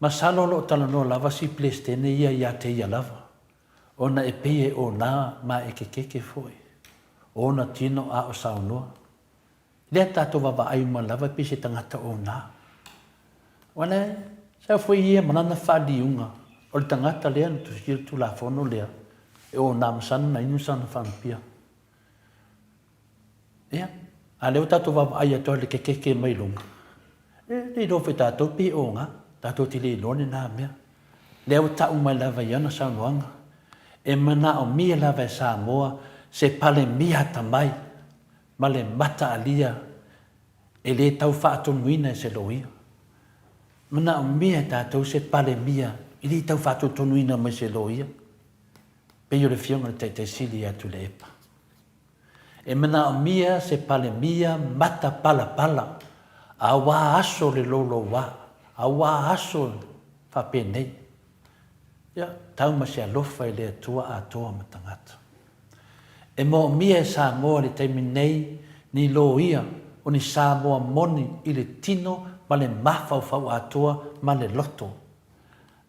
Masalo o lo o talanoa lava si Peresetene ia ia te ia lava, ona e pei e ona ma e kekeke foi ona tino a o saunoa. Lea tatou vaavaai uma lava e pei se tagata ona. Wala sau foi ia ma lana faaliuga o le tagata lea na tusia le Tulafono lea e ona ma sana na inu sana faamupia. Ia, a lea ua tatou vaavaai atu lava i le kekeke mai luga, e le iloa foi e tatou pe oga, tatou te le iloa lena mea. Lea ua tau mai lava i ana saunoaga, e manaomia lava e Samoa se Palemia atamai ma le mataalia e le tau faatonuina e se loia. Manaomia e tatou se Palemia e le tau faatonutonuina mai se loia, pei o le Afioga i le Taitai Sili ia Tuilaepa. E manaomia se Palemia mata palapala auā aso le loulouā, auā aso faapenei. Ia, tau ma se alofa i le Atua atoa ma tagata. E moomia e Samoa i le taimi nei ni loia o ni Samoa moni i le tino ma le mafaufau atoa ma le loto,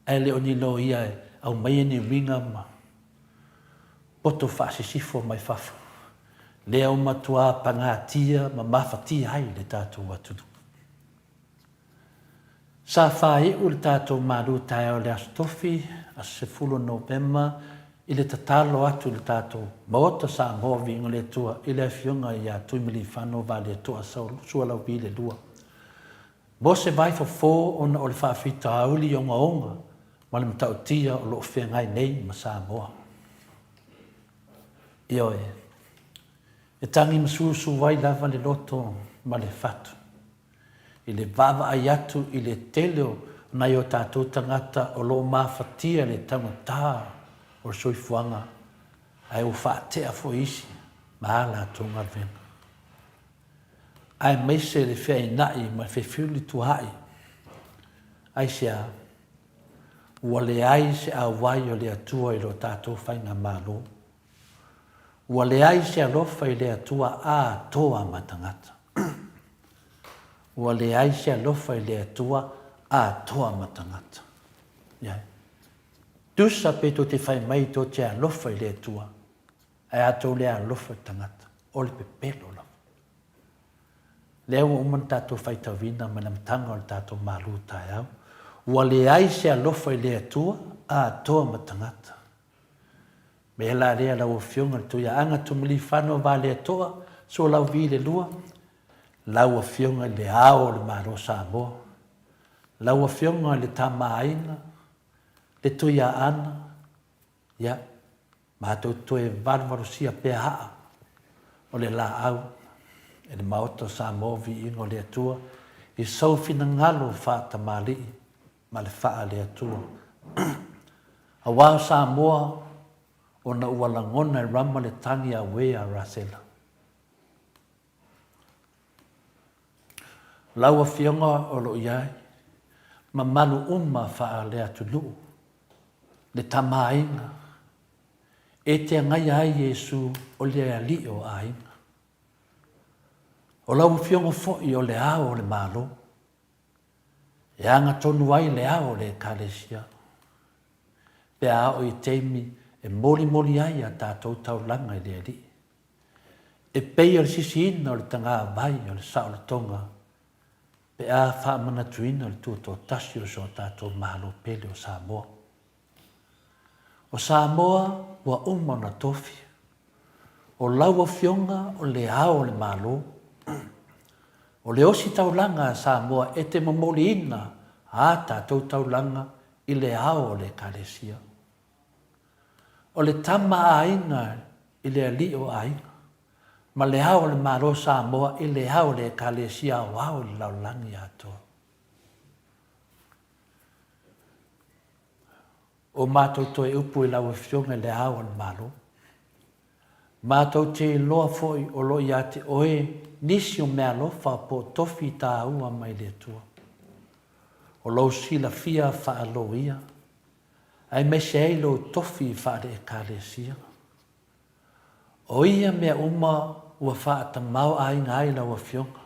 ae le o ni loia e aumaia ni uiga ma poto faasisifo mai fafo, lea ua matuā pagatia ma mafatia ai le tatou atunuu. Sa faaiu le tatou malu taeao i le Aso Tofi, aso 10 o Novema, i le tatalo atu i le tatou Maota Samoa Viiga o le Atua i le Afioga ia Tuimalealiifano Vaaletoa Sualauvi le Lua. Mo se vai fofo ona o le faafitauli ogaoga ma le matautia o lo o feagai nei ma Samoa. Ioe, e tagi ma susu ai lava le loto ma le fatu i le vaavaai atu i le tele o nai o tatou tagata o lo o mafatia le taugata o le soifuaga ae ua faatea foi isi ma a latou galuega. Aemaise le feainai ma le fefiulituaai. Aisea? Ua leai se auai o le Atua i lo tatou faigamalo. Ua leai se alofa i le Atua atoa ma tagata. Ua leai se alofa i le Atua atoa ma tagata. Ia. Tusa pe tou te fai mai tou te alofa i le Atua, ae a tou le alofa i le tagata, o le pepelo lava. Lea ua uma ona tatou faitauina mai le amataga o le tatou malu taeao, ua leai se alofa i le Atua atoa ma tagata. Mea la lea lau Afioga i le Tuiaaga Tumulifano Valeatoa Sualauvi le Lua, lau Afioga i le Ao o le Malo o Samoa, lau Afioga i le Tama a Aiga, le Tuiaana, ia, matou toe valuvalusia pea aa o le laau e le Maota o Samoa Viiga o le Atua i sou finagalo faatamalii ma le faale-Atua. Aua o Samoa ona ua lagona e Rama le tagi auē a Rasela. Lau Afioga o lo o i ai mamalu uma faale-atunuu, le Tama-a-Aiga, e te agaia ai Iesu o le Alii o aiga. O lau Afioga foi o le Ao o le Malo, e agatonu ai le ao o le Ekalesia, pe a oo i taimi e molimoli ai a tatou taulaga i le Alii. E pei o le sisiina o le tagavai o le saolotoga pe a faamanatuina le tutoatasi o so tatou Malo pele o Samoa. O Samoa ua uma ona tofi. O lau Afioga o le Ao o le Malo. O le ositaulaga a Samoa e te momoliina a tatou taulaga i le Ao o le Ekalesia. O le tama a aiga i le alii o aiga, ma le Ao o le Malo o Samoa i le Ao o le Ekalesia Aoao i le lalolagi atoa. O matou toe upu i lau Afioga i le Ao o le Malo. Matou te iloa foi o lo o ia te oe nisi o meaalofa po o tofi taua mai le Atua. O lou silafia faaloia, aemaise ai lou tofi faale-Ekalesia. O ia mea uma ua faatamaoaiga ai lau Afioga,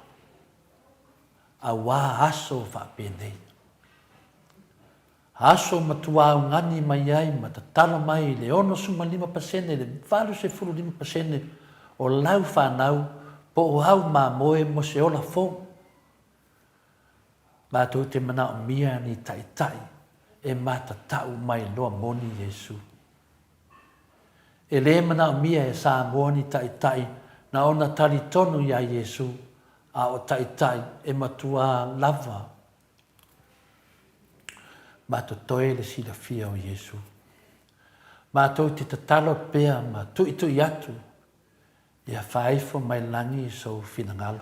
auā aso faapenei. Aso matua augani mai ai ma tatalo mai i le 65% i le 85% o lau fanau po o au mamoe mo se ola fou. Matou te manaomia ni taitai e matatau mai loa moni Iesu. E le manaomia e Samoa ni taitai na ona talitonu iā Iesu, a o taitai e matuā lava ma totoe le silafia o Iesu. Matou te tatalo pea ma tuitui atu ia faaifo mai lagi sou finagalo,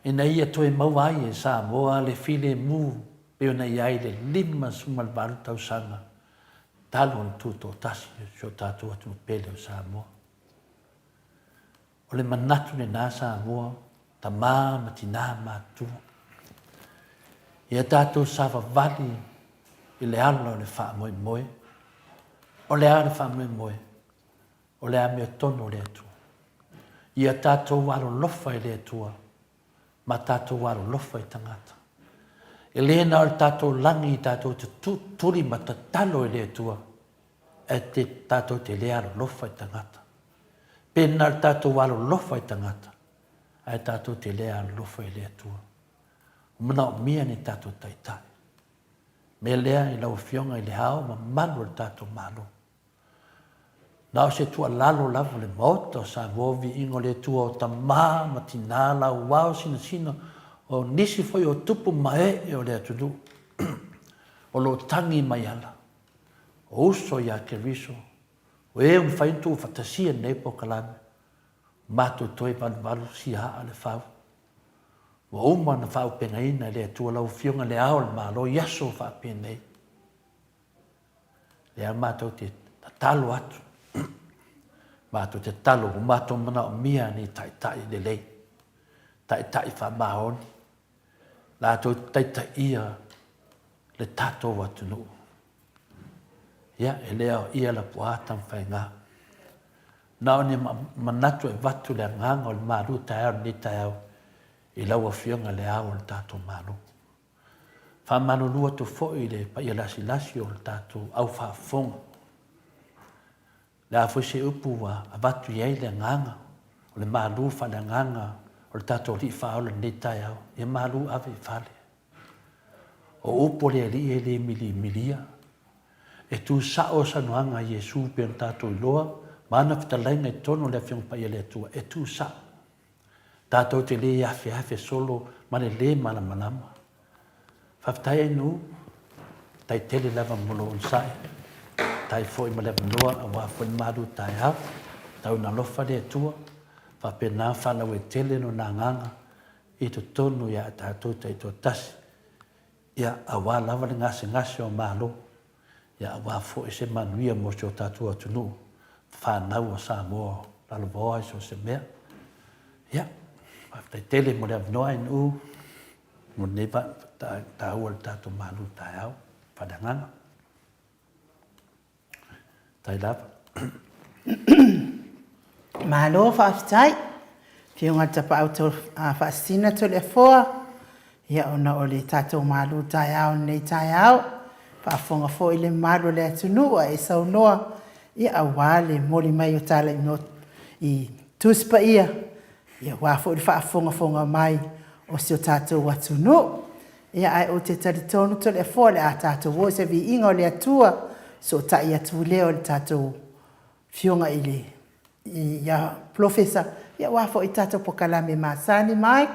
ina ia toe maua ai e Samoa le filemu pei ona i ai le 58 tausaga talu ona tutoatasi si o tatou atunuu pele o Samoa. O le manatu lena Samoa, tama ma tinā matutua. Ia tatou savavali i le ala o le faamoemoe. O le a le faamoemoe? O le amiotonu o le Atua. Ia tatou alolofa i le Atua ma tatou alolofa i tagata. E le na o le tatou lagi tatou te tuli ma tatalo i le Atua, ae te, tatou te le alolofa i tagata. Pe na o le tatou alolofa i tagata, ae tatou te le alolofa i le Atua. Ua manaomia ni tatou taitai. Mea lea i lau Afioga i le Ao mamalu o le tatou Malo. Na o se tuualalo lava le Maota o Samoa Viiga o le Atua o tama ma tina lauao sinasina o nisi foi o tupu ma ee o le atunuu o lo o tagi mai ala o uso ia Keriso o e ua mafai ona tuufaatasia lenei polokalame matou toe valuvalu siaa le fau ua uma ona faaaupegaina e le Atua lau Afioga le Ao o le Malo i aso faapenei. Lea matou te tatalo atu, matou te tatalo ua matou manaomia ni taitai lelei, taitai faamaoni, latou te taitaia le tatou atunuu. Ia, e le aoaia lapuaa Tamafaiga. Na o ni manatu e avatu le agaga o le malu taeao i lenei taeao i lau Afioga i le Ao o le tatou Malo. Faamalulu atu foi i le paia lasilasi o le tatou au faafofoga. Le a foi se upu ua avatu i ai le agaga o le malu faaleagaga o le tatou Alii Faaola i lenei taeao, ia malu ave i fale. O upu a le Alii e le milimilia. E tu sao saunoaga a Iesu pei ona tatou iloa ma ana fetalaiga i totonu o le Afioga Paia a le Atua, e tu sao. Tatou te le afeafe solo ma le lē malamalama. Faafetai Ainuu, faafetai tele lava mo lou onosai. Faafetai foi mo le avanoa aua foi le malu taeao. Tau ina alofa le Atua. Faapena faalauaitele Lona Agaga i totonu ia tatou taitoatasi, ia, aua lava le gasegase o Malo, ia aua foi se manuia mo si o tatou atunuu, fanau a Samoa lalovaoa i so o se mea. Ia, faafetai tele mo le avanoa NU mo lenei taua i le tatou malu taeao. Faaleagaga. Tai lava. Malo faafetai. Afioga i le Tapaau Faasisina Toleafoa, ia ona o le tatou malu taeao i lenei taeao, faafofoga foi le mamalu o le atunuu a e saunoa, ia aua le momoli mai o tala i Tusi Paia, ia aua foi le faafogafoga mai o si o tatou atunuu. Ia ae ou te talitonu Toleafoa o le a tatou o i se viiga o le Atua, sootai atu lea o le tatou Afioga i le ia Polofesa, ia aua foi tatou polokalame masani mai.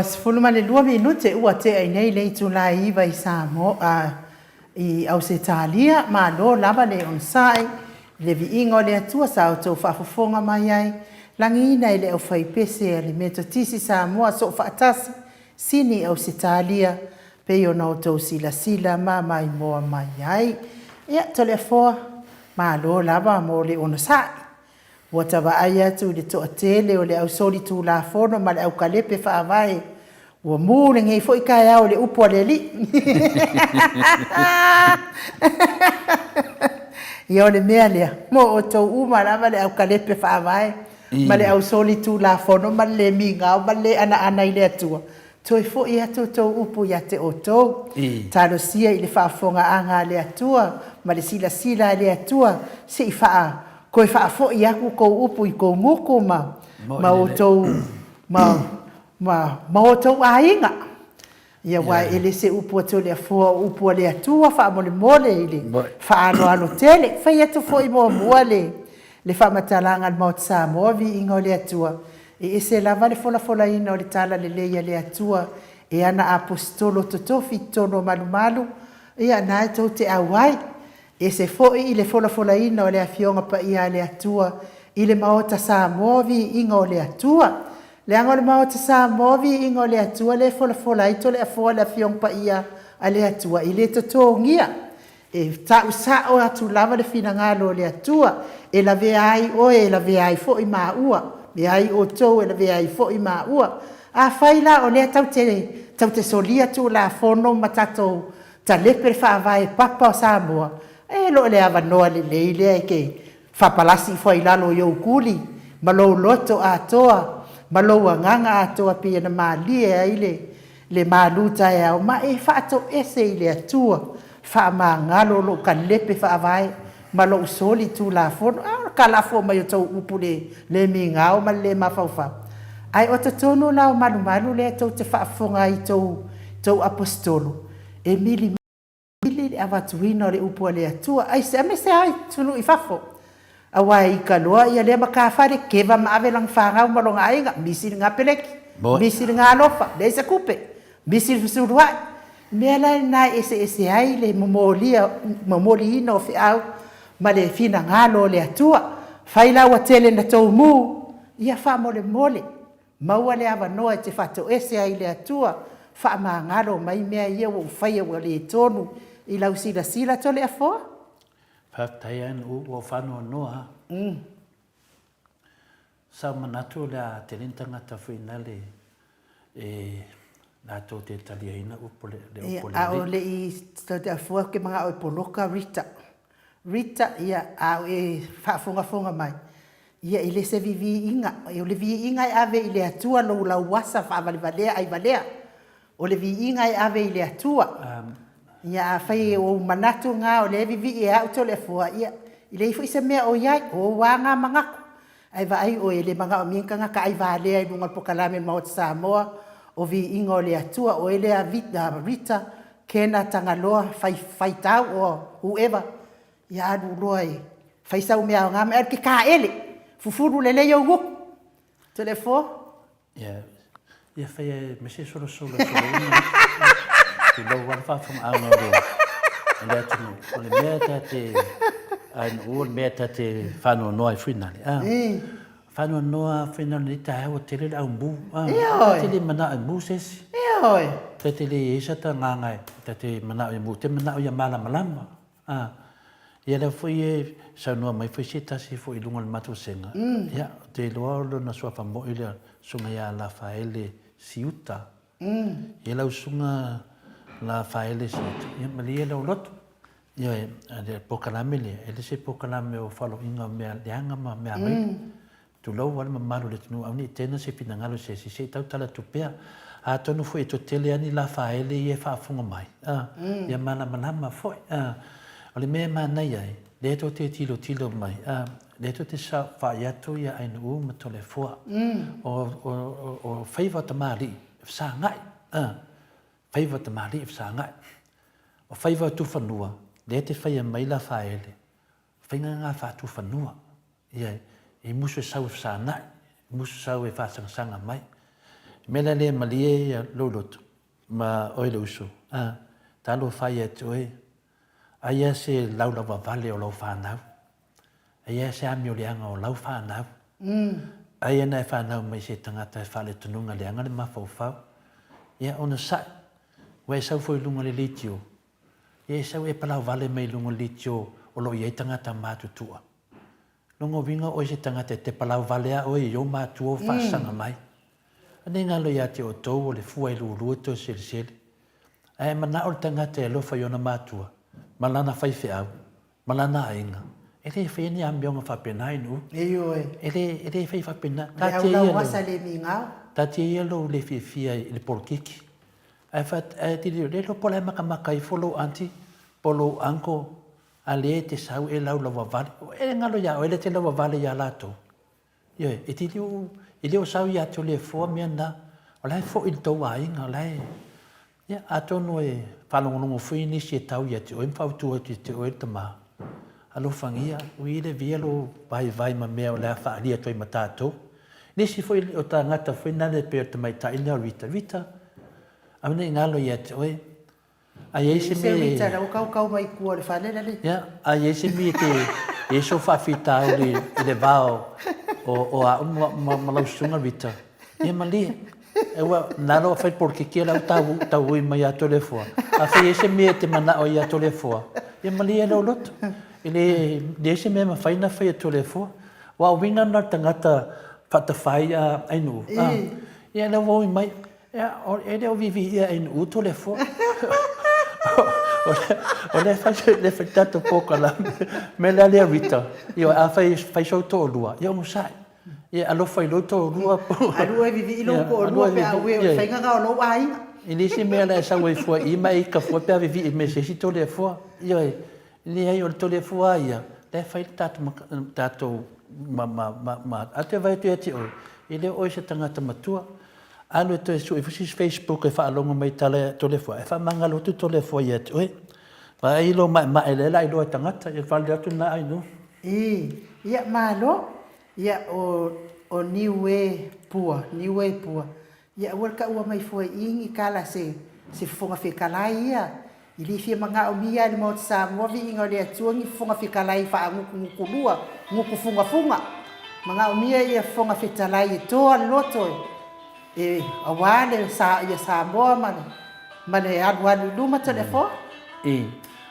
22 minute ua tea i nei le itula e 9 i Samoa, i Ausetalia, malo lava le onosai i le viiga o le Atua sa outou faafofoga mai ai, lagiina e le aufaipese a le Metotisi Samoa Soofaatasi, Sini Ausetalia, pei ona outou silasila ma maimoa mai ai. Ia, Toleafoa, malo lava mo le onosai. Ua ta vaai atu i le toatele o le au solitulafono ma le aukalepe faavae, ua mu lenei foi taeao i le upu a le Alii. Ia o le mea lea, mo outou uma lava le aukalepe faavae ma le au solitulafono ma le le migao ma le le anaana i le Atua, Toe foi atu outou upu ia te outou. Talosia i le faafofogaaga a le Atua ma le silasila a le Atua se i faa toe faafoi atu tou upu i tou gutu ma ma outou ma ma ma outou aiga. Ia aua e le se upu a Toleafoa o upu a le Atua faamolemole i le faaaloalo tele. Fai atu foi muamua le le faamatalaga a le Maota Samoa, viiga o le Atua. E ese lava le folafolaina o le tala lelei a le Atua e ana Aposetolo totofi i totonu o malumalu, ia na e tou te auai. Ese foi i le folafolaina o le Afioga Paia a le Atua i le Maota Samoa Viiga o le Atua. Leaga o le Maota Samoa Viiga o le Atua lea e folafola ai Toleafoa le Afioga Paia a le Atua e le totogia. E tau sao atu lava le finagalo o le Atua, e lavea ai oe, e lavea ai foi maua, e ai outou, e lavea ai foi maua. Afai la o lea tatou te, tatou te solia Tulafono ma tatou talepe le Faavae papa o Samoa, e le o le avanoa lelei lea e te faapalasi ifo ai i lalo i ou tuli ma lou loto atoa ma lou agaga atoa pei ona malie ai le le malu taeao ma e faatoese i le Atua, faamagalo lou kalepe faavae ma lou soli tulafono. A o le kalafo mai o tou upu le le migao ma le le mafaufau. Ae o totonu la o malumalu lea tou te faafofoga ai i tou tou aposetolo, e mili Vili le avatuina o le upu a le Atua, aisea me se ai atunuu i fafo? Aua e ika loa ia lea matafale, keva ma ave lana fanau ma lona aiga, misi lena peleki, misi lena alofa, leai se tupe, misi le fesulua'i. Mea la lena e eseese ai le momolia, momoliina o feau ma le finagalo o le Atua. Fai la ua tele na tou mu, ia faamolemole, Maua le avanoa e te faatoese ai i le Atua, faamagalo mai mea ia ua ou faia ua le tonu i lau silasila Toleafoa. Faafetai a ua ou faanoanoa a. Sa ou manatu o le a tele ni tagata foi nale e latou te taliaina upu le upu a le Alii. A o le i Toleafoa ou te manao e poloka Rita. Rita, ia, a o e faafogafoga mai, ia, e le se viviiga, o le viiga e ave i le Atua lou lauasa faavalevalea aivalea. O le viiga e ave i le Atua. Ia, afai o ou manatu na o lea e vivii e au Toleafoa, ia, e leai foi se mea o i ai, o ou lava na manatu. Ae vaai oe, e le manaomia ni tagata aivalea i luga o le polokalame a le Maota Samoa, o viiga o le Atua, oe lea Rita, Kena, Tagaloa, fai, faitau or whoever, ia alu loa e fai sau mea aoga ma e alu e te taele, fufulu lelei ou gutu. Toleafoa? Ia, ia fai e me se solosolo e soloina. Tulou lava le faafofogaaga o le, o le atunuu. O le mea ta te, ai no o le mea ta te faanoanoa ai foi nale. Ah. Faanoanoa foi nale nei taeao ua tele le au mu. Ah. Ta te le manao e mu se isi. Ioe. Ta te le i ai sa ta agaga e ta te manao e mu, te manao ia malamalama. Ah. Ia lea foi e saunoa mai foi se tasi foi i luga o le matou vasega. Ia, ou te iloa o lona suafa moi lea, Susuga ia Lafaele Siuta. Ia lau Susuga Lafaele Siuta, ia malie lou loto. Ioe, a le polokalame lea, e le se polokalame o faloaiga o mea leaga ma mea maila. Tulou lava le mamalu o le atunuu, aua ne i tena se finagalo i se isi, se i tautala atu pea. Atonu foi e toatele lava ni lafaele ia e faafofoga mai, a, ia malamalama foi. A, o le mea e manaia ai, lea tou te tilotilo mai, a, lea tou te saofai atu ia Ainuu ma Toleafoa. O, o, o faiva o tamalii e fesagai, a, faiva o tamalii e fesagai. O faiva o tufanua, lea e te faia mai lafaele, faiga na faatufanua. Ia, e musu e sau e fesanai, musu sau e faasagasaga mai. Mea la lea e malie ia lou loto ma oe le uso, a, talofa ia te oe, aia se laulavavale o lau fanau, aia se amioleaga o lau fanau, aia na e fanau mai se tagata e faaletonuga leaga le mafaufau, ia onosai, ua e sau foi i luga o le leitio, ia e sau e palauvale mai i luga o le leitio o lo o i ai tagata matutua. Lona uiga o oe se tagata e te palau vale a oe i ou matua o faasaga mai. Anei galo ia te outou o le fua e lulua toe selesele. Ae a manao le tagata e alofa i ona matua, ma lana faifeau, ma lana aiga, e le faia ni amioga faapena i nuu. Ioe. E le, e le faia faapena. O le aulauasa le migao. Taatia ia lou le fiafia i le polokiki. Ae fa, ae tilotilo, le iloa po o le a e makamaka ifo lou aunty, po o lou uncle, A lea e te sau e laulavavale, e galo ia oe lea e te lauavale ia latou. Ioe, e te le e le o sau ia te Toleafoa mea na, o la e foi i le tou aiga, o la e, ia, atonu e faalogologo foi nisi e tau ia te oe ma fautua atu ia te oe le tama. Alofagia, ui le via lou vaivai ma mea o le a faaalia atu ai ma tatou. Nisi foi o tagata foi nale pei o le tamaitai lea o Rita. Rita, aua ne i galo ia te oe, A i ai se mea e... Richard, ua kaukau mai tua o le fale lale. Ia, a i ai se mea e te... i ai sou faafitauli i le va o, o, o au ma, ma, ma lau susuga Rita, ia malie. Aua, na ala ua fai le polokiki o lau tau, tauui mai ia Toleafoa. Afai e i ai se mea e te manao ai ia Toleafoa, ia malie lou loto. E le, leai se mea e mafai ona fai e Toleafoa. Aua o uiga na o le tagata faatafai a ainuu, a, ia lea ua ui mai. Ia, e le o viviia e nu'u Toleafoa. O lea fai le fai tatou polokalame. Mea la lea Rita, ioe, afai e fai sou toalua, ia onosai. Ia alofa i lou toalua. Alu e vivii lou toalua pe a uē o le faiga lena o lou aiga. E leai se mea la e sau ai fua i i ma e ita fua pe a vivii mai e se isi Toleafoa. Ioe, leai o le Toleafoa lava ia, la e fai le tatou ma ma ma a toe vaai atu ia te oe, e le o oe se tagata matua. Alu e toe sue foi se isi Facebook e faalogo mai i tala a Toleafoa, e faamagalo atu Toleafoa ia te oe. Vaai lou maemae lea la iloa e tagata, ia vale atu lena ainu. Ii, Ia, malo. Ia, o, o Niue pua, Niue pua. Ia, aua le taua mai fua i i ni tala se, se Fofoga Fetalai ia. I le fia manaomia e le Maota Samoa viiga o le Atua ni Fofoga Fetalai faagutugutu-lua, gutu fugafuga. Manaomia ia Fofoga Fetalai e toa le loto e, aua le sa ia Samoa ma le, ma le alualu i luma Toleafoa. I,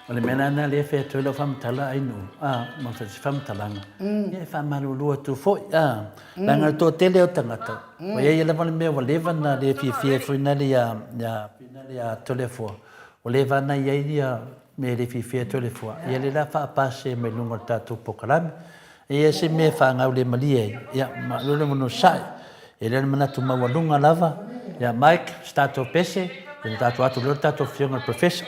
o le mea la lena lea e fai atu ai lau faamatala Ainuu, a, ma se faamatalaga, ia e faamalulu atu foi, a, leaga o le toatele o tagata, ua i ai lava le mea ua leva ona le fiafia ai foi nale ia, ia, ia Toleafoa, Ua leva ana i ai ia mea e le fiafia ai Toleafoa, ia lea la faapase mai luga o le tatou polokalame. E i ai se mea e faagaulemalie ai, ia ma alu le onosai. E le o le manatu maualuga lava, ia Mike, se tatou pese, ia ona tatou atu loa le tatou afioga i le Professor.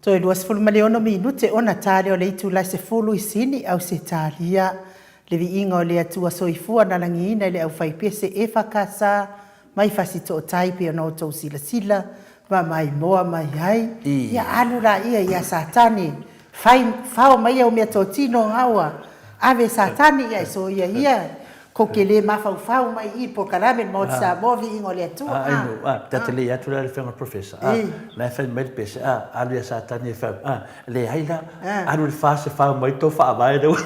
Toe 26 minute ona ta lea o le itula e 10 i Sini, Ausetalia. Le viiga o le Atua Soifua na lagiina i le aufaipese EFKS mai Fasitootai pei ona outou silasila ma maimoa mai ai. Ia alu laia ia Satani, fai, fao mai au meatotino ga ua ave e Satani, ia e soia ia kou te le mafaufau mai i i polokalame le Maota Samoa, viiga o le Atua. A, ai no, a, ta te le atu la le afioga i le Professor, a, la e fai mai le pese, a, alu ia Satani e fai, a, leai la, alu i le FAS e fao mai tou faavae lea ua.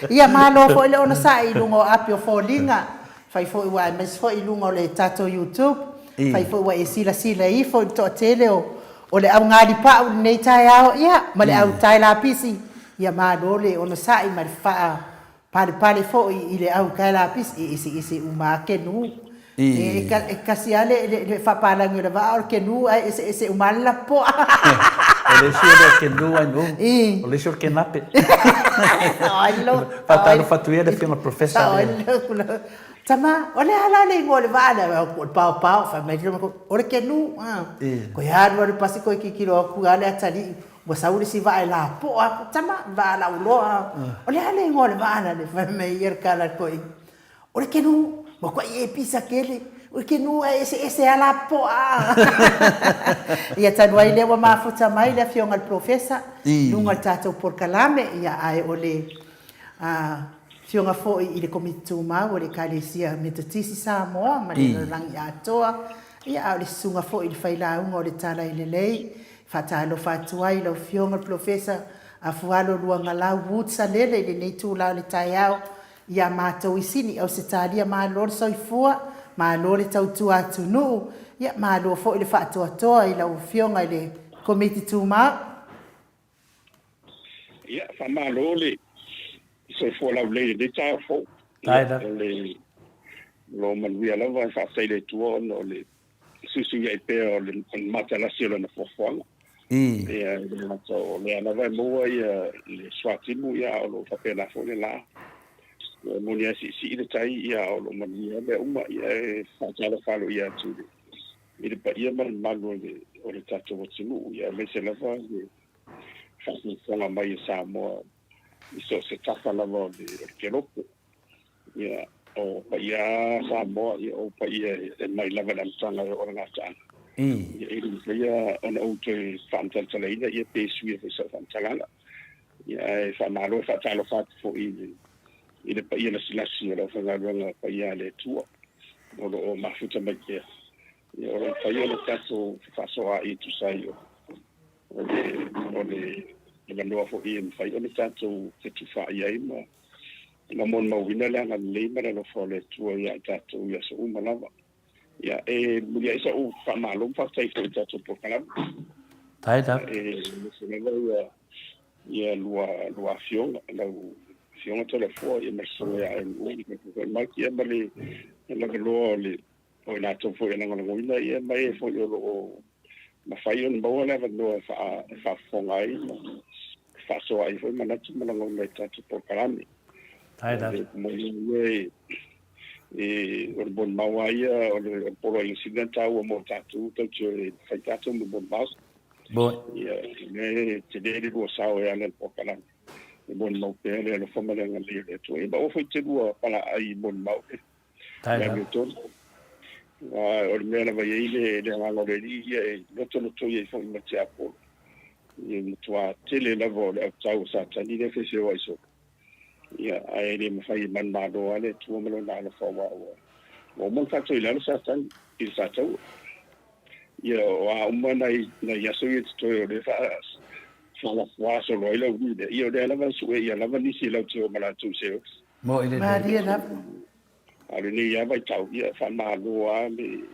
Ia malo foi le onosai i luga o api o foliga, fai foi ua aemaise foi i luga o le tatou YouTube, fai foi ua e silasila ifo i le toatele o o le au galipau i lenei taeao, ia, ma le au tae lapisi, ia malo le onosai ma le faa palepale foi i le au tae lapisi, e eseese uma lava kenu. E tasi lava le faapalagi o le vaa o le kenu ae eseese uma lava le lapoa. O le isi o le kenu ai no, o le isi o le kenape. Faatalofa atu ia le afioga i le Professor. Tama, o le a la le igoa o le vaa lea? O le paopao. Fai mai le o le kenu. Koe alu alu pasi koe kikilo atu a le atalii ua sau le isi vaa e lapoa atu. Tama, vaa lauloa. O le a le igoa o le vaa lea? Fai mai ia le tala koe. O le kenu, matuai e pisa tele. O le kenu ae eseese lava lapoa. Ia talu ai lea ua mafuta mai le afioga i le Polofesa i luga o le tatou polokalame, ia ae o le afioga foi i le Komiti Tumau o le Ekalesia Metotisi Samoa ma le lalolagi atoa, ia a o le susuga foi i le failauga o le Tala i Lelei. Faatalofa atu ai i lau Afioga i le Polofesa Afualo Luagalau Woods Salele i lenei itula o le taeao Ia matou i Sini, Ausetalia malo le soifua, malo le tautua atunuu, ia malo foi le faatoatoa i lau Afioga i le Komiti Tumau. Ia, faamalo le soifua laulelei i lenei taeao fou. Ia, o le lo manuia lava e faafetai i le Atua ona o le fesuisuiai pea o le matalasi o lana fuafuaga. Ia, e le gata o lea lava e maua ia le suatimu, ia, a o lo o faapena foi le la. E moni lava e siisii le tai, ia, a o lo o manuia mea uma. Ia, e faatalofa aloaia atu i le paia ma le mamalu o le tatou atunuu, ia, aemaise lava le faafogafoga mai a Samoa i so o se tafa lava o le kelopo. Ia, o paia Samoa, ia, o paia e mai lava i le amataga e oo i le gataaga. Ia, e le mafai ona ou toe faamatalatalaina, ia, pe suia foi sau faamatalaga. Ia, ae faamalo e faatalofa atu foi i le paia lasilasi o le aufaigaluega paia a le Atua o lo o mafuta mai pea. Ia, o lo o mafai ona tatou fefaasoaai e tusa ai o o le o le avanoa foi e mafai ona tatou fetufaai ai ma ma molimauina le agalelei ma le alofa o le Atua ia i tatou i aso uma lava. Ia, e muliai sa'u faamalo ma faafetai foi i tatou polokalame. Tae lava. E nofo lava ia ia lua lua afioga, lau afioga Toleafoa ia ma le susuga ia Aenu'u, foi Mike ia ma le lavaloa o le o i latou foi e lagolagoina ia ma e foi o lo o mafai ona maua le avanoa e faafofoga ai ma faasoa ai foi manatu ma lagona i tatou polokalame. Tae lava. O le moni ia e, o le molimau lava ia o le poloaiga sili ona taua mo tatou tatou te fai tatou ma molimau. Moi. Ia, e tele le lua sao e ala i le polokalame. E molimau pea le alofa ma le agalelei o le Atua. Ia ma aua foi te lua palaai i molimau. Tae lava. Aua o le mea lava e i ai le le agaga o le Alii, ia e lotolotoi ai foi ma tiapolo. Ia e matua tele lava o le autau o Satani lea e feofeoai solo. Ia, ae le mafai e manumalo lava le Atua ma Lona alofa aua ua ua uma ona faatoi i lalo Satani i le sataua. Ia, o a uma nai nai aso ia e totoe o lea e faa faalafua solo ai le aualii lea, ia o lea lava e sue ia lava nisi e latou te o ma latou i Seoli. Moi lelei. Malie lava. A o lenei lava vaitau, ia e faamalo lava le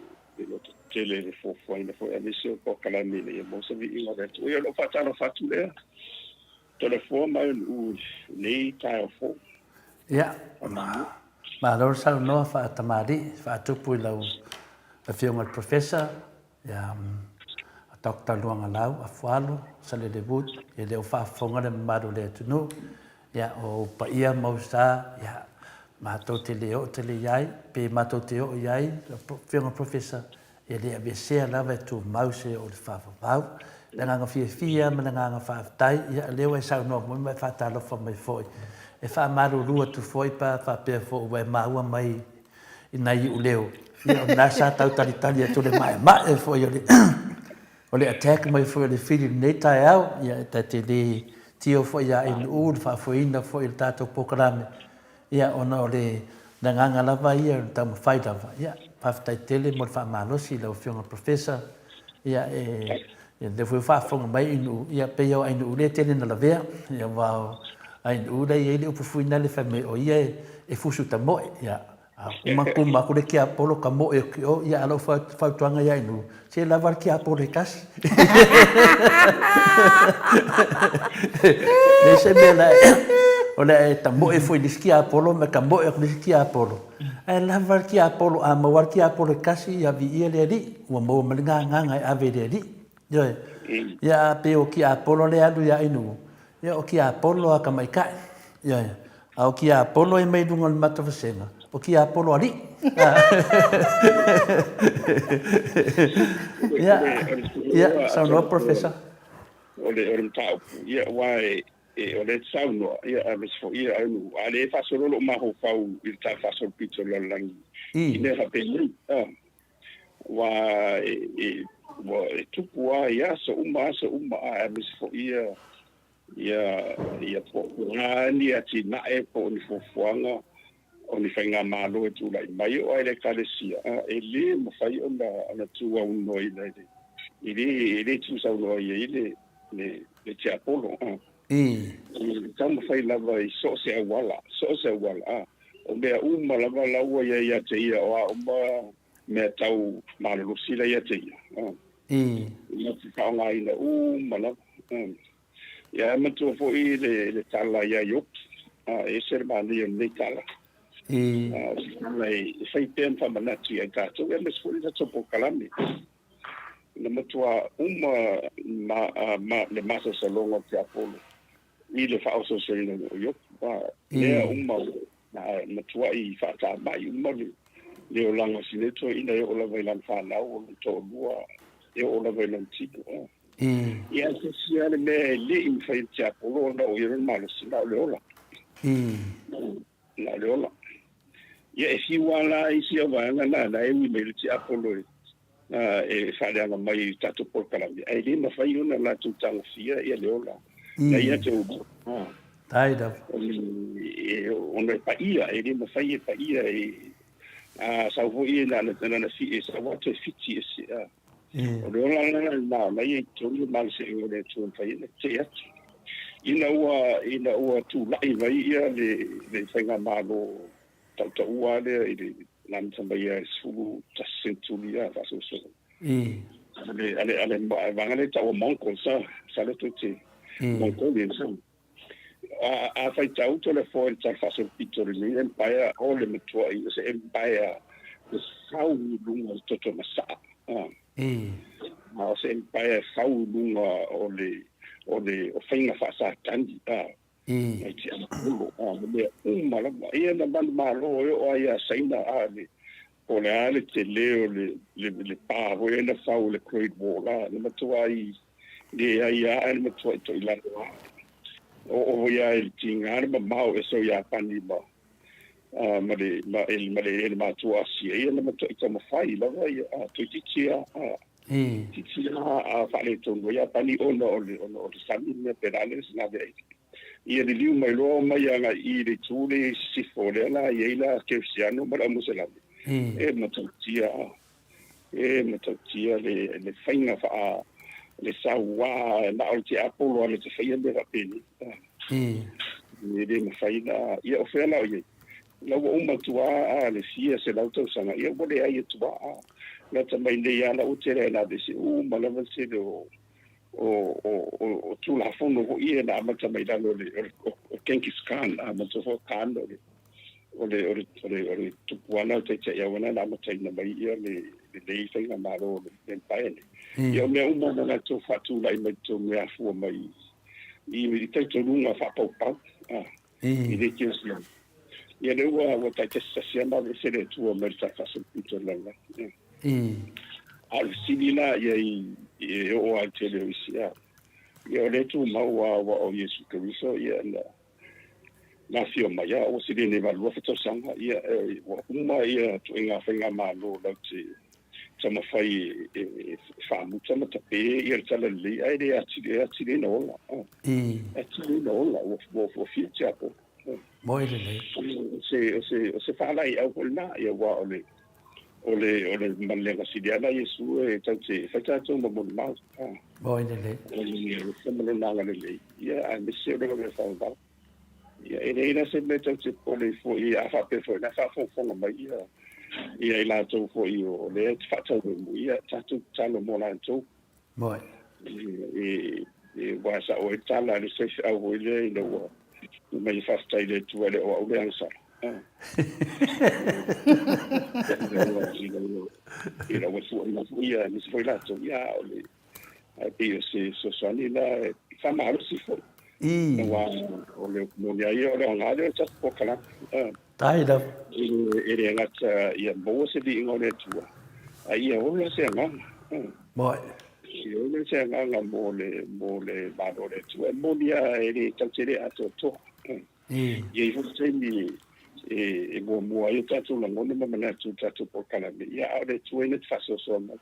loto tele i le fuafuaina foi aemaise o polokalame ina ia maua se viiga o le Atua. Ia o lou faatalofa atu lea, Toleafoa ma Aenu'u i lenei taeao fou. Ia, malo le saunoa faatamalii, faatupu i lau Afioga i le Professor, ia, Doctor Luagalau Afualo Salele Wood, e le o faafofoga le mamalu o le atunuu, ia, o ou paia ma ou sa, ia, matou te le oo tele i ai, pe matou te oo i ai, Afioga Professor, E le aveesea lava e tumau se o le faavavau. Le agaga fiafia ma le agaga faafetai, ia o lea ua e saunoa mai ma e faatalofa mai foi. E faamalulu atu foi pe a faapea foi ua e maua mai i nai iuleo, ia o lena sa tau talitali atu le maemae foi o le o le attack mai foi o le fili i lenei taeao, ia e ta te le tio foi ia ANU le faafoeina foi o le tatou polokalame, ia ona o le agaga lava ia o le taumafai lava. Ia, faafetai tele mo le faamalosi i lau Afioga Professor, ia e o lea foi ua faafofoga mai ANU, ia pei o ANU lea e tele ina lavea, ia aua o ANU la e i ai le upu foi lea fai mai o ia e fusu tamoe, ia A uma kuma atu le tiapolo ka moe atu i o, ia a o lau fautuaga ia Inu, se lava le tiapolo e tasi. Leai se mea la o le a e tamoe foi i le isi tiapolo ma tamoe atu i le isi tiapolo. Ae lava le tiapolo, a maua le tiapolo e tasi, ia viia le Alii, ua maua mai le gagaga e ave i le Alii. Ioe. Ia a pei o tiapolo lea e alu ia Inu, ia o tiapolo a tamaitai. Ioe. A o tiapolo e mai luga o le matou vasega, o tiapolo alii. Ia, ia, saunoa Professor. O le, o le mataupu, ia, aua e, e, o lea e te saunoa, ia, aemaise foi ia Aunu, a lea e faasolo lou mafaufau i le tala faasolopito o le lalolagi, i mea faapenei, a. Aua e, e, ua, e tupu lava i aso uma, aso uma, a, aemaise foi ia, ia, ia po o a ni atinae po o ni fuafuaga o ni faigamalo e tulai mai oo ai le Ekalesia, e le mafai ona, ona tuaunoaina i le, e le, e le tuusaunoa i ai le, le, le tiapolo. E taumafai lava i so o se auala, so o se auala. O mea uma lava la ua i ai ia te ia, o a uma mea tau malolosi la ia te ia. Ia te faaaogaina uma lava. Ia e manatua foi le, le tala ia Iopi. E ese le manaia o lenei tala. O se tala e fai pea ma faamanatu ia i tatou, aemaise foi le tatou polokalame. Na matua uma ma, ma, le masalosaloga o le tiapolo i le faaososoina o Iopi. Mea uma na matuai faatamai uma le, le olaga o si nei toeaina e oo lava i lana fanau, o lona toalua, e oo lava i lona tino. Ia, e tasi lava le mea e le i mafai e le tiapolo ona oo i ai lona malosi, na o le ola. Na o le ola. Ia, e fiu lava la isi au vaega na la e ui mai le tiapolo e e faaleaga mai i tatou polokalame, ae le mafai ona latou tagofia ia le ola na ia te uma. Tai lava. Ona e paia, e le mafai e paia e a sau foi e na na fi e sau atu e fiti e se a. O le ola la na na ia i totonu le malosiaga o le Atua e mafai ona tetee atu. Ina ua ina ua tulai mai ia le le faigamalo tautaua lea i le na amata mai ia i le 11 seneturi a faasolosolo. Ale ale ale vaega lea e taua Mongols a, masalo tou te Mongolians a. A a faitau to le foe le tala faasolopito o lenei empire o le matuai o se empire e fau i luga o le toto masaa. A. A o se empire e fau i luga o le o le o faiga faasatani. A. Mai tiapolo, a ma mea uma lava. Ia na manumalo e oo lava ia Saina a le po o le a le tele o le le le pa foi lea na fau le Great Wall a na matuai leai lava ae na matuai toilalo lava. Oo foi lava i le tiga le mamao ese o Iapani ma ma le ma ma le le matua Asia ia na matuai taumafai lava ia a toeitiiti lava a toeitiiti lava a faaletonu ai Iapani ona o le ona o le sami le mea pela le na ave ai. Ia liliu mai loa omai agai i le itu lea i sisifo lea la i ai la Kerisiano ma le Aumoselame. E matautia e matautia le le faiga faa le sauā na o le tiapolo lava na te faia mea faapenei. E le mafai na ia o fea la o i ai? La ua uma atu lava a le fia selau tausaga, ia ua leai atu lava a. Lata mai nei lava la ua tele ai na aveese uma lava le tele o o o o Tulafono foi ia na amata mai lalo o le o Genghis Khan, a manatua foi o Khan o le o le o le o le o le tupuana o le taitaiauana na amataina mai ia le lenei faigamalo o le empire nei. Ia o mea uma na latou faatulai mai totonu e afua mai i i talitonuga faapaupau a i le kerisiano. Ia lea ua ua taitasitasi lava ma aveese le Atua mai le tala faasolopito o le lalolagi. A o le fesili la i ai e oo lava i le tele o isi, a, ia o lea e tumau lava aua o Iesu Keriso ia na na afio mai a ua sili nei ma 2000 tausaga, ia ua uma ia ituaiga faigamalo latou te taumafai e faamuta ma tape ia le talalelei, ae le atili, e atili ai ona ola. E atili ai ona ola, ua fia tiapo. Moe lelei. O se faalaeiau foi lena, ia aua o le o le o le malelega sili lava Iesu e tatou te fai tatou ma molimau. Moe lelei. O le alofa ma lona agalelei, ia aemaise o le alofa faavavau. Ia, e leai la se mea tatou te popole ai foi, a faapea foi o la e faafogafoga mai ia, ia i latou foi o lea e te faatauemu, ia tatou tatalo mo latou. Moe. E, e, aua e sao ai le tala a le isi faifeau foi lea ina ua fai mai e faafetai i le Atua e le o au le agasala. Ina ua, ina ua tuuaina foi ia, aemaise foi latou, ia, a o le, Ae pei o se fesoasoani la e faamalosi foi. Aua o le moni lava ia o le aoga lea o le tatou polokalame. Ai lava. E le gata ia maua se viiga o le Atua, a ia ola se agaga. Moe. Ia ola se agaga mo le, mo le Malo o le Atua. E moni lava e le tatou te le atoatoa. E i ai foi taimi e muamua ai o tatou lagona ma manatu i le tatou polokalame, ia a o le Atua ia na te faasoasoa mai.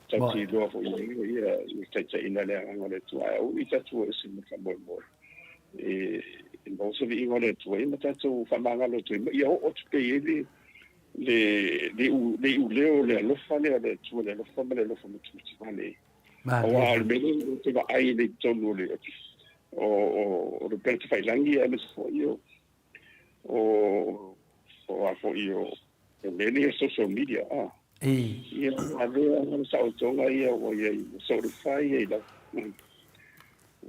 Tatou te iloa foi e ia le taitaiina le Agaga o le Atua, ae aua ne i tatou o ese ma le faamoemoe e maua se viiga o le Atua, ia ma tatou faamagalo atu ai ma ia oo atu pea i ai le le iuleo o le alofa lea o le Atua, le alofa ma le alofa matimati vale. Aua o le mea lea ou te vaai i totonu o le o le upega tafailagi aemaise foi o o o a foi o o mea nei o social media a. Ia ua avea le saotoga ia ua i ai ua solifai ai lava.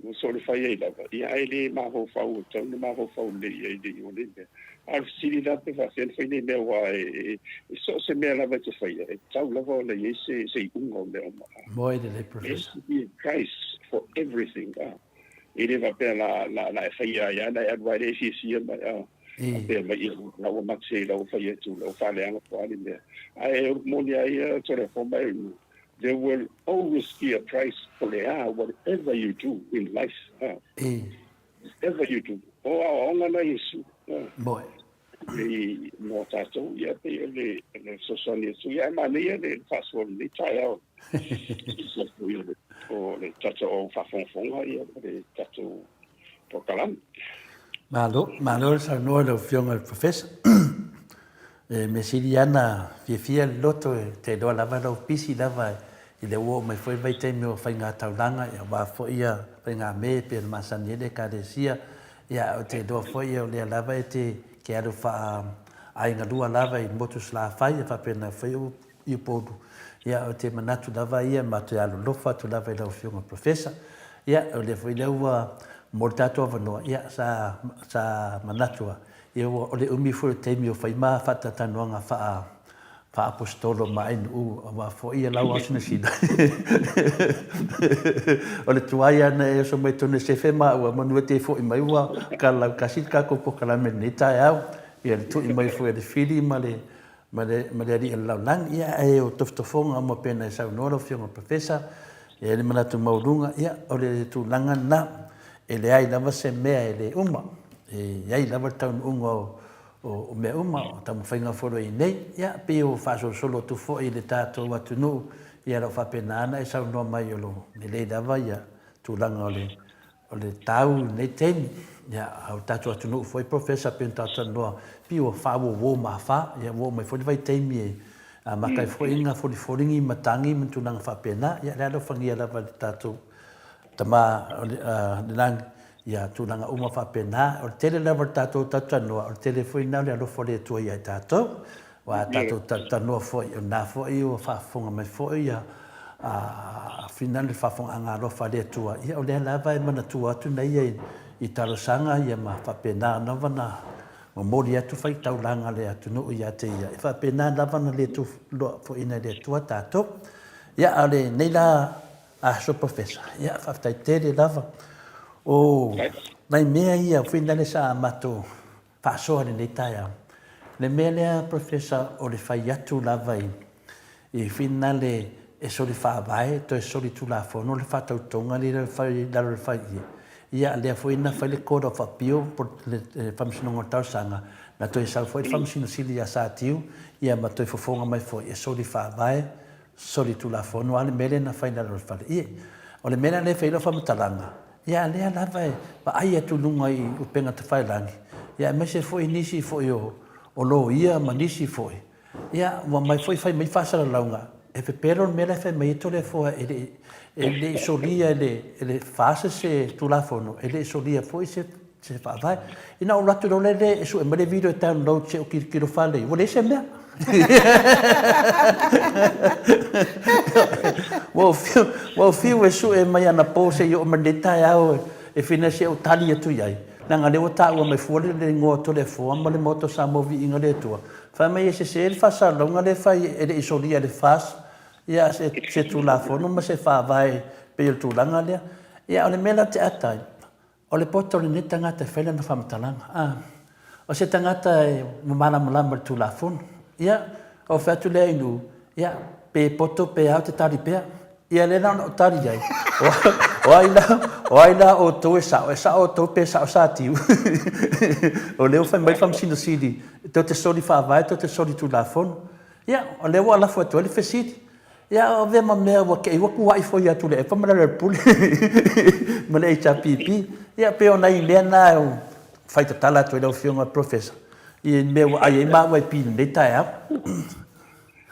Ua solifai ai lava. Ia ae le mafaufau e tatau ona mafaufau lelei i ai i le nei mea. A o le fesili la pe faafefea ona fai nei mea aua e so o se mea lava e te faia e tatau lava ona i ai se se iuga o mea uma. Moe lelei Professor. There has to be a price for everything. E le faapea la, la, la e faia ai lava, na e alu lava e le fiafia mai, a faapea mai, ia, la ua mate, la ua fai atu, la ua faaleaga po o a ni mea. Ae o le moni lava ia, Toleafoa ma Elina, there will always be a price po le a, whatever you do in life, a, whatever you do. O aoaoga na Iesu, a. Moe. I mō tātou, ia, pei o le, le fesoasoani atu. Ia, ae manaia le faasoa o lenei taeao. O le tatou au faafogafoga, ia, ma le tatou polokalame. Malo, malo le saunoa i lau Afioga i le Professor. E mea sili lava na fiafia le loto e te iloa lava lau pisi lava i le ua oo mai foi le vaitaimi o faiga taulaga, ia aua foi ia faiga me e pei ona masani ai le Ekalesia. Ia, ou te iloa foi o lea lava e te ke alu faa-aiga lua lava i motu Salafai, e faapena foi i Upolu. Ia, ou te manatu lava ia matou te alolofa atu lava i lau Afioga Professor. Ia, o lea foi lea ua mo le tatou avanoa, ia, sa, sa manatu lava, ia ua, o le umi foi o le taimi o fai ma faatalatalanoaga faa, faa-aposetolo ma ainuu, aua foi ia lau asinasina. O le tuai lava na e oso mai totonu e sefe maua, manu e te foi mai ua kalaukasi le tatou polokalame i lenei taeao. Ia le tui mai foi a le Fili ma le, ma le, ma le alii o le lalolagi. Ia ae o tofotofoga uma pei ona e saunoa lau Afioga i le Professor, e i ai le manatu maualuga, ia o le tulaga lena, e leai lava se mea e le uma. E i ai lava le taunuuga o o mea uma, o taumafaiga foi o lo o i ai nei. Ia, pei ua faasolosolo atu foi i le tatou atunuu, ia o lo o faapena ona e saunoa mai o lo o lelei lava ia tulaga o le o le tau i lenei taimi. Ia, a o le tatou atunuu foi Professor pei ona tatou talanoa, pei ua faauouo mafa, ia ua oo mai foi le vaitaimi e amata ai foi ona folifoligi matagi ma tulaga faapena. Ia, o le alofagia lava e le tatou Tama o le lagi, ia tulaga uma faapena. O le tele lava o le tatou talatalanoa, o le tele foi lena o le alofa o le Atua ia i tatou. Aua a tatou talatalanoa foi, o lena foi ua faafofoga mai foi ia Fina le faafofogaaga alofa a le Atua, ia o lea lava e manatua atu na ia i talosaga ia ma faapena lava ona momoli atu faitaulaga a le atunuu ia te ia. E faapena lava ona le tuloafoina e le Atua tatou. Ia, a o lenei la Aso Professor, ia faafetai tele lava. O nai mea ia foi lale sa matou faasoa i lenei taeao. Le mea lea Professor o le fai atu lava i, I finale e soli faavae, toe soli tulafono le faatautoga lea i lalo o le faiie. Ia, lea foi na fai le Court of Appeal po o le Faamasinoga o Talosaga, na toe sau foi le Faamasino Sili ia Satiu, ia ma toe fofoga mai foi e soli faavae, soli tulafono a le mea lea na fai i lalo o le faleie. O le mea la lea e fai ai lau faamatalaga, ia a lea lava e vaai atu i luga i upega tafailagi, ia aemaise foi nisi foi o loia ma nisi foi, Ia, ua mai foi fai mai faasalalauga, e pepelo le mea la e fai mai ai Toleafoa e le e le i solia e le e le FAST se Tulafono, e le i solia foi se se faavae. Ina ou alu atu loa lea e sue mai le video e download se i ou tilotilo fale, ua leai se mea. Ua ou fiu, ua ou fiu e sue mai anapo seia oo mai lenei taeao e fina se i ou tali atu i ai, leaga o lea ua taua mai fua le igoa o Toleafoa ma le Maota o Samoa Viiga i le Atua. Fai mai e sese le faasalalauga lea e fai e le i solia e le FAS ia se, se Tulafono ma se Faavae e pei o le tulaga lea. Ia o le mea la ou te ata ai, o le poto o lenei tagata e fai lana faamatalaga. A, o se tagata e malamalama i le Tulafono. Ia, ou fai atu lea i nuu, ia, pe poto pe a ou te tali pea. Ia lea na ona ou tali ai, o ai la, o ai la outou e sao, e sao outou pe sao Satiu. O lea ua fai mai le Faamasino Sili, tou te soli faavae, tou te soli Tulafono. Ia, o lea ua lafo atu ai le fesili. Ia, o avea ma mea ua te i ua tuuai foi ia Tuilaepa ma Lealailepule ma le HRPP. Ia, pei o nai mea na e fai tatala atu ai lau Afioga i le Professor i mea ua ai ai maua i pi i lenei taeao.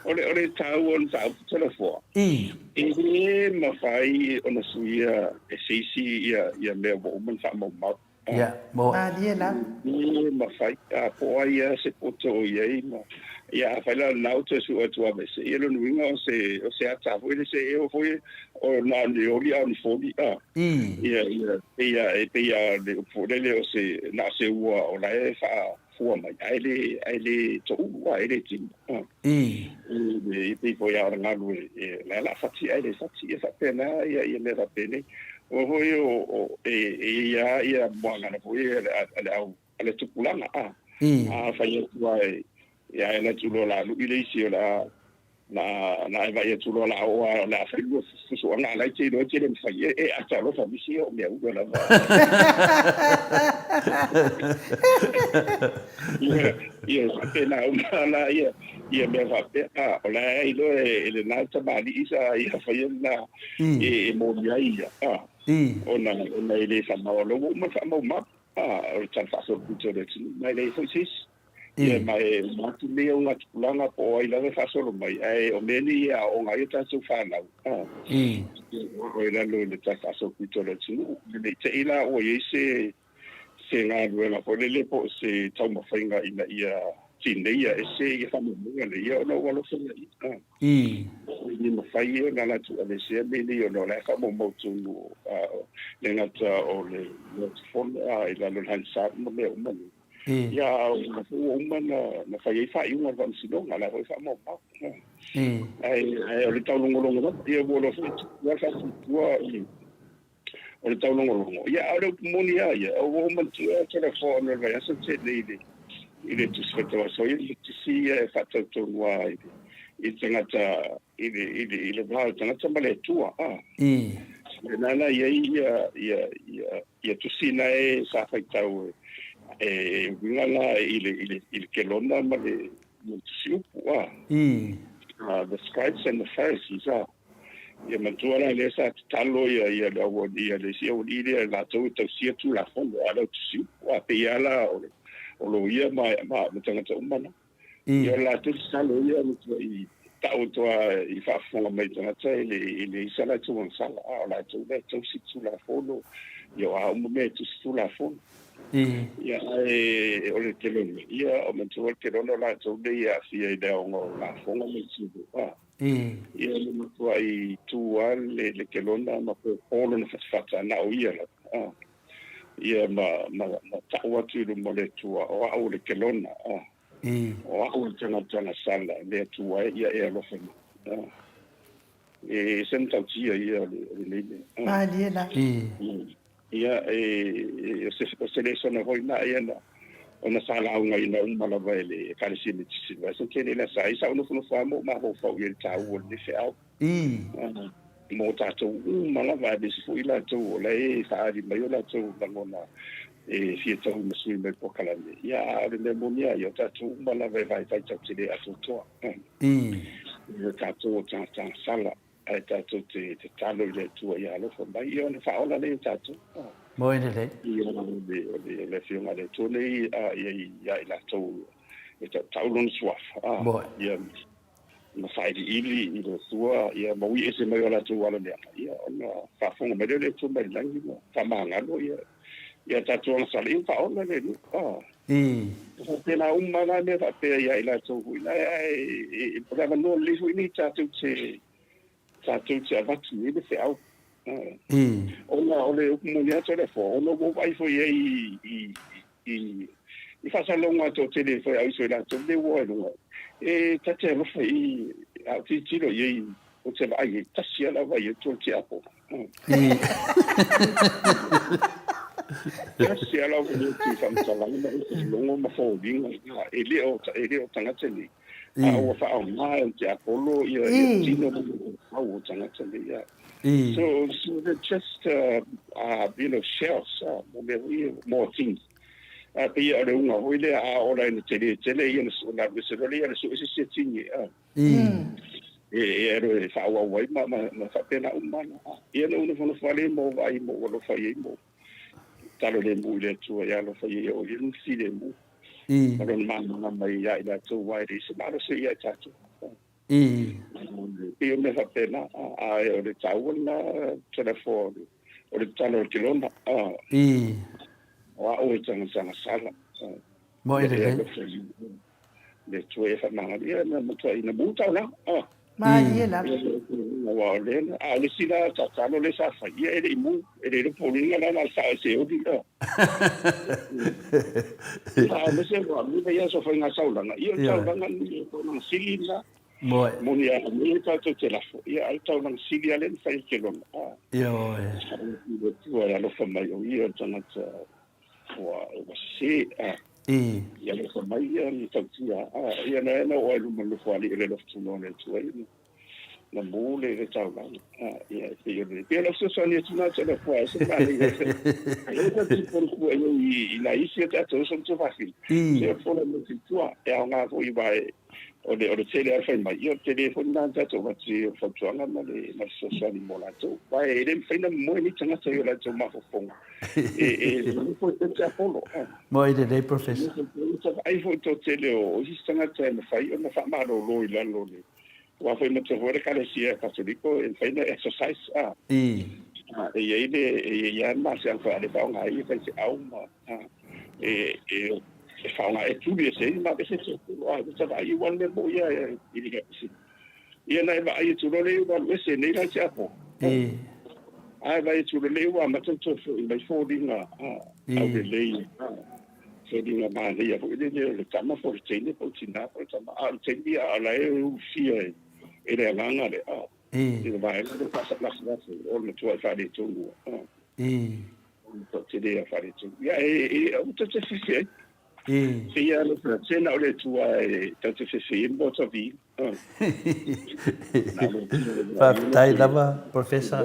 O le, o le taua o le mataupu Toleafoa, e le mafai ona suia e se isi ia, ia mea ua uma ona faamaumau. Ia, mo. Malie lava. E le mafai, a po o ai lava se poto o i ai ma, ia afai la o lena ua toe sue atu aveese, ia lona uiga o se, o se ata foi lea, se eo foi o na o ni oli a o ni foli, a. Ia, ia, pei a, e pei a o le upu foi lele o se, na o se ua o la e faa, fua mai, ae le, ae le toulu, a, e le tino. A. E pei foi lava o le galu e, e, la e la fati ae le fati, ia faapena ia, ia mea faapenei. Aua foi o, o, e, e i ai lava ia muagana foi a le, a le au, a le tupulaga, a. A fai atu lava e, ia ae alu atu loa o le a lui le isi o le a, Na na e vaai atu loa la oo a o le a fai lua fusuaga a la e te iloa e te le mafai e e ata alofa misi ia o mea ua lava. Ia ia faapena uma la ia ia mea faapea a o la e iloa e e lena tamalii sa ia faia lena e e moni ai ia a ona ona e le faamau o lea ua uma ona faamaumau a o le tala faasolopito o le atunuu ma e leai foi se isi. Ia, ma e uma atu nei augatupulaga po o ai lava e faasolo mai, ae o mea nei e aooga ai a tatou fanau, o i lalo i le Tala Faasolopito a le atunuu. Ne i te i la ua i ai se se galuega foi lele po o se taumafaiga ina ia tineia ese ia faamaumauga nei, ia ona ou alofa lea. E le mafai ona latou aveesea mea nei ona o la e faamaumau tonu, le gata o le Maota Fono i lalo o le Hansard ma mea uma nei. Ia, a o lena foi ua uma na fai ai faaiuga a le Faamasinoga, o la foi e faamaumau. Ae o le taulogologo lava, ia ua iloa foi ua faatuatua o le taulogologo. Ia, a o le upu moni lava ia, ua ou manatua Toleafoa ona o le vaiaso na tea nei i le Tusi Faitau Aso, ia le tusi ia e faatautonu lava i le tagata i le, i le, i le va o le tagata ma le Atua. Lena la i ai ia, ia, ia, ia tusi na e sa faitau e, e uiga la i le, i le, i le kelona ma le, ma le tusi upu, a. The scribes and the Pharisees, a. Ia manatua la lea sa tatalo ia, ia le au, ia le isi aualii lea latou e tausia Tulafono, a o le au tusi upu, a. Pei lava la o le, o loia ma, ma, ma tagata uma na. Ia o le latou tatalo ia na tuai tau atu lava i faafofoga mai tagata e le e leai sa latou agasala, a o latou la e tausi Tulafono, ia o a uma mea e tusi Tulafono. Ia ae o le telone, ia o manatua le telone o latou nei e aafia i le aoga o lafoga ma le civil, a. Ia na matuai tu lava le le kelona ma pōpō lona fatafata na o ia lava, a. Ia ma ma ma tau atu i luma o le Atua, o au o le kelona, a. O au o le tagata na sala, le Atua e, ia e alofa mai. A. E ese matautia ia o le, o lenei mea. A. Malie la. Ia, e, e, o se, o se lesona foi na ia na, Ona sa laugaina uma lava e le Ekalesia Metotisi i le vaiaso tele lea sa ai sa ou nofonofo lava ma ou mafaufau i ai i le taua o lenei feau. Mo tatou uma lava aemaise foi i latou o la e faaali mai o latou lagona e fia taui ma sui mai polokalame. Ia, a o le mea moni lava ia, o tatou uma lava e vaivai tatou te le atoatoa. O tatou o tagata agasala, ae tatou te tatalo i le Atua ia alofa mai, ia ona faaola lea ia tatou. Moe lelei. Ia, o le Afioga a le Atua nei ia i latou e tautau Lona Suafa. Moe. Ia, ma sailiili i le Atua, ia, ma ui ese mai o latou ala leaga, ia, ona faafofoga mai lea o le Atua mai le lagi ma faamagalo ia, ia tatou agasala, ia faaola le nuu. Ah. E faapena uma la mea faapea ia i latou foi la, ae o le avanoa lelei foi lenei tatou te, tatou te avatu i ai le feau. Ona o le upu moni atu o le Afoa, ona ua ou vaai foi i ai i, i, i faasalalauga a toatele foi a uso i latou lea ua i luga, e ta te alofa i, a ou tilotilo i ai, ou te vaai i ai, tasi lava lau vaai i ai, tua tiapo. Tasi lava lau vaai atu i faamatalaga ma logo ma foliga, e le o, e le o tagata nei, a ua faaaoga e le tiapolo ia tino ma mafaufau o tagata nei. So, so they're just, you know, shells, mo mea foi ia, more things. A pei o le uga foi lea, a ola ina tele tele ia na na alu ese loa lea, ia na sue se isi tini, a. E, e alu e faaauau ai ma, ma, ma faapena uma ana. Ia na ou nofonofo lava lea ma ou vaai ma ou alofa i ai ma ou tatalo lemu i le Atua ia alofa i ai o ia lona filemu. Ma lona malamalama ia i latou aua e leai se malosi ia i tatou. Pei o mea faapena, ae o le taua lena Toleafoa, o le tatalo a le Kelona, o au e tagata agasala. Moe lelei. Le Atua ia faamagalo, ia na matuai na mu taulaga. Malie lava. Aua o lea, a o le isi la tatalo lea sa fai, ia e le i mu, e le iloa po o luga la na o le sao e seoli. Aemaise ua amina ia aso faiga saulaga, ia o le taulaga ni o taulaga sili lena. Moe. Moni a mea tatou te lafo, ia a o le taulaga sili lava lea na fai e Kelona. Ioe. Le Atua e alofa mai, o ia o le tagata ua sese. Ia alofa mai ia na tautia. Ia na na oo ai luma nofoalii o le alofa tunoa o le Atua ia. Na mu le le taulaga. Ia, e pei o le, pei o lau fesoasoani atu lena te alofa ai se manaia. Ai ka ti polu kua i i nai isi o tatou uso ma tuafafine. Se o fola mo te tua, e aoga foi aua e, o le, o le tele lava o le fai mai, ia o le tele foi lena na tatou avatu i ai o le fautuaga ma le, ma le fesoasoani mo latou. Aua e le mafai ona momoe nei tagata i o latou mafaufauga. E, e, nofo e te Apolo. Moe lelei, Professor. Vaai foi toatele o isi tagata e mafai ona faamalolo i lalo o le Aua foi matua foi le Ekalesia Katoliko e mafai ona exercise a. E i ai le e i ai lava le malosiaga foi a le faaaoga ai e faifeau ma e e e faaaoga e tuli ese ai ma aveese se a ua vaai ua le mea moni ia i le ia na e vaai atu loa lea ua alu ese nei la te apo. Ae vaai atu loa lea ua amata ona toe foi mai foliga aulelei. Foliga manaia foi lele o le tama po o le teine po o le tina po o le tama, a o le taimi a o la e ulufia e le agaga le a i le vaega lea faasalasalasa o le matuai faaletonu a o le matuai tele a faaletonu. Ia e aua tou te fefe ai. Se ia alofa se na o le Atua e tou te fefe ai ma ota viiga. Faafetai lava Professor.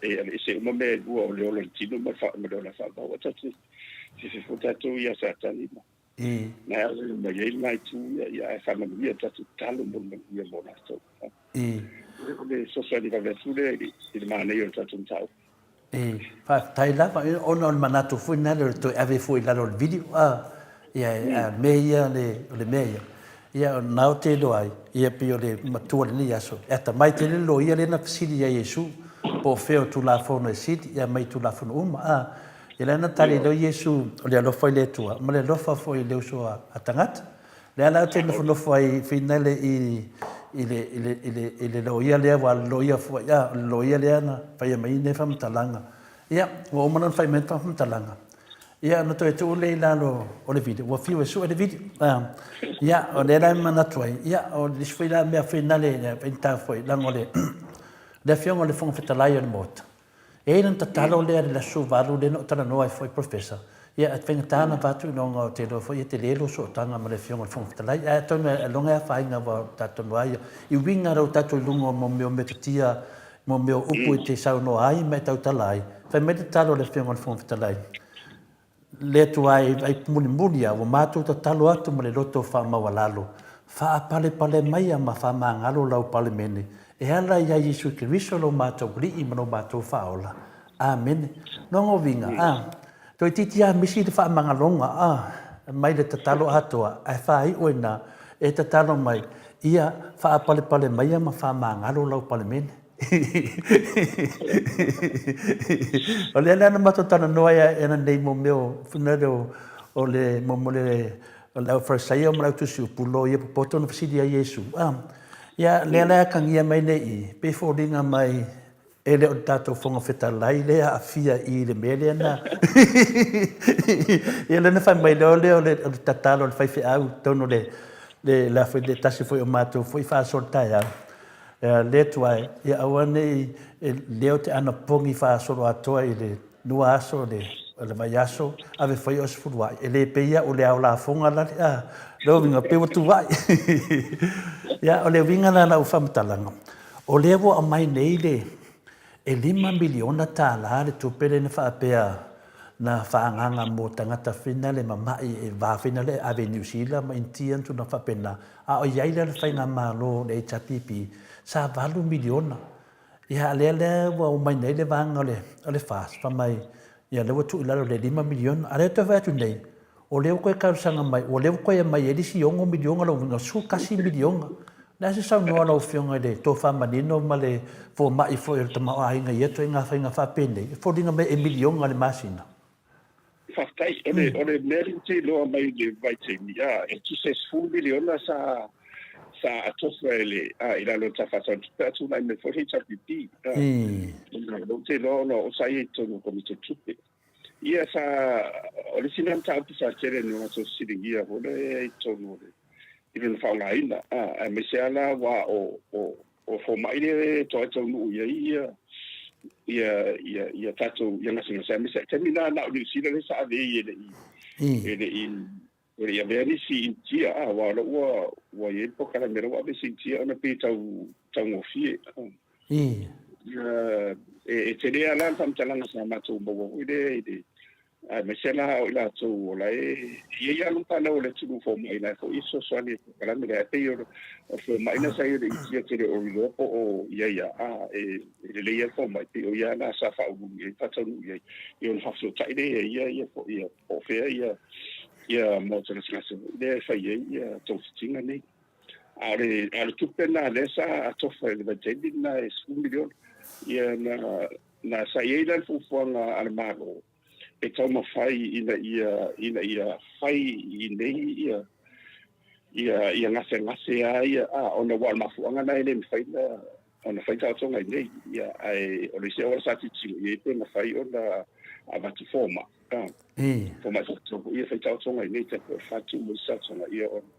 E aveese uma mea e lua o le ola i le tino ma le ola faavau. A tatou fefe foi tatou ia Satani ma na e alu mai ai lena itu ia, ia ae faamanuia tatou tatalo mo le manuia mo latou. O le fesoasoani vave atu lea i le manaia o le tatou mataupu. E faafetai lava ona o le manatu foi lena o le toe ave foi i lalo o le video a ia a mea ia le o le mea ia ia o lena ou te iloa ai ia pei o le matua o lenei aso e atamai tele le loia lea na fesili ia Iesu po o fea o Tulafono e sili ia mai Tulafono uma a ia lea na tali ai loa Iesu o le alofa i le Atua ma le alofa foi i le uso a tagata Lea la ou te nofonofo ai finale i i le i le i le i le loia lea aua o le loia foi a o le loia lea na faia mai nei faamatalaga. Ia, ua uma ona fai mai le faamatalaga, ia ona toe tuu lea i lalo o le video, ua fiu e sue le video. Ia, o lea la e manatu ai, ia o le isi foi la mea finale faigata foi leaga o le le Afioga i le Fofoga Fetalai o le Maota, E i ai lana tatalo lea i le Aso 8 lea na ou talanoa ai foi Professor. Ia, e faigata ona avatu inoga ou te iloa foi e tele lou sootaga ma le Afioga i le Fofoga Fetalai, ae atonu e logo e afaina aua o le tatou a ia i uiga lou tatou i luga o mo mea o metotia, mo mea o upu e te saunoa ai ma e tautala ai. Fai mai le tatalo a le Afioga i le Fofoga Fetalai, Le Atua e, ai mulimuli a ua matou tatalo atu ma le loto faamaualalo, faapalepale maia ma faamagalo lau Palemene e ala ia Iesu Keriso lo matou Alii ma lo matou Faaola. Amene. Logo uiga, a. Toeitiiti lava misi le faamagaloga, a, mai le tatalo atoa, ae faaiu ai na, e tatalo mai, ia faapalepale maia ma faamagalo lau Palemene. O lea la na matou talanoa ai ana nei mo mea o, fina lea o le, mo mo le, o le au Farisaio ma le au tusi upu loia popoto na fesili ai Iesu, a, ia, lea la e atagia mai nei i, pei e foliga mai E le o le tatou Fofoga Fetalai lea e aafia i le mea lea na Ia lea na fai mai loa lea o le tatalo a le faifeau i totonu o le le a foi le tasi foi o matou foi faasoa i le taeao, le Atua e, ia aua ne i leo te anapogi faasoloatoa i le lua aso o le vaiaso, ave foi o se fuluai, e le pei au o le ao lafoga lale, a, lou uiga, pei ua tuai. Ia, o le uiga la o lau faamatalaga, o lea ua aumai nei le, e $5 miliona le tupe lea na faapea na faaagaaga mo tagata fina le mamai e va fina le ave i Niu Sila ma Initia ma tulaga faapena, a o i ai la le faigamalo le HRPP, sa $8 miliona. Ia, a lea la ua omai nei le vaega o le, o le FAST, fai mai, ia lea ua tuu i lalo i le $5 miliona. A lea ua toe fai atu nei, o lea ua toe talosaga mai, o lea ua toe aumai ai le isi $6 miliona, lona uiga, $11 miliona. O le a se saunoa a lau Afioga i le tofa manino ma le fomai foi o le tamaoaiga i ia ituaiga faiga faapenei, e foliga mai e miliona i le masina? Faafetai. O le, o le mea lea ou te iloa mai le vaitaimi, a, e tusa e 10 miliona sa, sa atofa e le, a, i lalo o le Tala Faatatau o le Tupe a tulai mai foi le HRPP. A, ona o lea ou te iloa ona o sa i ai i totonu o le Komiti o Tupe. Ia sa, o le isi lea mataupu sa tele ina matou fesiligia foi lea i totonu o le, i lona faaaogaina, a, aemaise lava la aua o, o, O fomai lea e toai taunuu i ai ia ia ia ia tatou ia gasegase aemaise ai taimi na na o Niu Sila lea sa ave ai e le i e le i e le i avea nisi Initia a aua o lea ua ua i ai le polokalame lea ua ave isi Initia ona pei e tau taugofie ia e tele lava la le faamatalaga sa matou maua foi lea i le Aemaise la o i latou o la e i ai lava lumanau o le atunuu fomai la e foi e fesoasoani i le polokalame lea. Ae pei o le fomai na sa i ai le Initia e te le o iloa po o i ai a e lelei lava le fomai pei o ia la sa faauluulu i ai ma faataunuu i ai ia ona faafesootai lea e ia ia ia po o fea ia ia maota gasegase foi lea e fai ai ia togafitiga nei. A o le a o le tupe lena lea sa atofa i le vaitaimi lena e 10 miliona ia na Na sa i ai la le fuafuaga a le Malo e taumafai ina ia ina ia fai i inei ia ia ia gasegase a ia a ona ua o le mafuaaga lena e le mafai ona ona fai taotoga i inei ia ae o le isi auala sa tilotilo i ai pe mafai ona avatu fomai a fomai faapitoa foi ia fai taotoga i inei tai pei o le fatu ma isi taotoga ia ona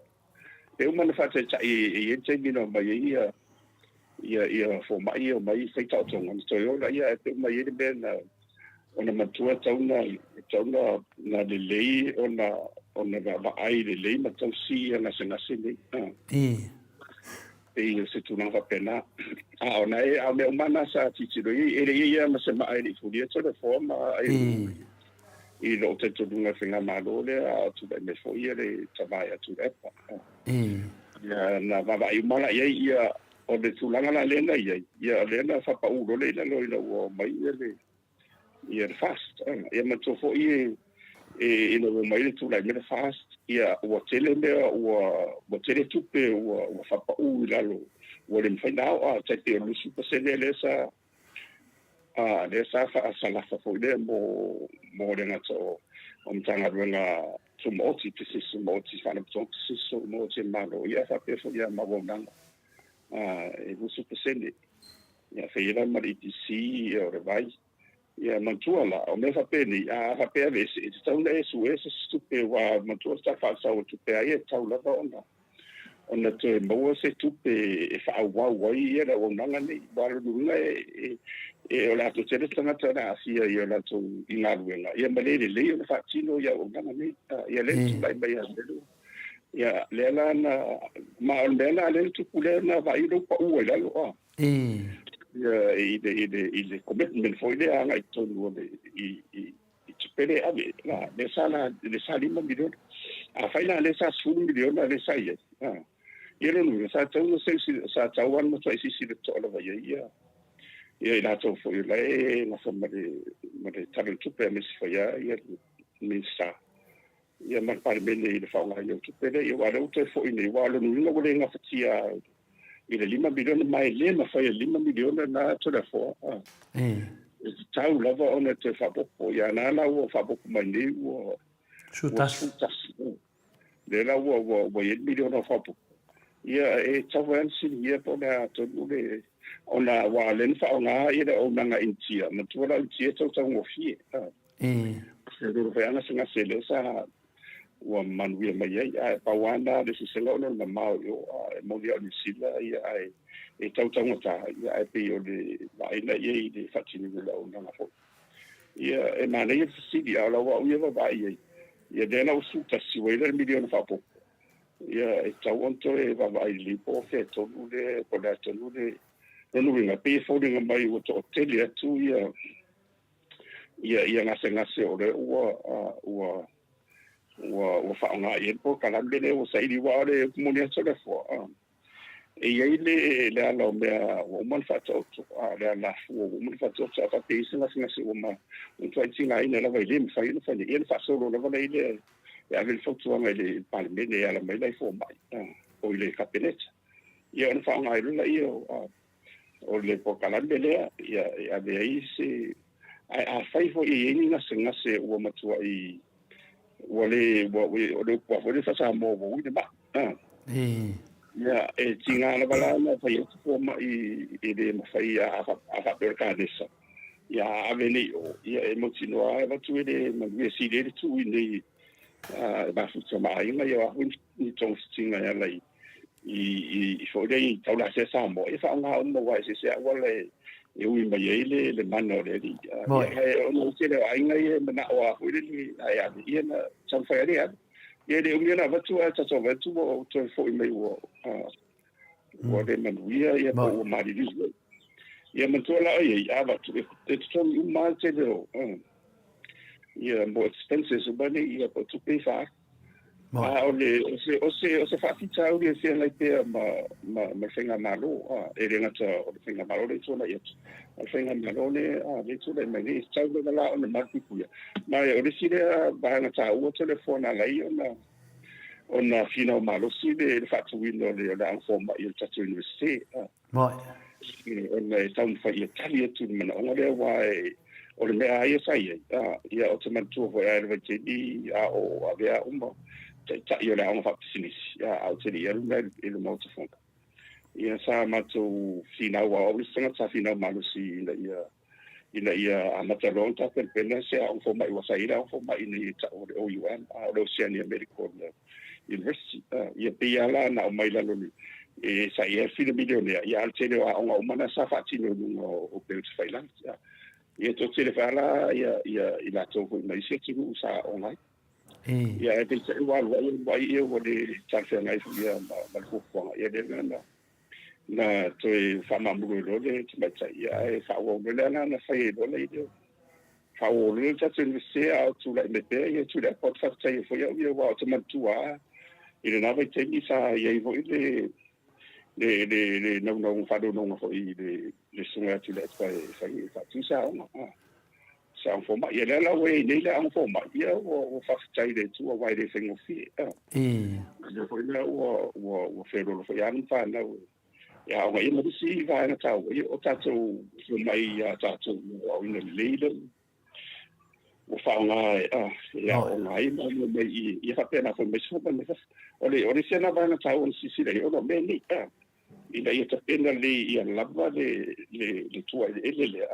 E uma ona faataitai e i ai le taimi na omai ai ia ia ia fomai ia omai fai taotoga ona toe o laia ae pei uma i ai le mea na ona manatua e tatau ona e tatau ona na lelei ona ona vaavaai lelei ma tausi ia gasegase nei. Pei o se tulaga faapena. A o na e a o mea uma na sa tilotilo i ai e le i i ai lava ma se maa e le i fulia Toleafoa ma ai i lou talitonuga i le faigamalo lea a o tulai mai foi ia le tama ia Tuilaepa. Ia na vaavaai uma la i ai ia o le tulaga la lea na i ai, ia o lea na faapau loa lea i lalo ina ua omai ia le ia le FAST. Ia manatua foi e e ina ua omai le tulai mai le FAST, ia ua tele mea ua ua tele tupe ua ua faapau i lalo ua le mafai ona ao a tai pei o le 20% lea sa A, lea sa faasalafa foi lea mo, mo le gata o, o Matagaluega Tumaoti, Pisinisi Tumaoti, Faalapotopotoga Pisinisi Tumaoti a le Malo, ia faapea foi ia ma auaunaga, a, e 20%. Ia, fai ai la ma le EPC, ia, o le vai. Ia, manatua la, o mea faapenei, a faapea e aveese, e tatau ona e sue se isi tupe, aua manatua le Tala Faatatau o Tupe a ia, e tatau lava ona. ona toe maua se tupe e faaauau ai ia le auaunaga nei. Aua o lona uiga e e o le a toatele tagata o le a aafia i o latou i galuega ia ma le lelei ona faatino ia auaunaga nei. Ia lea na tulai mai ia lea. Ia lea la na ma o le mea la lea na tupu lea na vaai lou pau ai lalo a. Ia i le commitment foi lea agai totonu o le i tupe le ave la lea sa la le sa 5 miliona. Afai la lea sa 10 miliona lea sa i ai. Ia lona uiga sa tau na sa tau ana matuai silasila totoa lava i ai ia i latou foi o la e gafa ma le Tala o le Tupe aemaise foi lava ia le Minisita ia ma le Palemene i le faaaogaina o tupe lea. Ia aua o lea ua toe foi nei, aua o lona uiga ua le gafatia i le 5 miliona, ma e le mafai e le 5 miliona na Toleafoa. E tatau lava ona toe faaopoopo. Ia na la ua faaopoopo mai nei ua 11. 11. Lea la ua i ai le miliona o faaopoopo. Ia e tatau foi lava ona fesiligia po o le a tonu le ona aua o lea na faaaoga ia le auaunaga Initia. Manatua la o Initia e tau taugofie. E lolo foi lava gasegase lea sa ua manuia mai ai. Ae pau lava na le sesega ona o le mamao i o. E moni lava o Niu Sila ia ae e tau taugata ia ae pei o le vaaiga i ai i le faatinoina o le auaunaga foi. Ia e manaia le fesili a o lau au ia vaavaai i ai. Ia lea la ua 11 ua i ai le miliona faaopoopo. Ia e tatau ona toe vaavaai lelei po o fea tonu le po o le a tonu le lona uiga pei e foliga mai ua toatele atu ia gasegase o lea ua faaaoga i ai le polokalame lea ua saili aua o le moni atu o le afoa. E i ai le ala o mea ua uma ona faataoto, a o le alafua ua uma ona faataoto a faapea i se gasegase ua matuai tigaina lava e le mafai ona fai ia ona faasolo lava lea le e ave le fautuaga i le Palemene e ala mai la i fomai o i le Kapeneta. Ia ona faaaoga ai loa lea o le polokalame lea ia e ave ai se ae afai foi e i ai ni gasegase ua matuai ua le ua o le upu foi le faa-Samoa ua ui le mai. Ia e tiga lava la ona fai atu fomai e le mafai a faapea o le kanesa. Ia a ave nei o ia e mautinoa e avatu e le manuia sili ai le tuu i nei e mafuta ma aiga ia o a foi ni togafitiga e ala i foi lea i taulasea Samoa ia faaaoga uma aua e eseese auala e ui mai ai le mana o le alii. Ia ona o le tele o aiga ia e manao lava foi lele ae ave ia na taumafai lava e ave. Ia e le umi ona avatu ae tatou vaai atu ua toe foi mai ua le manuia ia po ua maliliu ai. Ia manatua la i ai a avatu e totogi uma lava le tele o ia mo expenses uma nei ia po o tupe i faaalu. A o le o se faafitauli e feagai pea ma le faigamalo e le gata o le faigamalo lea e tulai atu, a o le faigamalo lea lea e tulai mai nei e tatau lava la ona malupuipuia. Ma o le isi lea vaega taua Toleafoa na ala ai ona finau malosi le faatuina o le aoga fomai o le tatou Iunivesite. Ona e taumafai ia tali atu i le manaoga lea aua o le mea lava ia sa i ai. Ia ou te manatua foi lava i le vaitaimi a o avea au ma taitai o le aoga faapisinisi, a ou te le i alu la i le Maota Fono. Ia sa matou finau au le isi tagata sa finau malosi ina ia amata loa ona tapenapena se aoga fomai aua sa i ai le aoga fomai nei e tau o le OUM, o le Oceania Medical University. Ia pei lava la na aumai i lalo e sa i ai le fia milionea, ia a o le tele o aoga uma na sa faatino i luga o upega tafailagi. Ia toatele foi lava la ia i latou foi mai isi atunuu sa aooga ai. Ia ae peitai ua alu ai alu ai ia ua le talafeagai foi ia ma le fuafuaga. Ia lea na toe faamaamulu ai loa le tamaitai ia ae faaauau loa le ala na fai ai loa le faaauau loa le tatou Iunivesite a o tulai mai pea ia Tuilaepa. Ou te faafetai ai foi au ia aua ou te manatua lava i lena vaitaimi sa i ai foi le naunauga faanonoga foi i le susuga ia Tuilaepa e fai e faatu se aoga se aoga fomai. Ia lea la ua i ai nei le aoga fomai ia ua faafetai i le Atua aua e le faigofie. Lea foi la ua feoloolo foi alo ma fanau e aoga ia ma le isi vaega taua ia o tatou fomai ia tatou aoina lelei lea ua faaaoga e aooga ai ma mai ia faapena foi mai isi fomai mai fafo. O le isi lena vaega taua na silasila i ai ona o mea nei ina ia tapena lelei ia lava le tuaeleele lea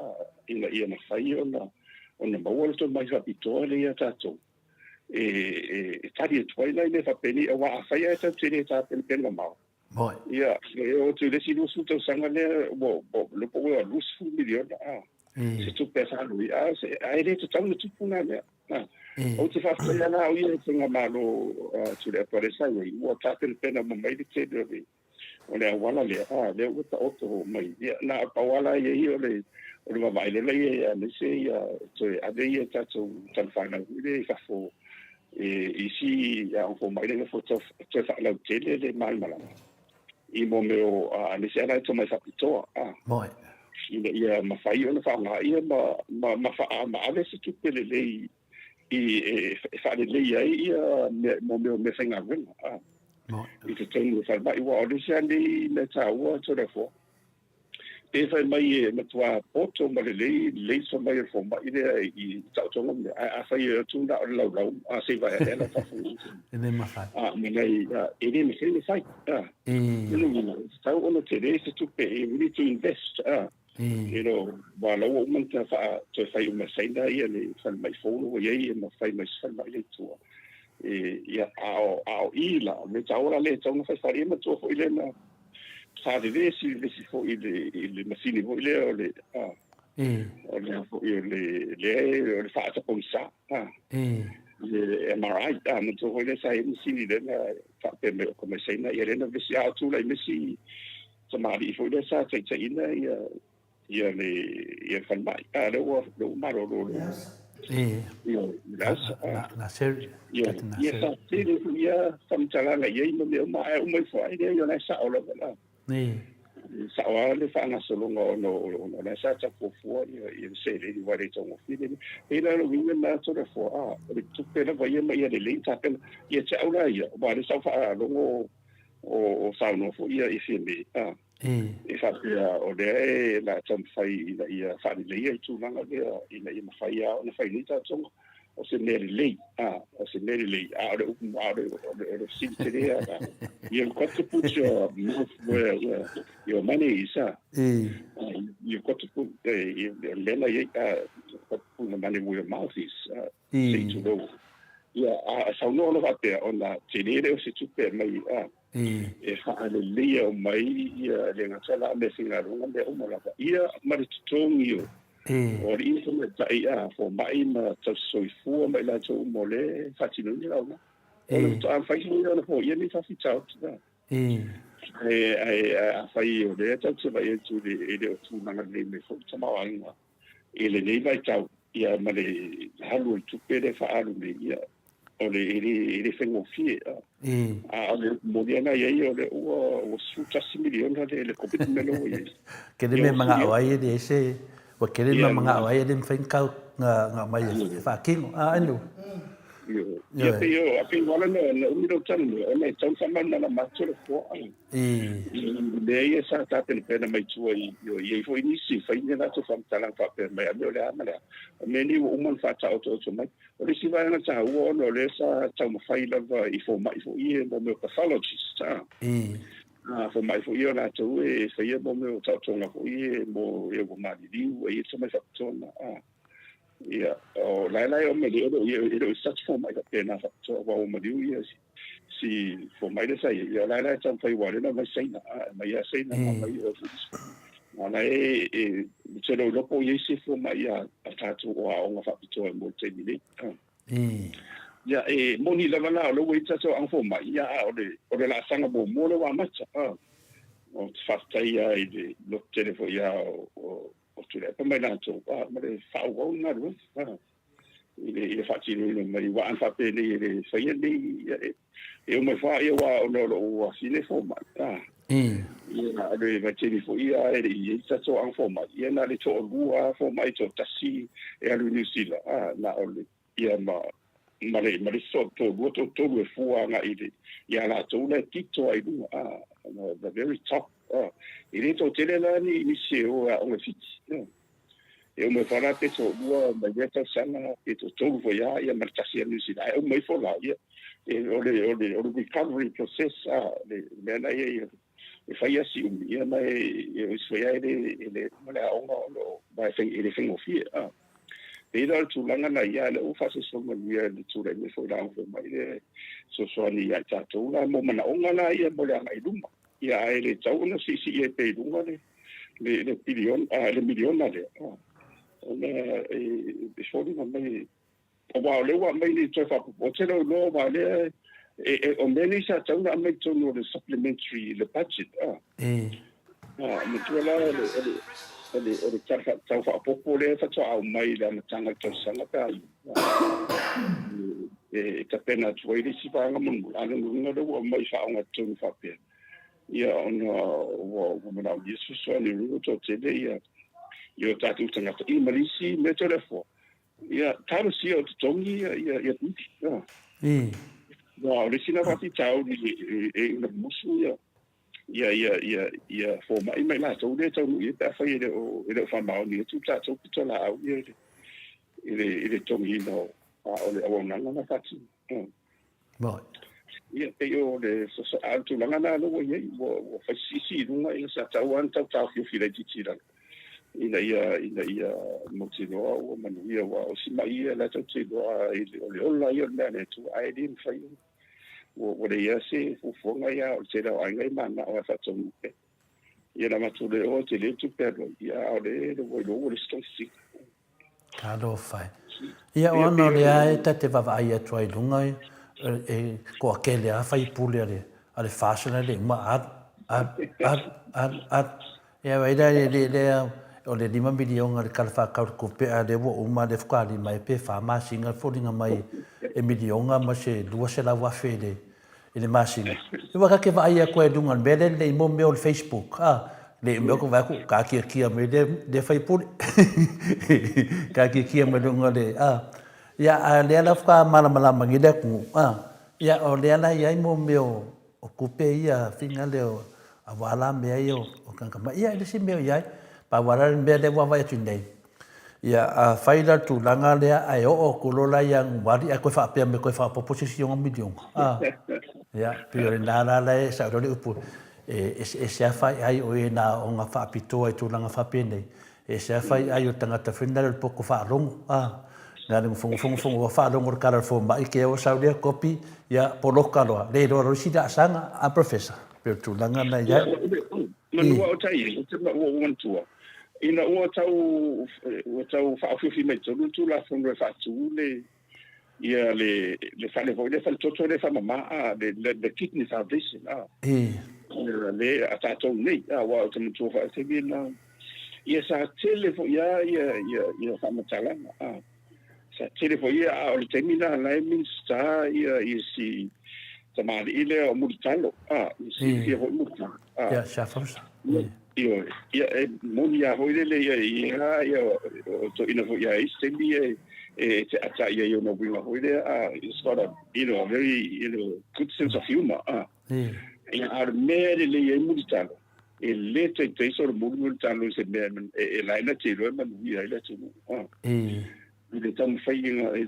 ina ia mafai ona maua le tomai faapitoa lea ia tatou e tali atu ai nai mea faapenei aua afai ae tatou te le tapenapena mamao. Moi. Ia, e oo atu i le isi 20 tausaga lea, ua, ua, le po ua 20 miliona, a. Se tupe a sa alu i, a, se, a e le tatau ona tupu na mea. A. Ou te faafetai lava au ia i le faigamalo a Tuilaepa lea sa i ai, ua tapenapena uma mai le tele o le, o le auala lea, a, lea ua taoto mai. Ia, na o le pau lava la ia ia o le, o le vaavaai loa lea i ai, aemaise ia toe ave ia tatou tamafanau foi lea i fafo e isi aoga fomai lea i fafo toe faalautele le malamalama i mo mea o, aemaise lava la e tomai faapitoa, a. Moe. Ina ia mafai ona faaaoga ia ma, ma, ma, ma, ma ave se tupe lelei i, e, e faalelei ai ia mea, mo mea o meafaigaluega, a, i totonu o falemai. Aua o le isi lava lenei mea taua, Toleafoa, pe fai mai e matua poto ma lelei, lelei le tomai o le fomai lea i taotoga ma mea, ae afai e atu na o le laulau, a se i vaea ea lau faafofoga. E le mafai. A, ma nai, a, e le mafai ona fai, a. Lona uiga, e tatau ona tele se tupe, we need to invest, a. You know, aua la ua uma ona faa, toe fai uma e Saina ia le falemai fou la ua i ai ma fai mai se falemai lea i tua. E, ia, a o, a o i la, o le mea taua la lea e tatau ona fai faaalia matua foi lea na vevesi vevesi foi i le, i le masini foi lea o le, a, o le foi o le, lea o le faatapogisa, a, le MRI, a, matua foi lea sa i ai masini lea na faapea mai o ka mai Saina, ia lea na vevesi, a o tulai mai si, tamalii foi lea sa taitaiina ia ia le ia le falemai. A lea ua lea ua malolo le ia le ausa. Na na seri. Ia ia sa tele foi ia faamatalaga i ai ma mea uma ae uma ifo ai lea ia la e sao lava la. Sao lava le faagasologa ona ona la sa tafuafua ia ia le seleni aua e le taugofie le mea. E pei la o le uiga lena Toleafoa, a o le tupe lava ia ma ia lelei tapena. Ia te au la ia, aua o lea sa ou faalogo o saunoa foi ia i Fiamē, a, e faapea o lea e la taumafai ina ia faaleleia le tulaga lea ina ia mafai lava ona fai nei taotoga. O se mea lelei, a, o se mea lelei, a o le upu, a o le, o le, o le fesili tele lava la, you've got to put your mouth where your money is, a. You've got to put, le mea la i ai, a, you've got to put the money where your mouth is, a. Se i tulou. Ia, a saunoa loa faapea, ona tele lea o se tupe e aumai a, e faaleleia uma ai ia le gata la meafaigaluega mea uma lava. Ia, ma le totogi o, o alii ma tamaitai a, fomai ma tausisoifua ma i latou uma o lea e faatinoina le auaunaga. Ona faatoa mafai lea ona foia nei faafitauli. Ae, ae afai o lea tatou te vaai atu e le o tulaga lelei mai foi le tamaoaiga i lenei vaitau, ia ma le alu o le tupe lea e faaalu nei, ia, o le, e le, e le faigofie. A, a o le moni lava i ai, o lea ua, ua 11 miliona le, le commitment lea ua i ai. Kele mea manao ai e leai se, ua kele mea manao ai e le mafai ona na aumai e faatino. A, anyway. Ia, pei o, pei ua ala ona umi lou talanoa, ona e tatau ona faamalamalama atu le foa. I mea ia sa tapenapena mai tua i i ai foi nisi e fai ni a latou faamatalaga faapea mai, a mea o le a ma le a. O mea nei ua uma ona faataotooto mai. O le isi vaega taua ona o lea sa taumafai lava i fomai foi ia mo mea o pathologists, a. A fomai foi ia o latou e faia mo mea o taotoga foi ia mo e ua maliliu, e i ai le tomai faapitoa lena, a. Ia, o la e la e o maliu, e le o i such fomai faapena faapitoa, aua ua maliu ia si fomai lea sa i ai, ia o la e la e taumafai aua o lea na aumai Saina, a, aumai ia Saina, aumai o a la e, e, te le o iloa po o i ai se fomai a, a tatou o aoga faapitoa mo le taimi nei. Ia, e moni lava la, o lea ua i ai tatou aoga fomai, ia, a o le, o le laasaga muamua lea ua amata, a. Ou te faafetai lava i le loto tele foi lava o, o, o Tuilaepa ma i latou, a, ma le faaauau o le galuega, a, i le, i le faatinoina mai, aua ana faapenei e le faia lenei, ia, e, e uma ifo lava, ia, aua ona o lou afine e fomai, a, ia, o le vaitaimi foi ia e le i i ai tatou aoga fomai, ia, na o le toalua lava fomai, toatasi e alu i Niu Sila, a, na o le, ia, ma, ma le, ma le isi toalua, toatolu e fua agai i le, ia latou la e pito lava i luga, a, the very top, a. E le toatele la ni nisi e o e aoga i Fiti, a. E uma ifo lava la pe toalua mai lea tausaga, pe toatolu foi lava, ia ma le tasi a Niu Sila, ae uma ifo la, ia, e, o le, o le, o le recovery process, a, le mea la ia, ia e fai lava si umi, ia ma e, e, o isi foi lava e le, e le uma le aoga ona o, aua e le faigofie, a. Pei la o le tulaga lena ia, lea ua faasoasoa manuia i le tulai mai foi o le aoga fomai le fesoasoani ia i tatou la mo manaoga la ia mo le agai i luma. Ia, ae le tatau ona siisii ai pea i luga le, le, le piliona, a, le miliona lea, a, ona e, e foliga mai, aua o lea ua aumai nei toe faaopoopo. Ou te le o iloa aua o lea e, e, o mea nei sa tatau ona aumai i totonu o le supplementary, le budget, a. A, matua la o le, o le, o le, o le Tala Faatatau Faaopoopo lea faatoa aumai i le amataga o le tausaga pe a e tapena atu ai le isi vaega mulimuli, a o lona uiga o lea ua aumai faaogatotonu faapea, ia ona ua manaomia se fesoasoani o lea ua toatele ia o tatou tagata i ma le isi mea Toleafoa, ia talosia o totogi ia pili. Aua o le isi lena faafitauli e iu ina musu ia ia ia ia ia fomai ma i latou lea e taunuu i ai pe afai e le o e le o faamaoni atu le tatou pitolaau ia i le i le i le totogiina o a o le auaunaga na faatino. Right. Ia pei o le a o le tulaga lena lea ua i ai ua ua fai siisii i luga ia sa tatau lava ona tau taofiofi laitiiti i lalo ina ia ina ia mautinoa ua manuia aua o si ma'i ia la e tatou te iloa i le o le ola ia o le mea a le Atua ae le mafai ona Ua leai lava se fuafuaga ia, o le tele lava o aiga e mananao lava e faataunuu pea. Ia na matou le oo tele le tupe alu ai, ia a o lea ua iloa ua leai se togafitiga. Talofa e. Ia o ana o lea e ta te vaavaai atu ai i luga e toatele lava faipule a le a le FAST la le uma alu, alu, alu, alu, alu. Ia vaai la le lea o le $5 miliona le Tala Faatatau o le Tupe a o lea ua uma lea faatoa lima ai pe fa masina le foliga mai e miliona ma se 200,000 i le i le masina. Aua ta te vaai atu ai i luga o le mea lea lelei mo mea o le Facebook a, le mea ou te vaai atu taatiatia mai lea lea faipule. Taatiatia mai luga o le a. Ia a o lea la faatoa malamalama nei le atunuu a, ia o lea la e i ai mo mea o O tupe ia fina lea aua la mea ia o tagata mai. Ia e le isi mea o i ai, pau lava la le mea lea ua vaai atu nei, ia a fai la le tulaga lea ae oo atu loa la ia Ianuari ae toe faapea mai toe faaopoopo se isi $6 miliona, a, ia, pei o lena la la e sao loa le upu, e eseese lava faiai o e na ona faapitoa i tulaga faapenei, E ese lava fai ai o le tagata foi lena o le poto faalogo, a. Na o le fogofogo ua faalogo i le tala a le fomai, ke ua sau lea kopi, ia poloka loa, le iloa loa isi laasaga, a Professor? Pei o le tulaga lena i ai. Manu ua tai ai, ou te ua ou manatua, ina ua tau ua tau faaofiofi mai totonu le Tulafono e faatu le ia le le fale foi lea fale toto lea faamama a le le Kidney Foundation a. Le a tatou nei a aua ou te manatua foi i le taimi lena ia sa tele foi lava ia ia ia faamatalaga a. Sa tele foi ia a o le taimi lena la e Minisita ia ia si tamalii lea o Mulitalo a, ia silafia foi Mulitalo a. Ia Schaffhauser. Ioe, ia e moni lava foi lele ia ia ia o toeaina foi a isi taimi e e te ata ia i ona uiga foi lea a it's got a you know a very you know good sense of humor a. Ia a o le mea e lelei ai Mulitalo e le taitai solomuli Mulitalo i se mea e la e na te iloa e manuia ai le atunuu a. I le taumafaiga e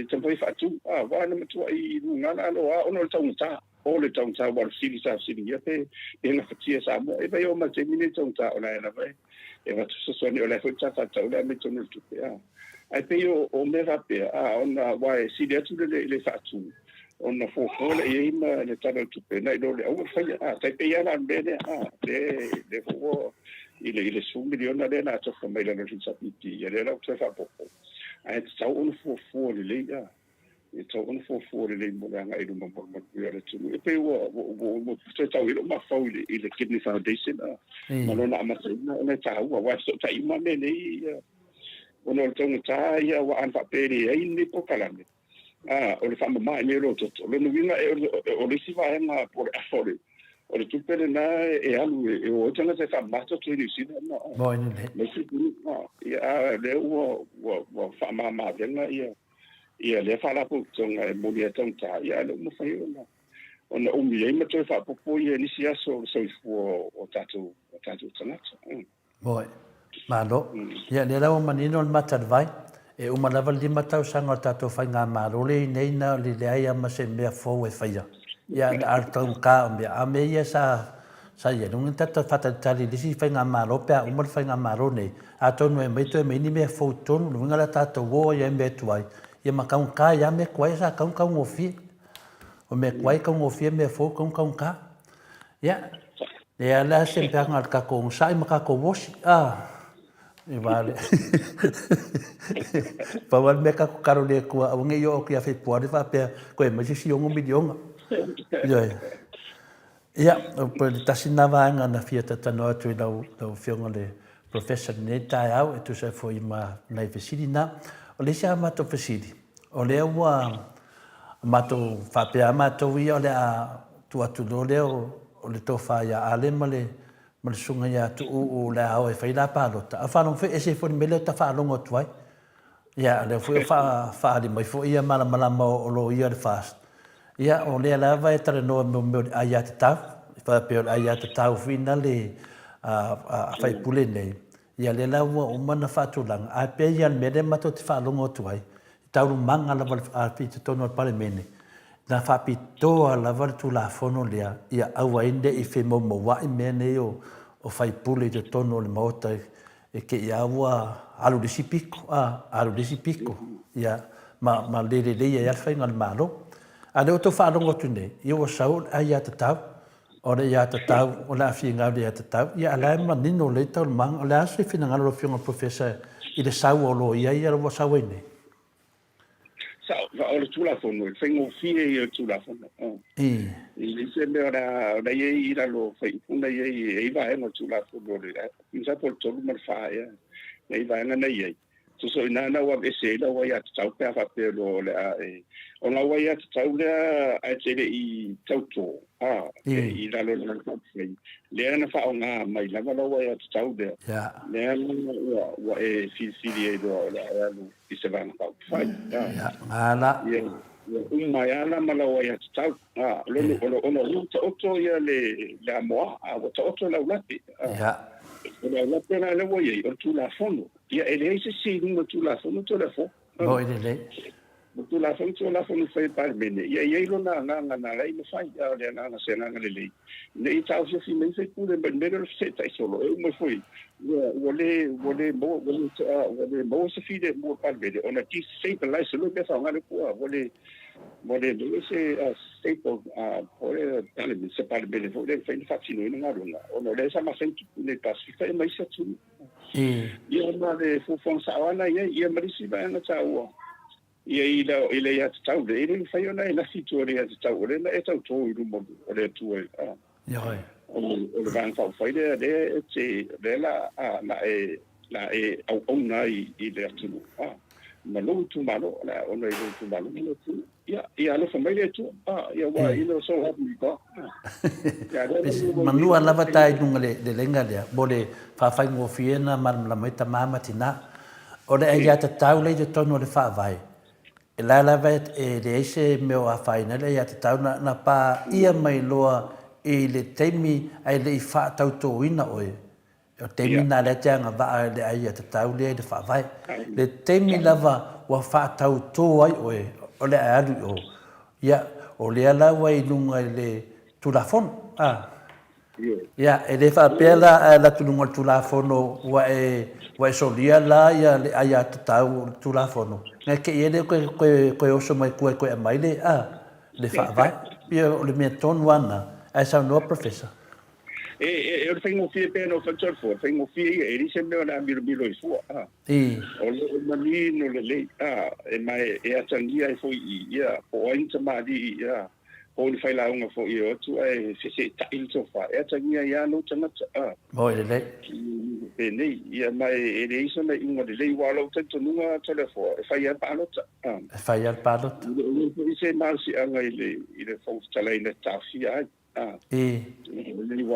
taumafai e faatu a aua na matuai luga la aloa ona o le taugata. O le taugata aua o le fesili sa fesiligia pe pe gafatia Samoa. E pai oo mai le taimi lenei taugata o la e lava e avatu fesoasoani o la e foi sa faatatau le aumai totonu o le tupe a. Ae pei o o mea faapea a ona aua e sili atu le le faatu ona fuafua lea i ai ma le Tala o le Tupe nai lo le aua le faia a. Tai pei lava la o le mea lea a le lea foi ua i le i le $10 miliona lea o le a tofa mai lalo o le HRPP ia lea la ua toe faaopoopo ae tatau ona fuafua lelei a. E tatau ona fuafua lelei mo le agai i luma mo le manuia o le atunuu. E pei ua ua toe tau ai lou mafaufau i le i le Kidney Foundation a ma lona amataina ona e taua aua e fesootai uma mea nei ia ona o le taugata ia aua ana faapea e leai lenei polokalame a o le faamama i mea o lou toto. O lona uiga o le isi vaega po o le afa o le o le tupe lena e alu e o ai tagata e faamama toto i Niu Sila ma ma isi atunuu a ia a o lea ua ua ua faamama avega ia ia lea Faalapotopotoga e moni ai taugata, ia ae le o mafai ona ona umi ai ma toe faaopoopo ia nisi aso o le soifua o tatou o tatou tagata. Moe. Malo. Ia, lea la ua manino le mata i le vai. E uma lava le lima tausaga o le tatou faigamalo lea i nei na o le leai lava ma se mea fou e faia. Ia, a o le taugata o mea, a o mea ia sa Sa i ai luga ni tatou faatalitali i le isi faigamalo pe a uma le faigamalo nei, atonu e aumai toe aumai ni mea fou i totonu, lona uiga la tatou o ai i mea tuai, ia ma taugata ai lava mea tuai sa tatau ona taugofie. O mea tuai e taugofie, mea fou e tatau ona taugata. Ia. Lea la se peaga le tatou onosai ma tatou osi, a, i va le. Pau lava le mea tatou tatalo i le Atua aua ne i oo atu ia Fepuari faapea toe aumai se isi ono miliona. Ioe. Ia, o le tasi lena vaega na fia talatalanoa atu i lau, lau Afioga i le Professor i lenei taeao e tusa ai foi ma nai fesili na. O le isi a matou fesili, o lea ua matou faapea lava matou ia o le a tuu atu loa lea o le tofa ia Ale ma le ma le susuga ia Tuuu o le a o e fai la palota. A faalogo foi e ese foi le mea lea ta faalogo atu ai. Ia, o lea foi ua faaali mai foi ia malamalama o loia o le FAST. Ia, o lea lava e talanoa i mea o le aiatatau, e faapea o le aiatatau foi na le a faipule nei. Ia, lea la ua uma ona faatulaga, ae pei lava o le mea lea matou te faalogo atu ai, i taualumaga lava i totonu o le Palemene, na faapitoa lava le Tulafono lea ia aua ai ne i femoumouai mea nei o faipule i totonu o le Maota e te i lava ua alu i le isi pito, a, alu i le isi pito, ia, ma, ma le lelei ai lava le faiga o le Malo. A o lea ua outou faalogo atu nei, ia ua sau le aiatatau, o le aiatatau, o le a finau i le aiatatau, ia a o la e manino lelei taualumaga. O le a se finagalo o lau Afioga i le Professor i le sau o loia ia ua sau ai nei? Sao, o le Tulafono, e faigofie ia o le Tulafono. I. E leai se mea o le a, o la e i ai i lalo o fuaiupu na i ai, e i ai vaega o le Tulafono, o le, masalo po o le 3 ma le 4 ea, na i vaega na i ai. Tusa o i ina na ua aveese ai lau aiatatau pe a faapea loa o le a e, o lau aiatatau lea ae te le i tautō, a, i lalo o le Vaega Faaupufai, lea na faaaoga mai lava lau aiatatau lea, lea la ua e filifili ai loa o le a e alu i se Vaega Faaupufai. Ia, gala. Ia, uma ai lava la ma lau aiatatau. A, lona, ona ua taoto ia le, le amoa, a ua taoto le aulape. Ia. O le aulape la lea ua i ai, o le Tulafono. Ia, e leai se isi i luga o le Tulafono Tulafono. Moi lelei. O le Tulafono Tulafono fai e le Palemene, ia e i ai lona agaga na ala ai ona fai, a o le agaga, se agaga lelei, ne i taofiofi mai sui usufono mai le mea lea o le feseetai solo, e uma foi, ua, ua le, ua le maua, ua le, ua le maua se filemu o le Palemene ona destabilize loa pe faaaoga le upu, ua le, ua le maua se stable, po o le Parliament, se Palemene foi lea e mafai ona faatinoina galuega, ona o lea sa masani ona tupu i inei i le Pasefika ma isi atunuu. Ia ma le fuafuaga sao lava na i ai, ia ma le isi vaega taua, ia i le, i le aiatatau lea, e le mafai ona e lafi i tua i le aiatatau, o lea na e tautō i luma o le Atua i, a, o le, o le Vaega Faaupufai lea, lea e te, lea la a, la e, la e auauna ai i le atunuu, a, ma lou itumalo, o le a ona i lou itumalo ma le atunuu. Ia, ia alofa mai le Atua. Ah, ia ua you know so help me God. Ah. Manua lava ta i luga le le lenga lea, mo le faafaigofie na malamalama ai tama ma tina. O le aiatatau lea i totonu o le Faavae, e la lava e leai se mea o afaina ai le aiatatau na, na paia mai loa i le taimi ae le i faatautoina oe. O le taimi lena lea te agavaa i le aiatatau lea i le Faavae. Le taimi lava ua faatautō ai oe, o le a alu i o, ia, o lea la ua i luga i le Tulafono, a. Ia, e le faapea la a e alu atu i luga o le Tulafono ua e, ua e solia la ia le aiatatau o le Tulafono, na te i ai lea toe, toe, toe oso mai tua e toe aumai le, a, le Faavae. Ia, o le mea tonu lava lena, ae saunoa Professor. E, e, o le faigofie pea ona fai tau fua, faigofie ia, e leai se mea o le a milomilo ai fua, a. O lo o manino lelei, a, e ma e, e atagia ai foi i i, ia, po o ai ni tamalii, ia, po o ni failauga foi e o atu ae feseetai le tofa, e atagia ai lava lou tagata, a. Moi lelei. Penei, ia, ma e, e leai sona iuga lelei, aua o lou talitonuga Toleafoa, e fai lava le palota, a. E fai lava le palota. E leai foi se malosiaga i le, i le Fofoga Fetalai na taofia ai. Aua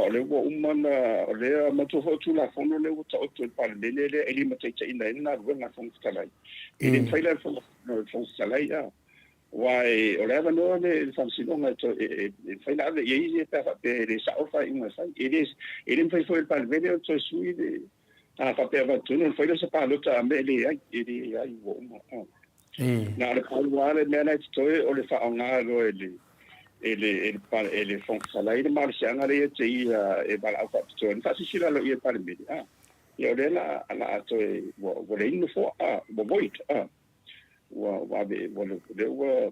o lea ua uma ona, o lea, manatua foi o Tulafono lea ua taoto i le Palemene lea e limataitaiina ai le galuega a le Fofoga Fetalai. E le mafai la e le Fofoga Fetalai, aua o le avanoa le Faamasinoga e mafai ona ave i ai pe a faapea e le sao le faaiuga e fai. E le mafai foi e le Palemene ona toe sui le, a faapea e avatu ona fai lea o se palota a mea e leai, e leai ua uma. Na o le pau lava le mea la e totoe o le faaaoga loa e le e le e le e le Fofoga Fetalai le malosiaga lea ia te ia e valaau faapitoa ai, faasilasila loa i le Palemene, a, ia o lea la la a toe ua ua leai ni nofoa, a, ua void, a, ua ua ave ua lea ua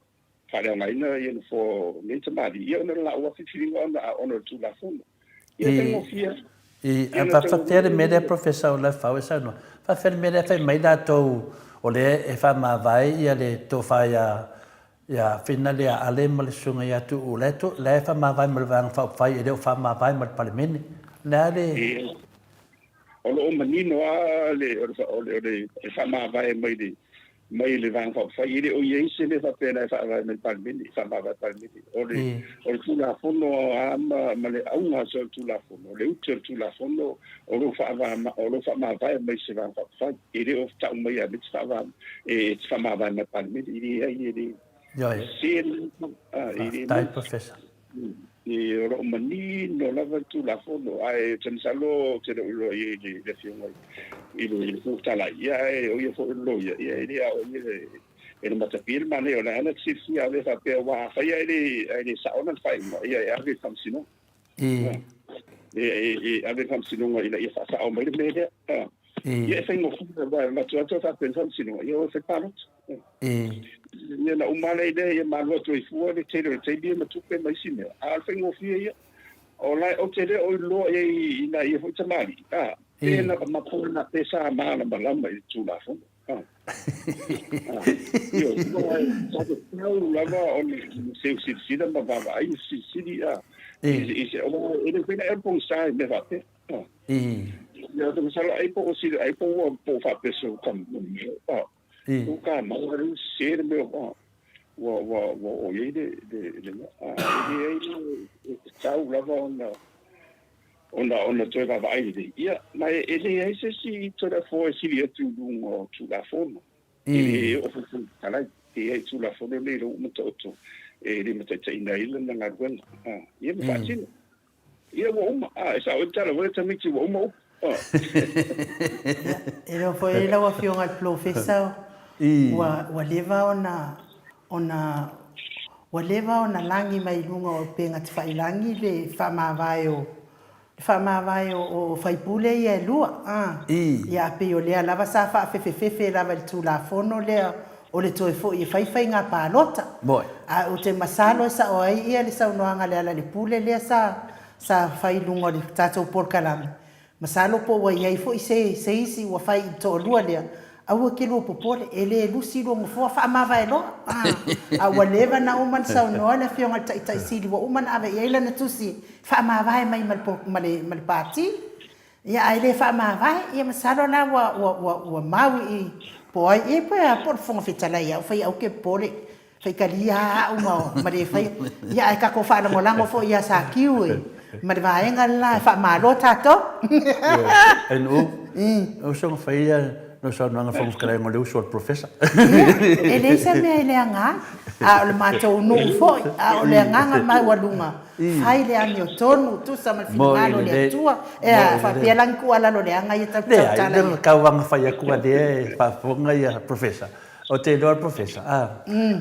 faaleaogaina ia nofoa o nei tamalii, ia ona o le laua filifiliga ona ona o le Tulafono. Ia faigofie. I, a faafefea le mea lea Professor o Lefau e saunoa? Faafefea le mea lea fai mai latou o lea e faamavae ia le tofa ia ia Fina lea Ale ma le susuga ia Tuuu la e to, la e faamavae ma le Vaega Faaupufai e le o faamavae ma le Palemene. O le a le. O lo o manino lava le, o le, o le, o le faamavae mai le, mai le Vaega Faaupufai. E le o i ai se mea faapena e faavae mai le Palemene, e faamavae le Palemene. O le, o le Tulafono lava ma, ma le auga o le Tulafono, o le ute o le Tulafono, o lo o faava, o lo o faamavae mai se Vaega Faaupufai. E le o tau mai e te faava, e te faamavae mai le Palemene. E leai, e le. Ioe. Se, e le. Faafetai, Professor. O lo o manino lava le Tulafono, ae ou te masalo ou te le o iloa i ai le Afioga i le Fofoga Fetalai, ia ae o ia foi o le loia, ia e le aoaia e le matapia le manaia o la e na te silafia a faapea aua afai ae le ae le sao lana faaiuga, ia e ave i le Faamasinoga. E ave i le Faamasinoga ina ia faasao mai le mea lea. Ia e faigofie aua e avatu atu faapea i le Faamasinoga, ia o e fai palota. Ia na uma lea lea ia malu atu ai fua le tele o le taimi ma tupe ma isi mea. A o le faigofie ia. O la ou te le o iloa i ai i nai ia foi tamalii, a, pe na ma na pe sa malamalama i le Tulafono. A. Ioe, sa tatau lava ona seu silasila ma vaavaai ma fesilisili, a, i se, aua e le mafai ona e alu pogisa i mea faapea. Ia, ou te masalo ai po o sili, ai po ua po o faapea se uka, a, uka mau le sese le mea ua ua ua ua oo i ai le le le mea. A, e leai e tatau lava ona ona ona toe vaavaai lelei. Ia, ma e, e leai se isi Tulafono e sili atu i luga o Tulafono. E le oo foi i le Fofoga Fetalai. E i ai Tulafono nei o lea ua uma taoto e limataitaiina ai lana galuega. A, ia ma faatino. Ia ua uma. A, e sao ai le tala, ua le tamaiti ua uma upu. A. E iloa foi lau Afioga i le Polofesa ua ua leva ona ona ua leva ona lagi mai luga o upega tafailagi le faamavae o le faamavae o faipule ia e lua. A. Ia a pei o lea lava sa faafefefefe lava i le Tulafono lea o le toe foi e fai faiga palota. Ae ou te masalo e sao ai ia le saunoaga a Lealailepule lea sa sa fai i luga o le tatou polokalame. Masalo po ua i ai foi se se isi ua fai i le toalua lea, aua e te lua popole, e le lusi lua nofoa, faamavae loa. A ua leva na uma ona saunoa le Afioga i le Taitai Sili ua uma ona ave i ai lana tusi, faamavae mai ma le ma le Pati. Ia ae le faamavae, ia masalo la ua ua ua ua mau i po ai ia pe a po o le Fofoga Fetalai au fai au ke popole faitalia a au ma ma le faia. Ia ae tatou faalagolago foi ia Sakiu e ma le vaega le la e faamalo tatou. NU, o soga fai ia no saunoaga Fofoga Fetalai o le uso a le Professor. Ia, e leai se mea e leaga ai, a o le matou nuu foi, a o le agaga maualuga Fai le amiotonu, tusa ma le finagalo o le Atua. Ea, faapea la ni tuualalo leaga ia tautala ia. Leai, tau aga fai atu a lea e faafofoga ia Professor. O te iloa le Professor, a,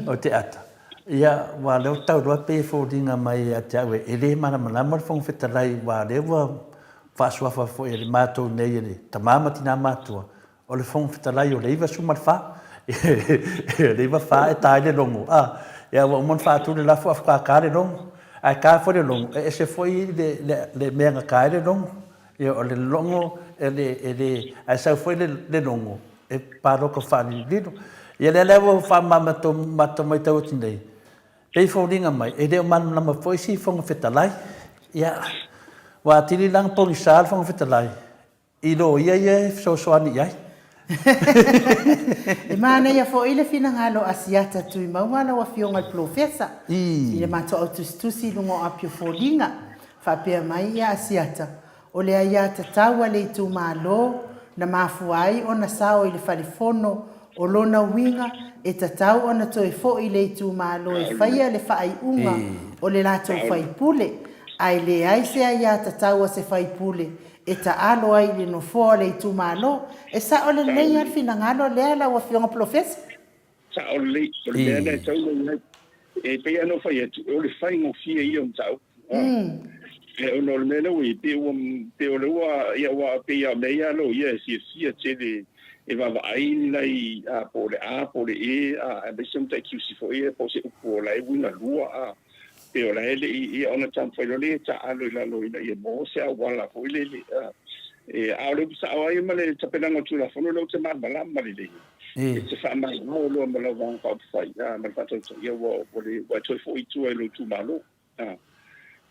o te ata. Ia, ua lea ua tau loa pei e foliga mai ia te au e le malamalama le Fofoga Fetalai, aua o lea ua faasuafa foi e le matou nei e le tama ma tina matutua, O le Fofoga Fetalai o le 94, le 94 e ta ai le logo, a, ia ua uma ona faatu le lafo ae faatoa ta le logo. Ae ta foi le logo, e ese foi le, le, le mea na ta ai le logo. Ia, o le logo, e le, e le, ae sau foi le, le logo, e palota faalilolilo. Ia lea la ua faamamato matau atu nei, pei e foliga mai, e le o malamalama foi si Fofoga Fetalai. Ia, ua atili la ona pogisa le Fofoga Fetalai, I loia ia e fesoasoani i ai. E manaia foi le finagalo a Siata Tuimauga lau Afioga i le Polofesa i le matou au tusitusi i luga o Apia Foliga. Faapea mai ia Asiata, o le aiatatau a le itumalo na mafua ai ona sao i le fale fono o lona uiga e tatau ona toe foi le itumalo e faia le faaiuga o le latou faipule, ae leai se aiatatau a se faipule e taalo ai i le nofoa o le itumalo. E sao lelei lava le finagalo lea lau Afioga Polofesa? Sao lelei. O le mea lea e tatau ona i ai. E pei lava ona ou fai atu, o le faigofie ia o mataupu. E ona o le mea lea ua i ai, pei ua, pei o lea ua, ia ua pei lava o mea ia a loia e fiafia tele e vaavaai ni nai, a, po o le A po o le E, a, aemaise o mataitu foi ia po o se upu o la e uiga lua, a. pei o la e le i, ia ona taumafai loa lea e taaalo i lalo ina ia maua se auala foi lele, a. E, a o le upu sao lava ia ma le tapenaga o le Tulafono lea ou te malamalama lelei ai. E te faamaumau loa ma lau Vaega Faaupufai, a, ma le faatautaia ua, ua le, ua e toe foi i tua i lou itumalo. A.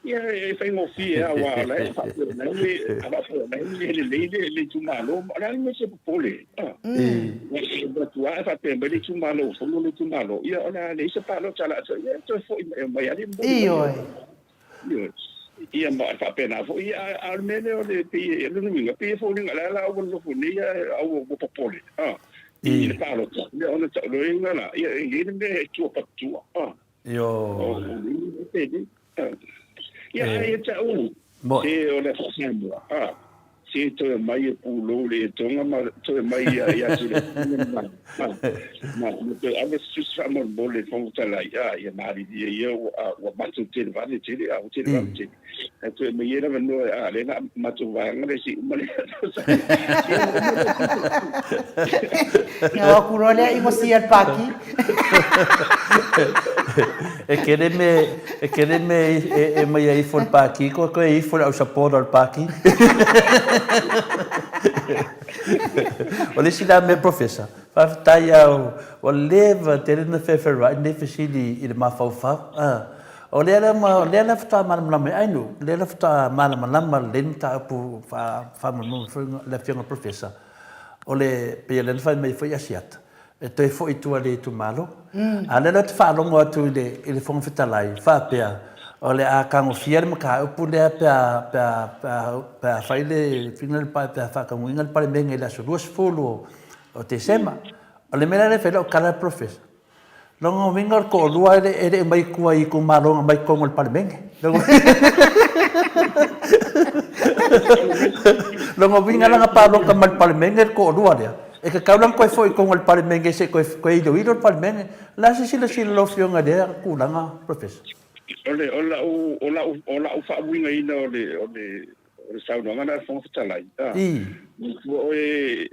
Ia, e faigofie lava, aua o la e faapea mai le, a faapea mai e lelei le, le itumalo, o le a le mea e te popole ai? A. E avatu lava ae faapea mai le itumalo ua fono le itumalo, ia o le a leai se palota o le a toe, ia e toe foi mai, e omai lava le momoli mai. Ioe. Ioe. Ia ma e faapena foi, ia, a o le mea lea o le, pei, o lona uiga, pei e foliga o la e la ua nonofo nei a ua popole, a, i le palota, ia ona tau loa lea, ia e i ai le mea e tua patutua, a. Ioe. Ia, ae ia te au, se o le faa-Samoa, a, se toe mai e pulou le etoga ma toe mai ia ia te ma, ma, ma toe ave se tusi faamolemole i le Fofoga Fetalai, a, ia malilie ia ua, ua matou tele vave tele, a, ua tele vave tele. Ae toe aumai ia le avanoa, a, lea la matou vaega lea se i uma le tausaga. Ia o atu loa lea i gosia le paki. E kele me, e kele me e mai ai ifo le paki, koe koe ifo le au support o le paki. O le isi la mea Professor, faafetai lava ua leva tele na fefereai lenei fesili i le mafaufau. O lea la ma, o lea la faatoa malamalama ai Ainu, o lea la faatoa malamalama lelei le mataupu faamolemole foi le Afioga i le Professor, o le, pei o lea na fai mai foi Asiata, e toe foi i tua i le itumalo. A o lea la ou te faalogo atu i le, i le Fofoga Fetalai, faapea, o le a tagofia le mataupu lea pe a, pe a, pe a, pe a fai le fina le, pe a faataunuuina le Palemene i le aso 20 o Tesema. O le mea la lea e fai ai lau tala Professor, Lona uiga o le toalua e le i mai tua i itumalo na mai totonu o le Palemene. Lona uiga la na palota mai le Palemene le toalua lea, e tatau la ona toe foi i totonu o le Palemene se i toe iloilo le Palemene. O le a se silasila a lau Afioga i lea tulaga Professor? O le, o lau, o lau, o lau faauigaina o le, o le, o le saunoaga lea a le Fofoga Fetalai, a, ua oe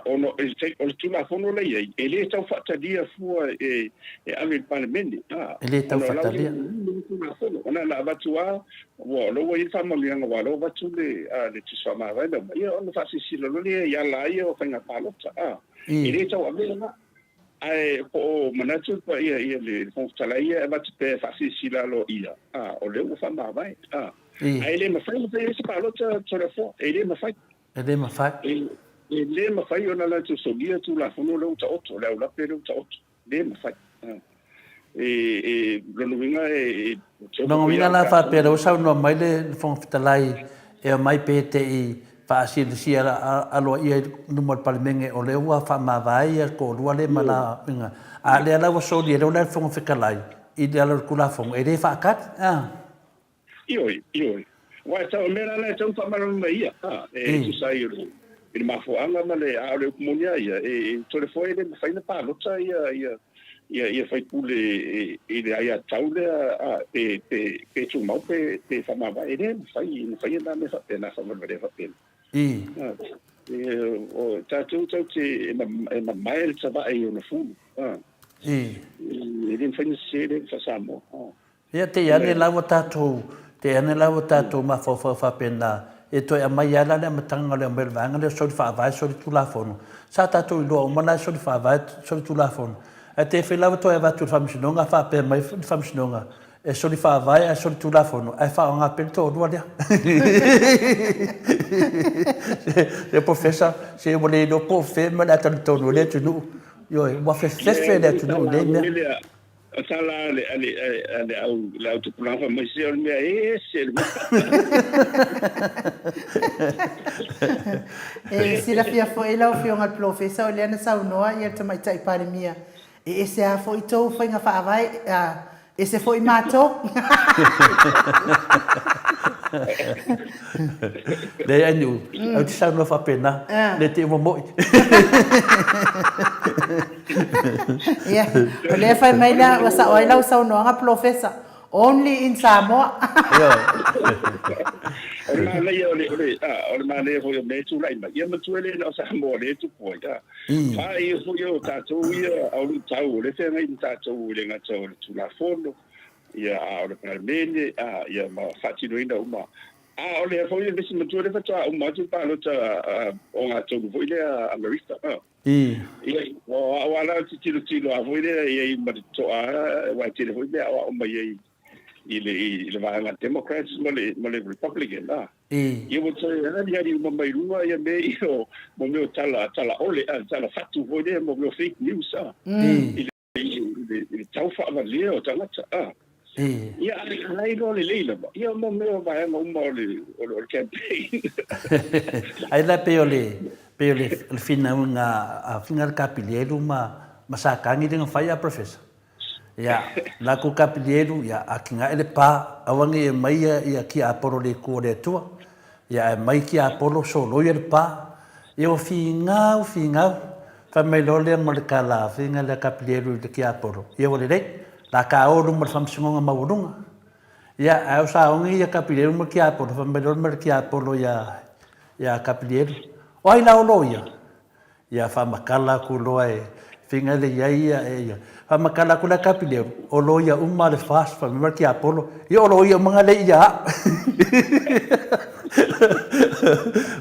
Ona o le Tulafono la e i ai, e le tau faatalia fua e ave i le Palemene. E le tau faatalia. Tulafono. Ona na avatu lava, ua o lea ua i ai le faamanuiaga aua o lea ua avatu le Tusi Faamavae na aumai, ia ona faasilasila loa lea i ala ia o faiga palota. E le tau avea la. Ae po o manatu le ia le Fofoga Fetalai ia e avatu pea e faasilasila aloaia, o lea ua faamavae. Ae le mafai ona fai ai se palota Toleafoa, e le mafai. E le mafai. E le mafai ona latou solia Tulafono lea ua taoto, le aulape lea ua taoto. Le mafai. E, lona uiga e... Lona uiga la faapea lea ua saunoa mai le Fofoga Fetalai e omai pe te i faasilasila aloaia i luma o le Palemene o lea ua faamavae ia toalua lea ma la uiga. A lea la ua solia lea la le Fofoga Fetalai i lalo o le Tulafono e le faatali. Ioe, ioe. Aua e tau, o le mea la lea e tatau ona faamalamalama mai ia, a, e tusa ai o le, i le mafuaaga ma le, a o le upu moni lava ia, e, e Toleafoa e le mafai ona palota ia, ia, ia, ia faipule e, i le aiatatau lea, a, pe, pe, pe tumau pe, pe faamavae. E le mafai ona faia na mea faapena, faavalevalea faapena. A, e, o, tatou tatou te, e, e mamae le tavae i ona fulu, a. E le mafai ona sese le faa-Samoa, a. Ia, te i ane la ua tatou, te i ane la ua tatou mafaufau faapena, e toe aumai lava la le amataga o le aumai o le vaega lea o soli faavae, soli tulafono. Sa tatou iloa uma la e soli faavae, soli tulafono. Ae te fai la ua toe avatu i le Faamasinoga, faapea mai le Faamasinoga, e soli faavae ae soli tulafono, ae faaaoga pea le toalua lea. Se Professor, se ua le iloa po o fea ma le a talitonu ai le atunuu. Ioe, ua fefefe le atunuu i nei mea. O tala a le, a le, a le au, le au tupulaga fai mai, se o le mea ese le mea. E silafia foi lau Afioga i le Polofesa o lea na saunoa ia le Tamaitai Palemia, e ese lava foi tou faiga faavae, ese foi matou. Leai Ainiu, au te saunoa faapena, le te ua moi. Ia, o lea e fai mai lea, ua sao ai lau saunoaga Polofesa, only in Samoa. O le manaia o le, o le, a, o le manaia foi o mea e tulai mai, ia matua e le na o Samoa lea e tupu ai, a. Fa ia foi o tatou ia auluitau o lea e feagai ma tatou e le gata o le Tulafono, Ia, a o le Palemene, a, ia, ma faatinoina uma. A o lea foi le isi matua lea faatoa uma atu le palota ogatolu foi lea a Amerika. A. Ia, o au lava la ou te tilotilo lava foi lea i ai ma le totoa lava, aua e tele foi mea e aoao mai ai i le, i le vaega Democrats ma le, ma le Republican, a. Ia ua toe aliali uma mai luga ia mea ia o, mo mea o tala, tala ole, a, tala fatu foi lea, mo mea o fake news, a. I le tau faavalea o tagata, a. Ia, a la e iloa lelei lava, ia mo mea o vaega uma o le, o le campaign. Ai la pei o le, pei o le finauga a Finga le Kapilielu ma, ma Sakagi le na fai a Professor. Ia, la kou Kapilielu, ia, atigae le pa, aua nei e aumai ia, ia Tiapolo i le Itu o le Atua. Ia, ae aumai Tiapolo soloia le pa. Ia ua figau, figau, fai mai loa lea ma le tala faiga lea Kapilielu i le Tiapolo, ia ua lelei, la ta o luma i le Faamasinoga Maualuga. Ia, ae o saogi ia Kapilielu ma le Tiapolo, fai mai loa ma le Tiapolo ia, ia Kapilielu, O ai la o loia? Ia faamatala atu loa e faiga le i ai ia ia faamatala atu la Kapileu o loia uma le FAST fai mai le tiapolo ia o loia uma na lei ia au.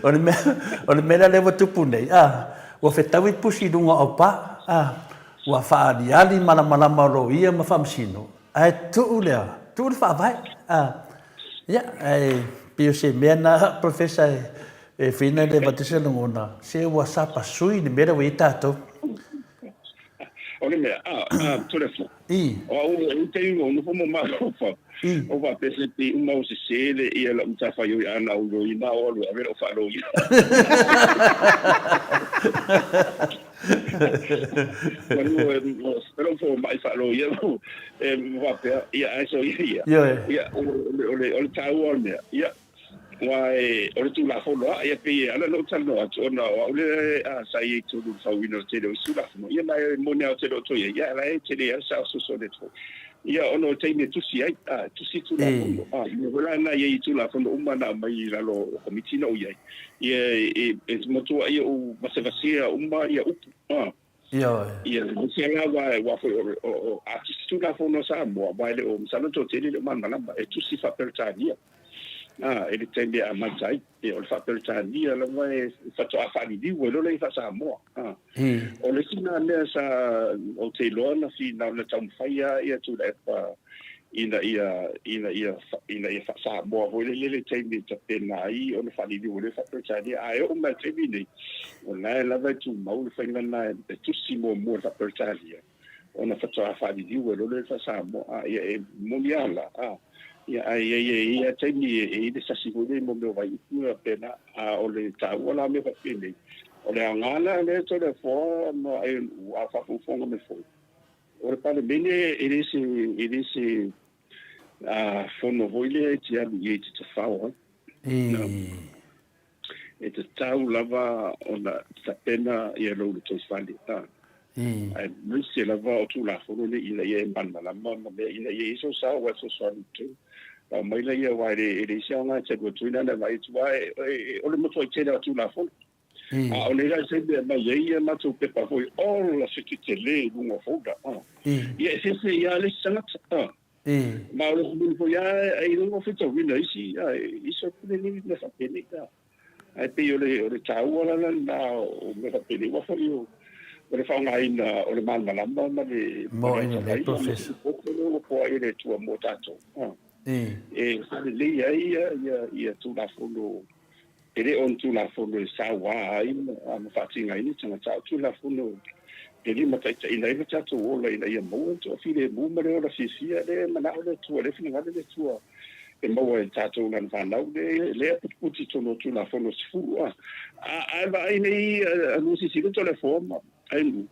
O le mea o le mea la lea ua tupu nei a ua fetaui pusi i luga o aupa a ua faaliali malamalama o loia ma faamasino ae tuu lea tuu le faavae a ia ae pei o se mea na Professor e E whina le avatu se lagona, se ua sapasui le mea lea ua i ai tatou. O le mea, a, a, Toleafoa, o au e i taimi o nofo mo mafaufau, o faapea se pei uma o sese le ia lau matafaioi a na ou iloina o alu e ave lau faaloia. Manu e lou fomai faaloia e faapea, ia ae soia ia. Ia, o le, o le taua o le mea, ia, Aua o le Tulafono lava, ia pei e ala ona ou talanoa atu, ona o au lea sa i ai i totonu o le fauina o le tele o isi Tulafono, ia ma e moni lava ou te le o toe i ai, ia a o la e tele lava le sao fesoasoani atu foi. Ia ona o le taimi e tusi ai, e tusi Tulafono, a mea foi la na i ai i Tulafono uma na aumai i lalo o Komiti na ou i ai, ia e matuai ou vasevasea uma ia upu, a. Ioe. Ia, aemaise lava aua foi o a tusi Tulafono a Samoa, aua e le o, masalo toatele e le o malamalama, e tusi faa-Peretania, a, i le taimi e amata ai. Ia, o le faa-Peretania lava e faatoa faaliliu ai loa lea i faa-Samoa. A. O le isi lena mea sa ou te iloa na finau, na taumafai lava ia Tuilaepa ina ia, ina ia, ina ia faa-Samoa foi lele le taimi e tapena ai ona faaliliu ai le faa-Peretania. Ae oo mai i le taimi lenei, o la e lava e tumau le faiga lena e tusi muamua i le faa-Peretania ona faatoa faaliliu ai loa lea i le faa-Samoa. A, ia, e moni lava la, a, ia, ae i ai i ai taimi e i ai le sasi foi lea i mea o vaiupu ma faapena. A o le taua la o mea faapenei, o le aoga la lea Toleafoa ma a o faafogafoga mai foi, O le Palemene e le se, e le se fono foi lea e te alu i ai e te tafao ai. E tatau lava ona tapena ia lou lotoifale, aemaise lava o Tulafono nei ina ia e malamalama ma mea ina ia i ai sou sao aua e fesoasoani i totonu. Aumai laia aua e leai se aoga e te alu atu ai na ona e vaai atu, aua o le matuai tele lava o Tulafono. A o le la taimi e aumai ai ia matou pepa foi ola se tetele i luga o folder a. Ia e fefe ia le isi tagata a. Ma o le moni foi a e iloa faitauina isi a isi o pule nei mea faapenei a. Ae pei o le o le taua la lena o mea faapenei aua foi o o le faaaogaina o le malamalama ma le ma le atamai ma le poto lea ua poai e le Atua mo tatou a. E faalelei ai ia ia Tulafono E le o ni Tulafono e saua ai ma faatiga ai ni tagata, a o Tulafono e limataitaiina ai lo tatou ola ina ia maua le toafilemu ma le ola fiafia lea e manao le Atua, lea e finagalo le Atua e maua e tatou lana fanau, lea e putiputi i totonu o Tulafono 10. A, ae vaai nei a lua silasila Toleafoa ma Ainu,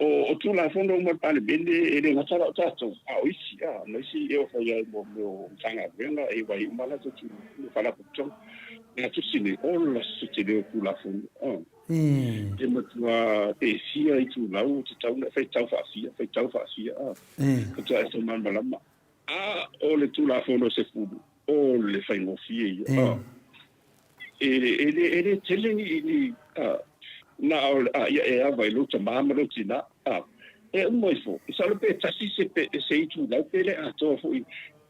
o Tulafono uma a le Palemene e le gata la o tatou, a o isi, a, ma isi e oo fai ai mo mea o Matagaluega e iu ai uma latou Tulafono, Faalapotopotoga. A tusi nei, ola se tele o Tulafono, a. E matua pesia itulau o tatau ona faitau faafia, faitau faafia, a. Faatoa e malamalama. A o le Tulafono 10, o le faigofie ia, a. E le tele ni, na o, a, ia e ava i lou tamā ma lou tinā, a. E uma ifo, masalo pe tasi se pe se itulau pe le atoa foi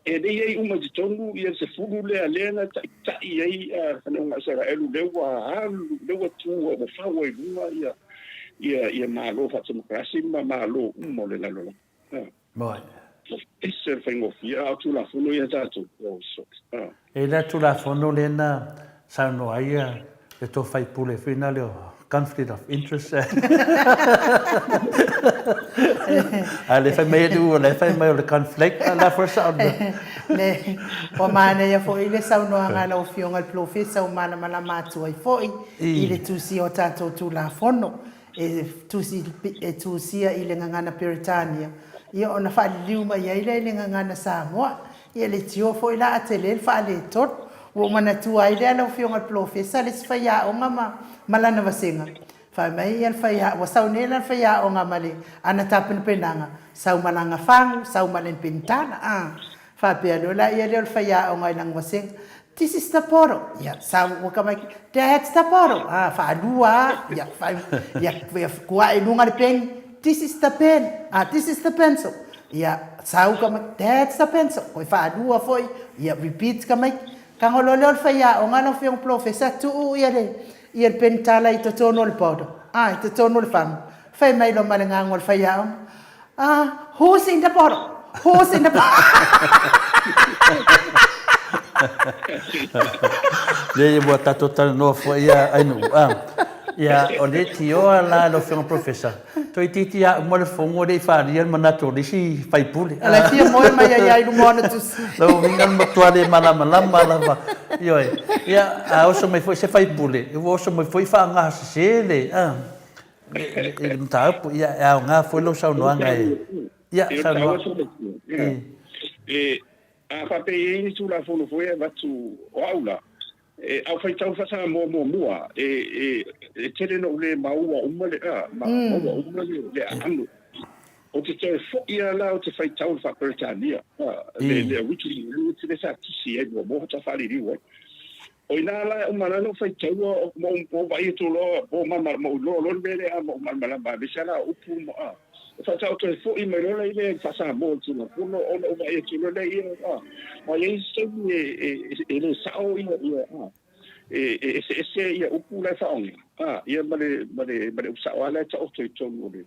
e le i ai uma i totonu ia le sefulu lea lea na taʻitaʻi ai a fanauga a Isaraelu lea ua alu lea ua tu ua fau ai luga ia ia ia malo faatemokarasi ma malo uma o le lalolagi. Moe. Ese le faigofie a o Tulafono ia tatou. Oh, so, ah. E le Tulafono lea na saunoa ai le tou faipule foi na lea conflict of interest. A le fai mai elu, le fai mai o le conflict, la foi sa Le, ua manaia foi le saunoaga a lau Afioga i le Polofesa ua malamalama atu ai foi i le tusia o tatou Tulafono. E tusi, e tusia i le gagana Peretania, ia ona faaliliu mai ai lea i le gagana Samoa. Ia le tio foi la a tele le faaletonu. Ua ou manatua ai lea lau Afioga i le Polofesa le isi faiaoga ma, ma lana vasega. Fai mai ia le faia, ua sau nei la le faiaoga ma le ana tapenapenaga, sau ma lana fagu, sau ma lana penitala, a. Faapea loa la ia lea o le faiaoga i lana vasega, This is the bottle. Ia, sau ua ka mai, That's the bottle. Ah, faalua a, ia, fai, ia, ia, kuae i luga le peni, This is the pen. Ah, this is the pencil. Ia, sau ka mai, That's the pencil. Koe faalua foi, ia, repeat ka mai. Tago loa lea o le faiaoga lau Afioga Polofesa, tuu ia le, ia le penitala i totonu o le bottle. Ah, i totonu o le fagu. Fai mai loa ma le gago o le faiaoga, Ah, who's in the bottle? Who's in the bottle? Le ua tatou talanoa foi ia Ainuu. Ah, ia, o le tioa la lau Afioga Professor, toeitiiti lava uma le fono e le i faaalia le manatu o le isi faipule. O le fia moe mai ai i luma o ana tusi. Lau uiga le matua le malamalama lava. Ioe. Ia, a oso mai foi se faipule, ua oso mai foi faaaoga sese le, ah, i le mataupu, ia, e aoga foi lau saunoaga e, ia, saunoa. E, a faapea e i ai ni Tulafono foi e avatu o au la, e, a o faitau faa-Samoa muamua, e, e, e tele na ou le maua uma le, a, ma, maua uma le, le aano. Ou te toe foi lava la ou te faitau i le faa-Peretania, a, le, le original language lea sa tusi ai muamua faatoa faaliliu ai. O ina la e uma lalo faitaua ma ou vaai atu loa po ma ma ou iloa loa le mea lea ma ou malamalama aemaise lava la o upu ma a. E faatoa ou toe foi mai loa lea i le faa-Samoa o le Tulafono ona ou vaai atu loa lea ia a ma e i ai se taimi e e e le sao ia ia a e e eseese ia upu la e faaaoga a ia ma le ma le ma le upu sao lava la e taoto i totonu o le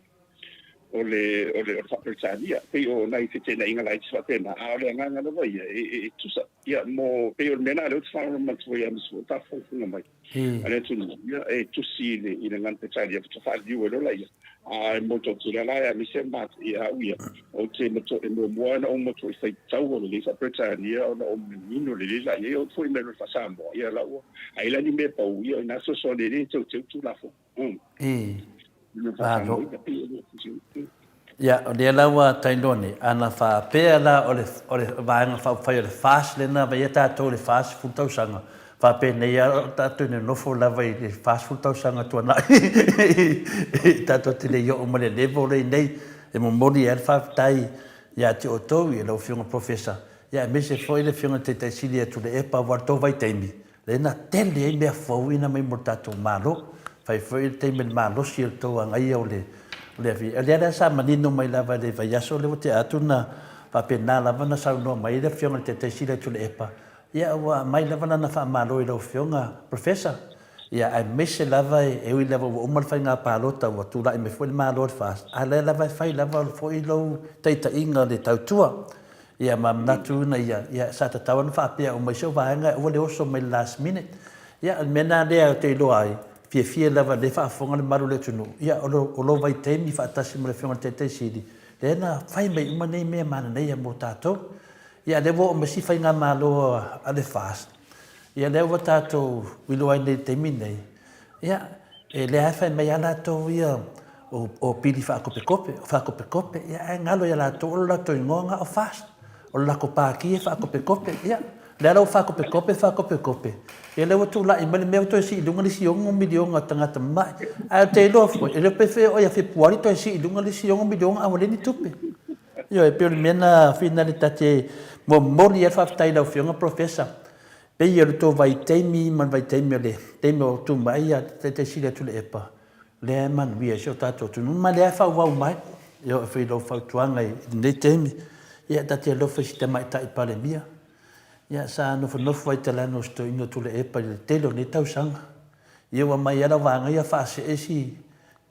o le o le o le faa-Peretania. Pei o nai feteenaiga laiti faapena, a o le agaga lava ia e e e tusa Ia, mo, pei o le mea lena lea ou te faalogologo atu ai ia Miss Wu, faafogafoga mai a le atunuu, ia, e tusi i le, i le gagana Peretania, faatoa faaliliu ai loa laia. A mo tou tele la aemaise ma, ia au ia, ou te matua, e muamua ona ou matuai faitaua lelei faa-Peretania ona ou manino lelei la i ai, ou foi mai loa i le faa-Samoa, ia la ua, ai la ni mea pau, ia o i ina fesoasoani ai lea e teuteu Tulafono. I, malo. Ia, o lea la ua tainoa nei, ana faapea la o le, o le Vaega Faaupufai o le FAST lea na avaia tatou i le 40 tausaga, faapenei lava o tatou nonofo lava i le 40 tausaga tuanai tatou te le i oo mai le level lea i nei. E momoli ai le faafetai ia te outou i lau Afioga Professor, ia aemaise foi le Afioga i le Taitai Sili ia Tuilaepa aua le tou vaitaimi, Lea na tele ai mea fou ia na aumai mo le tatou Malo. Fai foi le taimi o le malosi o le tou agaia o le o le O lea la sa manino mai lava i le vaiaso lea ua tea atu na faapena lava na saunoa mai ai le Afioga i le Taitai Sili ia Tuilaepa, ia ua aumai lava lana faamalo i lau Afioga Professor, ia aemaise lava e ui lava ua uma le faiga palota ua tulai mai foi le Malo o le FAST, a o lea lava e fai lava foi lou taitaiga o le tautua. Ia ma manatu ina ia, ia sa tatau ona faapea uma i si ou vaega aua le oso mai le last minute. Ia o le mea lena lea ou te iloa ai, fiafia lava lea faafofoga le mamalu o le atunuu, ia o lo, o lou vaitaimi faatasi ma le Afioga i le Taitai Sili, lea na fai mai uma nei mea manaia mo tatou. Ia a lea ua oo mai si faigamalo a le FAST, ia lea ua tatou iloa ai nei i le taimi nei, Ia, e lea lava e fai mai lava latou ia o, o pili faakopekope, o faakopekope, ia ae galo ia latou o lo latou igoa na o FAST. O le latou pāti e faakopekope, ia, lea la ua faakopekope, faakopekope, ia lea ua tulai mai le mea ua toe sii i luga le isi ono miliona o tagata mamai. Ae ou te iloa foi, e le o pe fe oo ia Fepuari toe sii i luga le isi ono miliona a ua leai ni tupe. Ioe, e pei o le mea na finale ta te momoli ai le faafetai i lau Afioga Professor. Pei o le tou vaitaimi ma le vaitaimi o le taimi o tu mai ia Taitai Sili a Tuilaepa, lea e manuia ai si o tatou atunuu ma lea e faaauau mai. E oo foi i lou fautuaga i lenei taimi, ia ta te alofa i si Tamaitai Palemia. Ia sa nofonofo ai talano o si toeaina o Tuilaepa i le tele o nei tausaga. Ia ua aumai lava lau vaega ia faasee si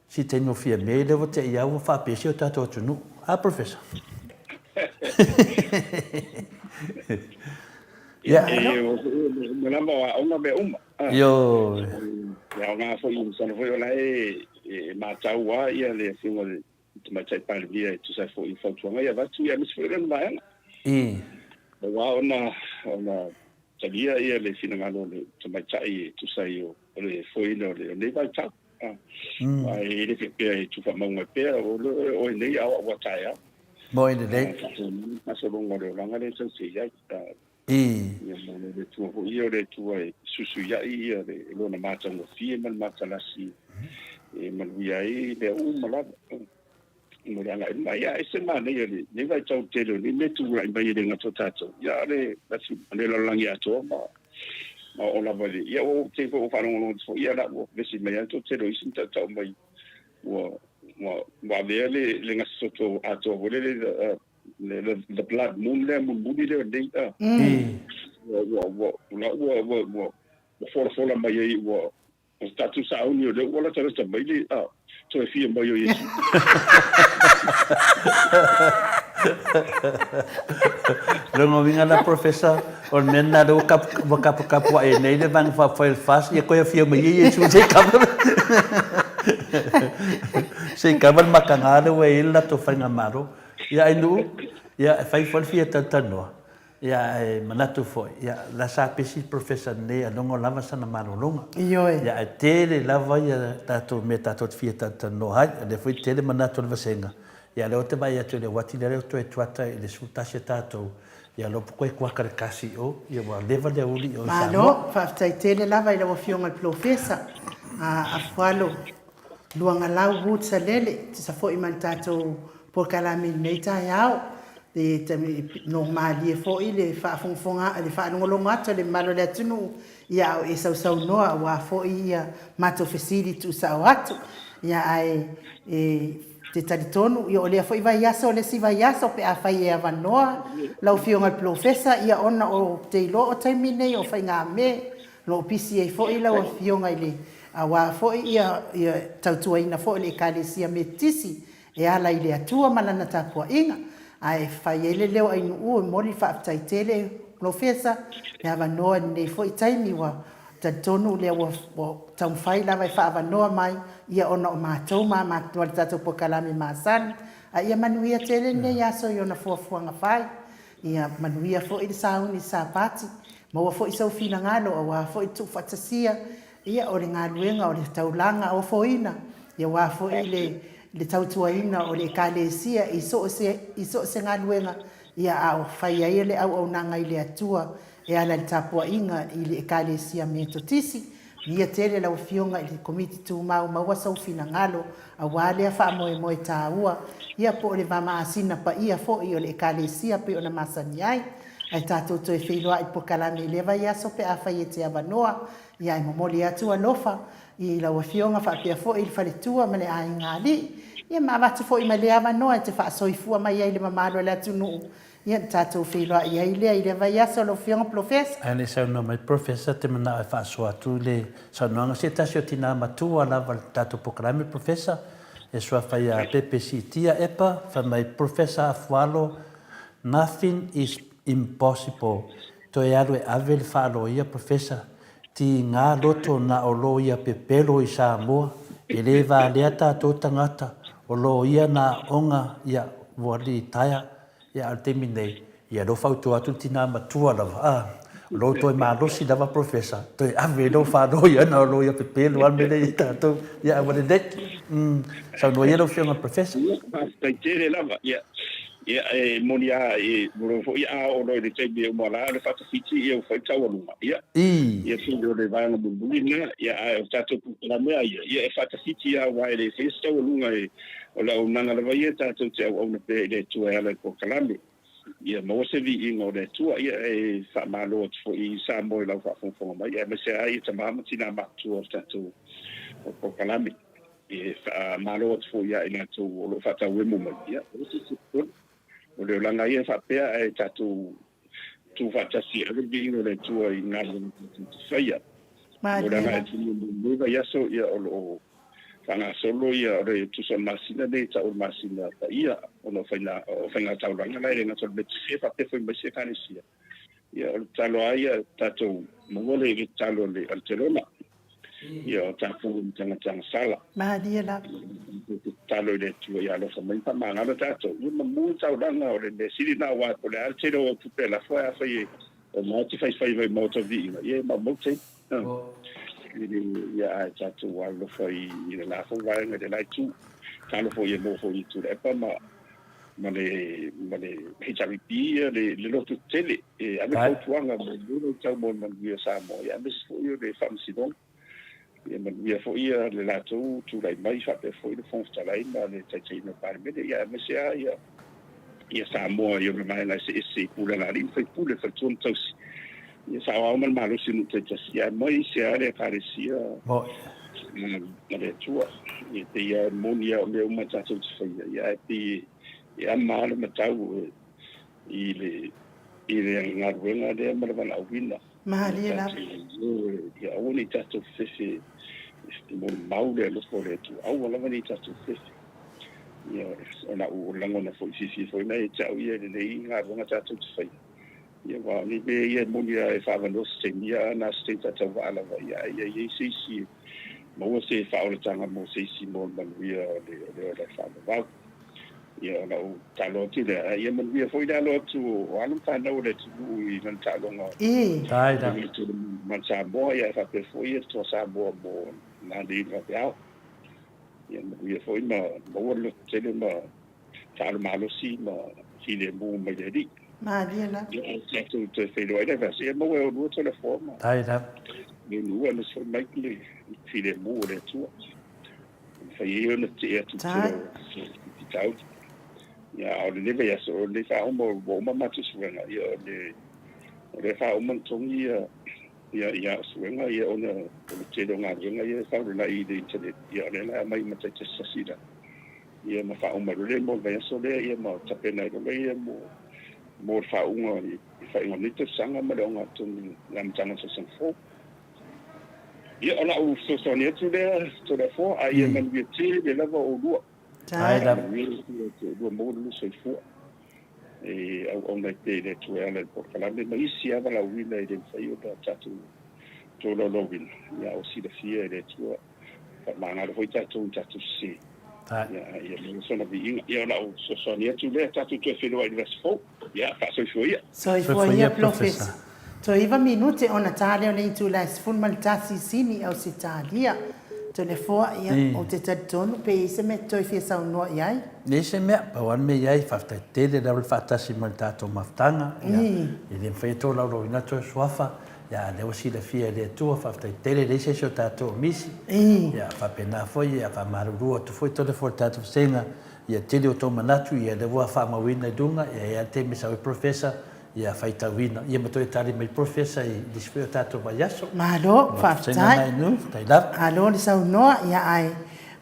si taimi o Fiame lea ua tea i au ua faapese o tatou atunuu. A Professor? Ia. E lava o aoga mea uma. Ioe. E aoga foi, masalo foi o la e matau lava ia le Afioga i le Tamaitai Palemia e tusa ai foi i fautuaga ia avatu, ia aemaise foi o lana vaega. Aua ona ona talia ia le finagalo o le Tamaitai e tusa ai o le foeina o lenei vaitau. Ae e le faapea e tuufaamauga ai pea, o oe nei a o au a taeao. Moe lelei. Faasologa o le olaga lea e tau te i ai. Ia ma o le Atua foi ia, o le Atua e fesuisuiai ia le lona matagofie ma le matalasi e manuia ai mea uma lava mo le agai i luma. Ia, e ese manaia lenei vaitau tele o nei mea tulai mai e le gata o tatou, ia a o le le lalolagi atoa ma ma oo lava i le, ia ua ou te foi ua faalogologo atu foi, ia la ua vevesi mai lava le toatele o isi ma tautau mai ua ua ua avea le le gasetoto atoa foi lele le the blood moon lea mulimuli lea o lenei a ua ua ua ua ua ua ua ua folafola mai ai ua o tatou sauni o lea ua latalata mai le a toe fia mai o Iesu. Lona uiga la Professor, o le mea lena lea ua ua kapukapua'i ai nei le Vaega Faaupufai o le FAST, ia toe afio mai ia Iesu se i kava se i kava le mataga lea ua i ai le latou faigamalo. Ia Ainuu, ia e fai foi le fia talatalanoa, ia ae manatu foi, ia la sa pisi le Professor lenei a logo lava sana malologa. Ioe. Ia ae tele lava ia tatou mea tatou te fia talatalanoa ai, o lea foi e tele manatu o le vasega, ia lea ou te vaai atu i le uati lea ua toe tuata i le 11 a tatou, ia lea ua toe kuaka le kasi i o, ia ua leva le aoauli i o i Samoa. Malo, faafetai tele lava i lau Afioga i le Polofesa Afualo Luagalau Wood Salele, tusa foi ma le tatou polokalame i lenei taeao. E malie foi le faafogafoga, le faalogologo atu a le mamalu o le atunuu, ia a o e sausaunoa aua foi ia matou fesili tuusao atu. Ia ae e te talitonu, ia o lea foi vaiaso o le isi vaiaso pe afai e avanoa lau Afioga i le Polofesa, ia ona ou te iloa o taimi nei o faigamea, O lo o pisi ai foi lau Afioga i le aua foi ia tautuaina foi le Ekalesia Metotisi e ala i le Atua ma Lana tapuaiga. Ae fai ai le leo Ainuu e momoli le faafetai tele Polofesa le avanoa i lenei foi taimi ua talitonu lea ua taumafai lava e faaavanoa mai ia ona o matou ma ma le tatou polokalame masani. A ia manuia tele lenei aso i ona fuafuaga fai. Ia manuia foi le sauni i Sapati, maua foi sou finagalo aua foi le tuufaatasia ia o le galuega o le taulaga ofoina, ia aua foi le le tautuaina o le Ekalesia i so o se i so o se galuega ia a o fai ai le auaunaga i le Atua e ala i le tapuaiga i le Ekalesia Metotisi. Ia tele lau Afioga i le Komiti Tumau maua sou finagalo aua lea faamoemoe taua, ia po o le va masina paia foi o le Ekalesia pei ona masani ai. Ae tatou toe feiloai i polokalame i lea vaiaso pe afai e te avanoa. Ia ae momoli atu alofa i lau Afioga faapea foi i le faletua ma le aiga alii. Ia ma avatu foi ma lea avanoa e te faasoifua mai ai i le mamalu o le atunuu Ia, na tatou feiloai ai lea i lea vaiaso lau Afioga Polofesa. Ae le saunoa mai Professor te manao e faasoa atu le saunoaga se tasi o tina matua lava le tatou polokalame Professor e suafa ia Pepe Siitia Epa fai mai Professor Afualo nothing is impossible toe alu e ave le faaloia Professor tiga loto na o loia pepelo i Samoa e le valea tatou tagata o loia na aoga ia ua litaea Ia, a o le taimi nei, ia lou fautua atu le tina matua lava, a, o lou toe malosi lava Professor, toe ave i lou faaloia na o loia pepelo lava le mea lea i ai tatou. Ia, ae ua lelei. Mm, saunoa ia lau Afioga i le Professor. Ia, faafetai tele lava. Ia, ia e moni lava, e moni foi a oo loa i le taimi e uma la le faatafiti, ia ua fai le taualuga. Ia, ia pei o le vaega mulimuli lena, ia, ae o le tatou polokalame lava ia, ia e faatafiti lava aua e le faia se taualuga e O le auaunaga lava ia tatou te auauna pea i le Atua e ala i polokalame, ia maua se viiga o le Atua. Ia e faamalo atu foi i Samoa i lau faafogafoga mai, aemaise lava ia tama ma tina matutua o le tatou polokalame. E faamalo atu foi ia i latou o lo o faatauemu mai, ia, aua se isi popole. O le olaga ia e faapea ae tatou tu faatasi e ave le viiga o le Atua i galuega tatou te faia. Mo le agai atu i lenei vaiaso, ia, o lo o faagasolo ia, o le tusa o le masina lenei e tau o le masina paia ona o faiga taulaga la e le gata o le Metefia faapea foi ma isi ekalesia. Ia, o le tatalo lava ia tatou maua le tatalo a le Telona. Ia, o tatou o tagata agasala. Malie lava. Tatou te tatalo i le Atua ia alofa mai ma faamagalo tatou. Ia mamu le taulaga o le mea sili lena aua po o le a le tele o au tupe e lafo ae afai e omai te faifai mai i maota viiga, ia e maumau taimi. Ia, ae tatou alolofa i le la foi vaega i le la itu. Tatalo foi ia maua foi e Tuilaepa ma ma le ma le HREP ia le le loto tele e ave fautuaga mo le vaitau mo le manuia o Samoa ia aemaise foi o le Faamasinoga. Ia manuia foi ia le latou tulai mai faapea foi le Fofoga Fetalai ma le taitaiina o le Palemene ia aemaise lava ia ia Samoa i ona vaega eseese i pulega a alii ma faipule, faletua ma tausi. Ia saoao ma le malosi o nuu taitasi ae mai se a le Ekalesia a le Atua. Ia pei lava e moni lava o mea uma tatou te faia, ia ae pei e ama lava le matau i le i le galuega lea ma le valaauina. Malie lava. Ia aua ne i tatou fefefe e molimau le alofa o le Atua. Aua lava ne i tatou fefefe. Ia o lau lagona foi fiafia foi lena ia te au ia i lenei galuega tatou te faia. Ia aua o ni mea ia e moni lava e faaavanoa se taimi, ia a na se taimi faatauvaa lava, ia ae ia i ai se isi e maua se faaolataga mo se isi mo le manuia o le o le ola e faavavau. Ia o lau tatalo atu lea, a ia manuia foi le alo atu o alo ma fanau o le atunuu i lana taaloga i le ma Samoa, ia ae faapea foi le Toa Samoa mo nanei i le vaveao. Ia manuia foi ma maua le lototele ma taalo malosi ma filemu mai le Alii. Malie lava. Ia, ae tatou toe feiloai le vaiaso, ia maua e oulua Toleafoa ma Faafetai lava. Leuluua aemaise foi Mike le filemu o le Atua. E mafai ai ona tetee atu i le tele o faafitauli. Ia, a o lenei vaiaso, o lenei faauma ua uma matou suega, ia o le o lea e faauma ona togi ia ia ia au suega ia ona o le tele o galuega ia e faulelai i le internet, ia o lea la e aumai ma taitasitasi i lalo. Ia ma faauma loa lea mo le vaiaso lea, ia ma tapena ai loa lea mo mo le faauuga i le faaiuga o lenei tausaga ma le ogatotonu i le amataga o le tausaga fou. Ia, o lau fesoasoani atu lea, Toleafoa, a ia manuia tele lava oulua. Faafetai lava. Manuia le Atua ia te oulua, maua le lua soifua e auauna ai pea i le Atua e ala i le polokalame ma isi lava valaauina e le mafai ona tatou tolaulauina, ia a ua silafia e le Atua. Faamagalo foi tatou i tatou sese. Ia, ia maua sona viiga. Ia, o lau fesoasoani atu lea, tatou toe feiloai i le vaiaso fou. Ia, faasoifua ia. Soifua ia, Polofesa. Toe iva minute ona ta lea o le itula e 11 i Sini, Ausetalia. Toleafoa, ia, ou te talitonu pe i ai se mea e toe fia saunoa i ai? Leai se mea, pau lava le mea i ai, faafetai tele lava le faatasi mai i le tatou mafutaga. Ia, e le mafai ona tolaulauina atu au suafa, Ia, a lea ua silafia e le Atua, faafetai tele, leai se isi o tatou o misi. Ia, faapena foi, ia, faamalulu atu foi Toleafoa i le tatou vasega, ia, tele o tou manatu, ia, lea ua faamauina i luga, ia, e i ai lava le taimi e sau ai Professor, ia, faitauina, ia, ma toe tali mai Professor i nisi foi o tatou vaiaso. Malo, faafetai. Faafetai lava. Malo le saunoa, ia, ae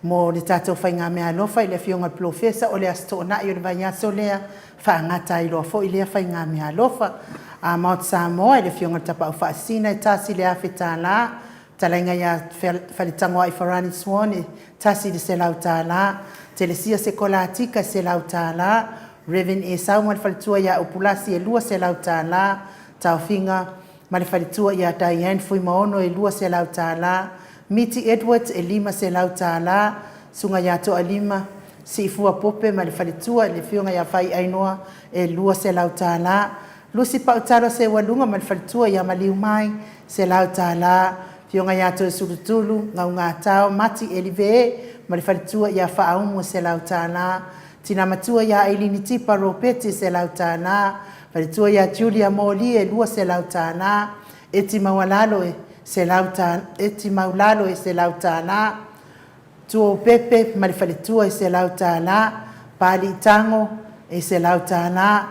mo le tatou faigameaalofa i le Afioga i le Polofesa, o le Aso Toonai o le vaiaso lea, Faagata ai loa foi lea faigameaalofa a Mount Samoa i le Afioga i le Tapaau Faasisina e $1,000, Fetalaiga ia Faletagoai Farani Swan e $100, Telesia Sekolatika e $100, Rev. Esau ma le faletua ia Upulasi e $200, Taofiga ma le faletua ia Diane Fuimaono e $200, Miti Edwards e $500, Susuga ia Toalima Siifua Pope ma le faletua le Afioga ia Faiainoa e $200, Lucy Pautalo Seualuga ma le faletua ia Maliumai $100, Afioga ia Toesulutulu Gaugatao Mati Elivee ma le faletua ia Faaumu e $100, Tina matua ia Ailini Tipa Ropeti e $100, faletua ia Julia Moli e $200, Eti Maualalo e $100, Eti Maulalo e $100, Tuoupepe ma le faletua e $100, Pali Tago e $100,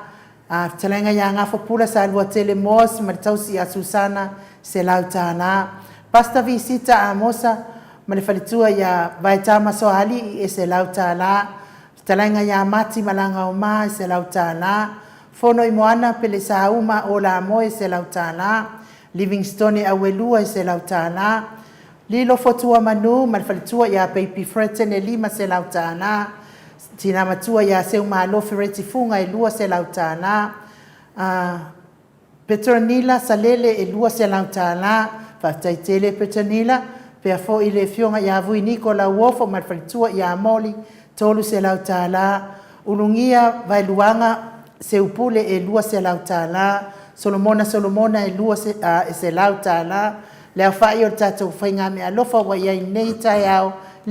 a fetalaiga ia Gafapula Saluatele Moss ma le tausi ia Susana $100, Pastor Visita Amosa. ma le faletua ia Vaetama Soaalii e $100. Fetalaiga ia Mati Malagaoma e $100. Fono i Moana Pelesauma Olamoe e $100. Livingstone Auelua e $100. Lilo Fotuamanu ma le faletua ia Baby Fredden e $500. Tina matua ia Seumalo Fereti Fuga e $200. Petronila Salele e $200. Faafetai tele Petronila. Faapea foi le afioga ia Vui Niko Lauofo ma le faletua ia Moli, $300. Ulugia Vaeluaga Seupule e $200. Solomona Solomona e $100. Le aofai o le tatou faigameaalofa ua i ai nei i lenei taeao, e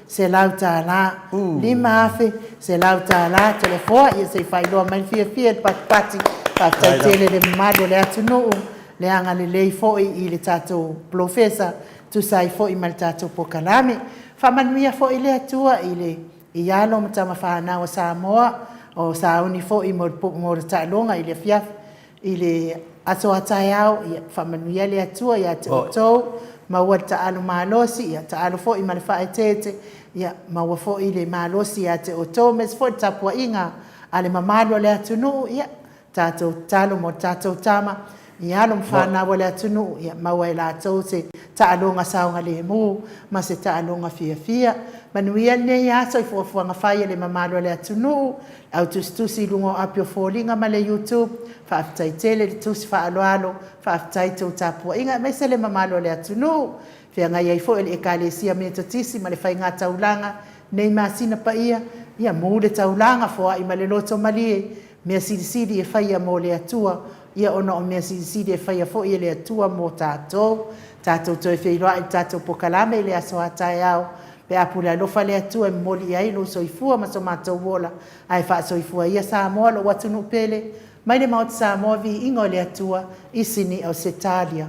$5,100. $5,100. Toleafoa, ia se i faailoa mai le fiafia i le patipati. Faafetai tele i le mamalu o le atunuu le agalelei foi i le tatou polofesa e tusa ai foi ma le tatou polokalame. Faamanuia foi le Atua i alo ma tama fanau a Samoa o sauni foi mo le taaloga i le afiafi i le aso a taeao. Ia faamanuia le Atua ia te outou, maua le taalo malosi, taalo foi ma le faaeteete, maua foi le malosi ia te outou, aemaise foi le tapuaiga a le mamalu o le atunuu. Ia tatou tatalo mo tatou tama i alo ma fanau a le atunuu, ia maua e latou se taaloga saogalemu ma se taaloga fiafia. Manuia lenei aso i fuafuaga fai a le mamalu o le atunuu, le au tusitusi i luga o api o foliga ma le YouTube, faafetai tele le tusi faaaloalo, faafetai i le tou tapuaiga aemaise le mamalu o le atunuu. Le feagai ai foi o le Ekalesia Metotisi ma le faigataulaga i nei masina paia, ia mu le taulaga foai ma le loto malie, mea silisili e faia mo le Atua, ia ona o mea silisili e faia foi e le Atua mo tatou. Tatou toe feiloai i le tatou polokalame i le aso a taeao pe a pule alofa le Atua e momoli i ai lou soifua ma so matou ola, ae faasoifua ia Samoa lou atunuu pele, mai le Maota Samoa, viiga o le Atua i Sini Ausetalia.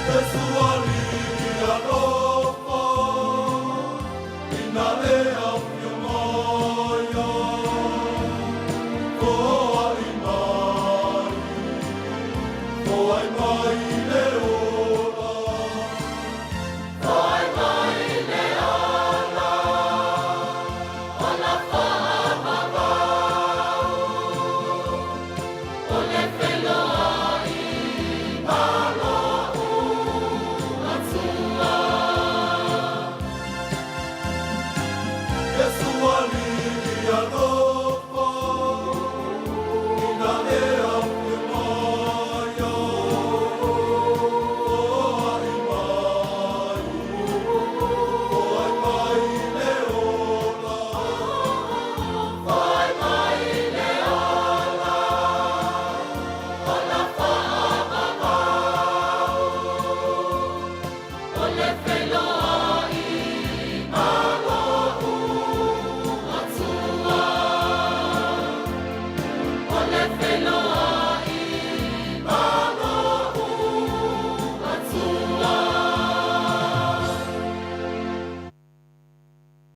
Iesu Alii alofa, ina e afio mai ai, foai mai, foai mai.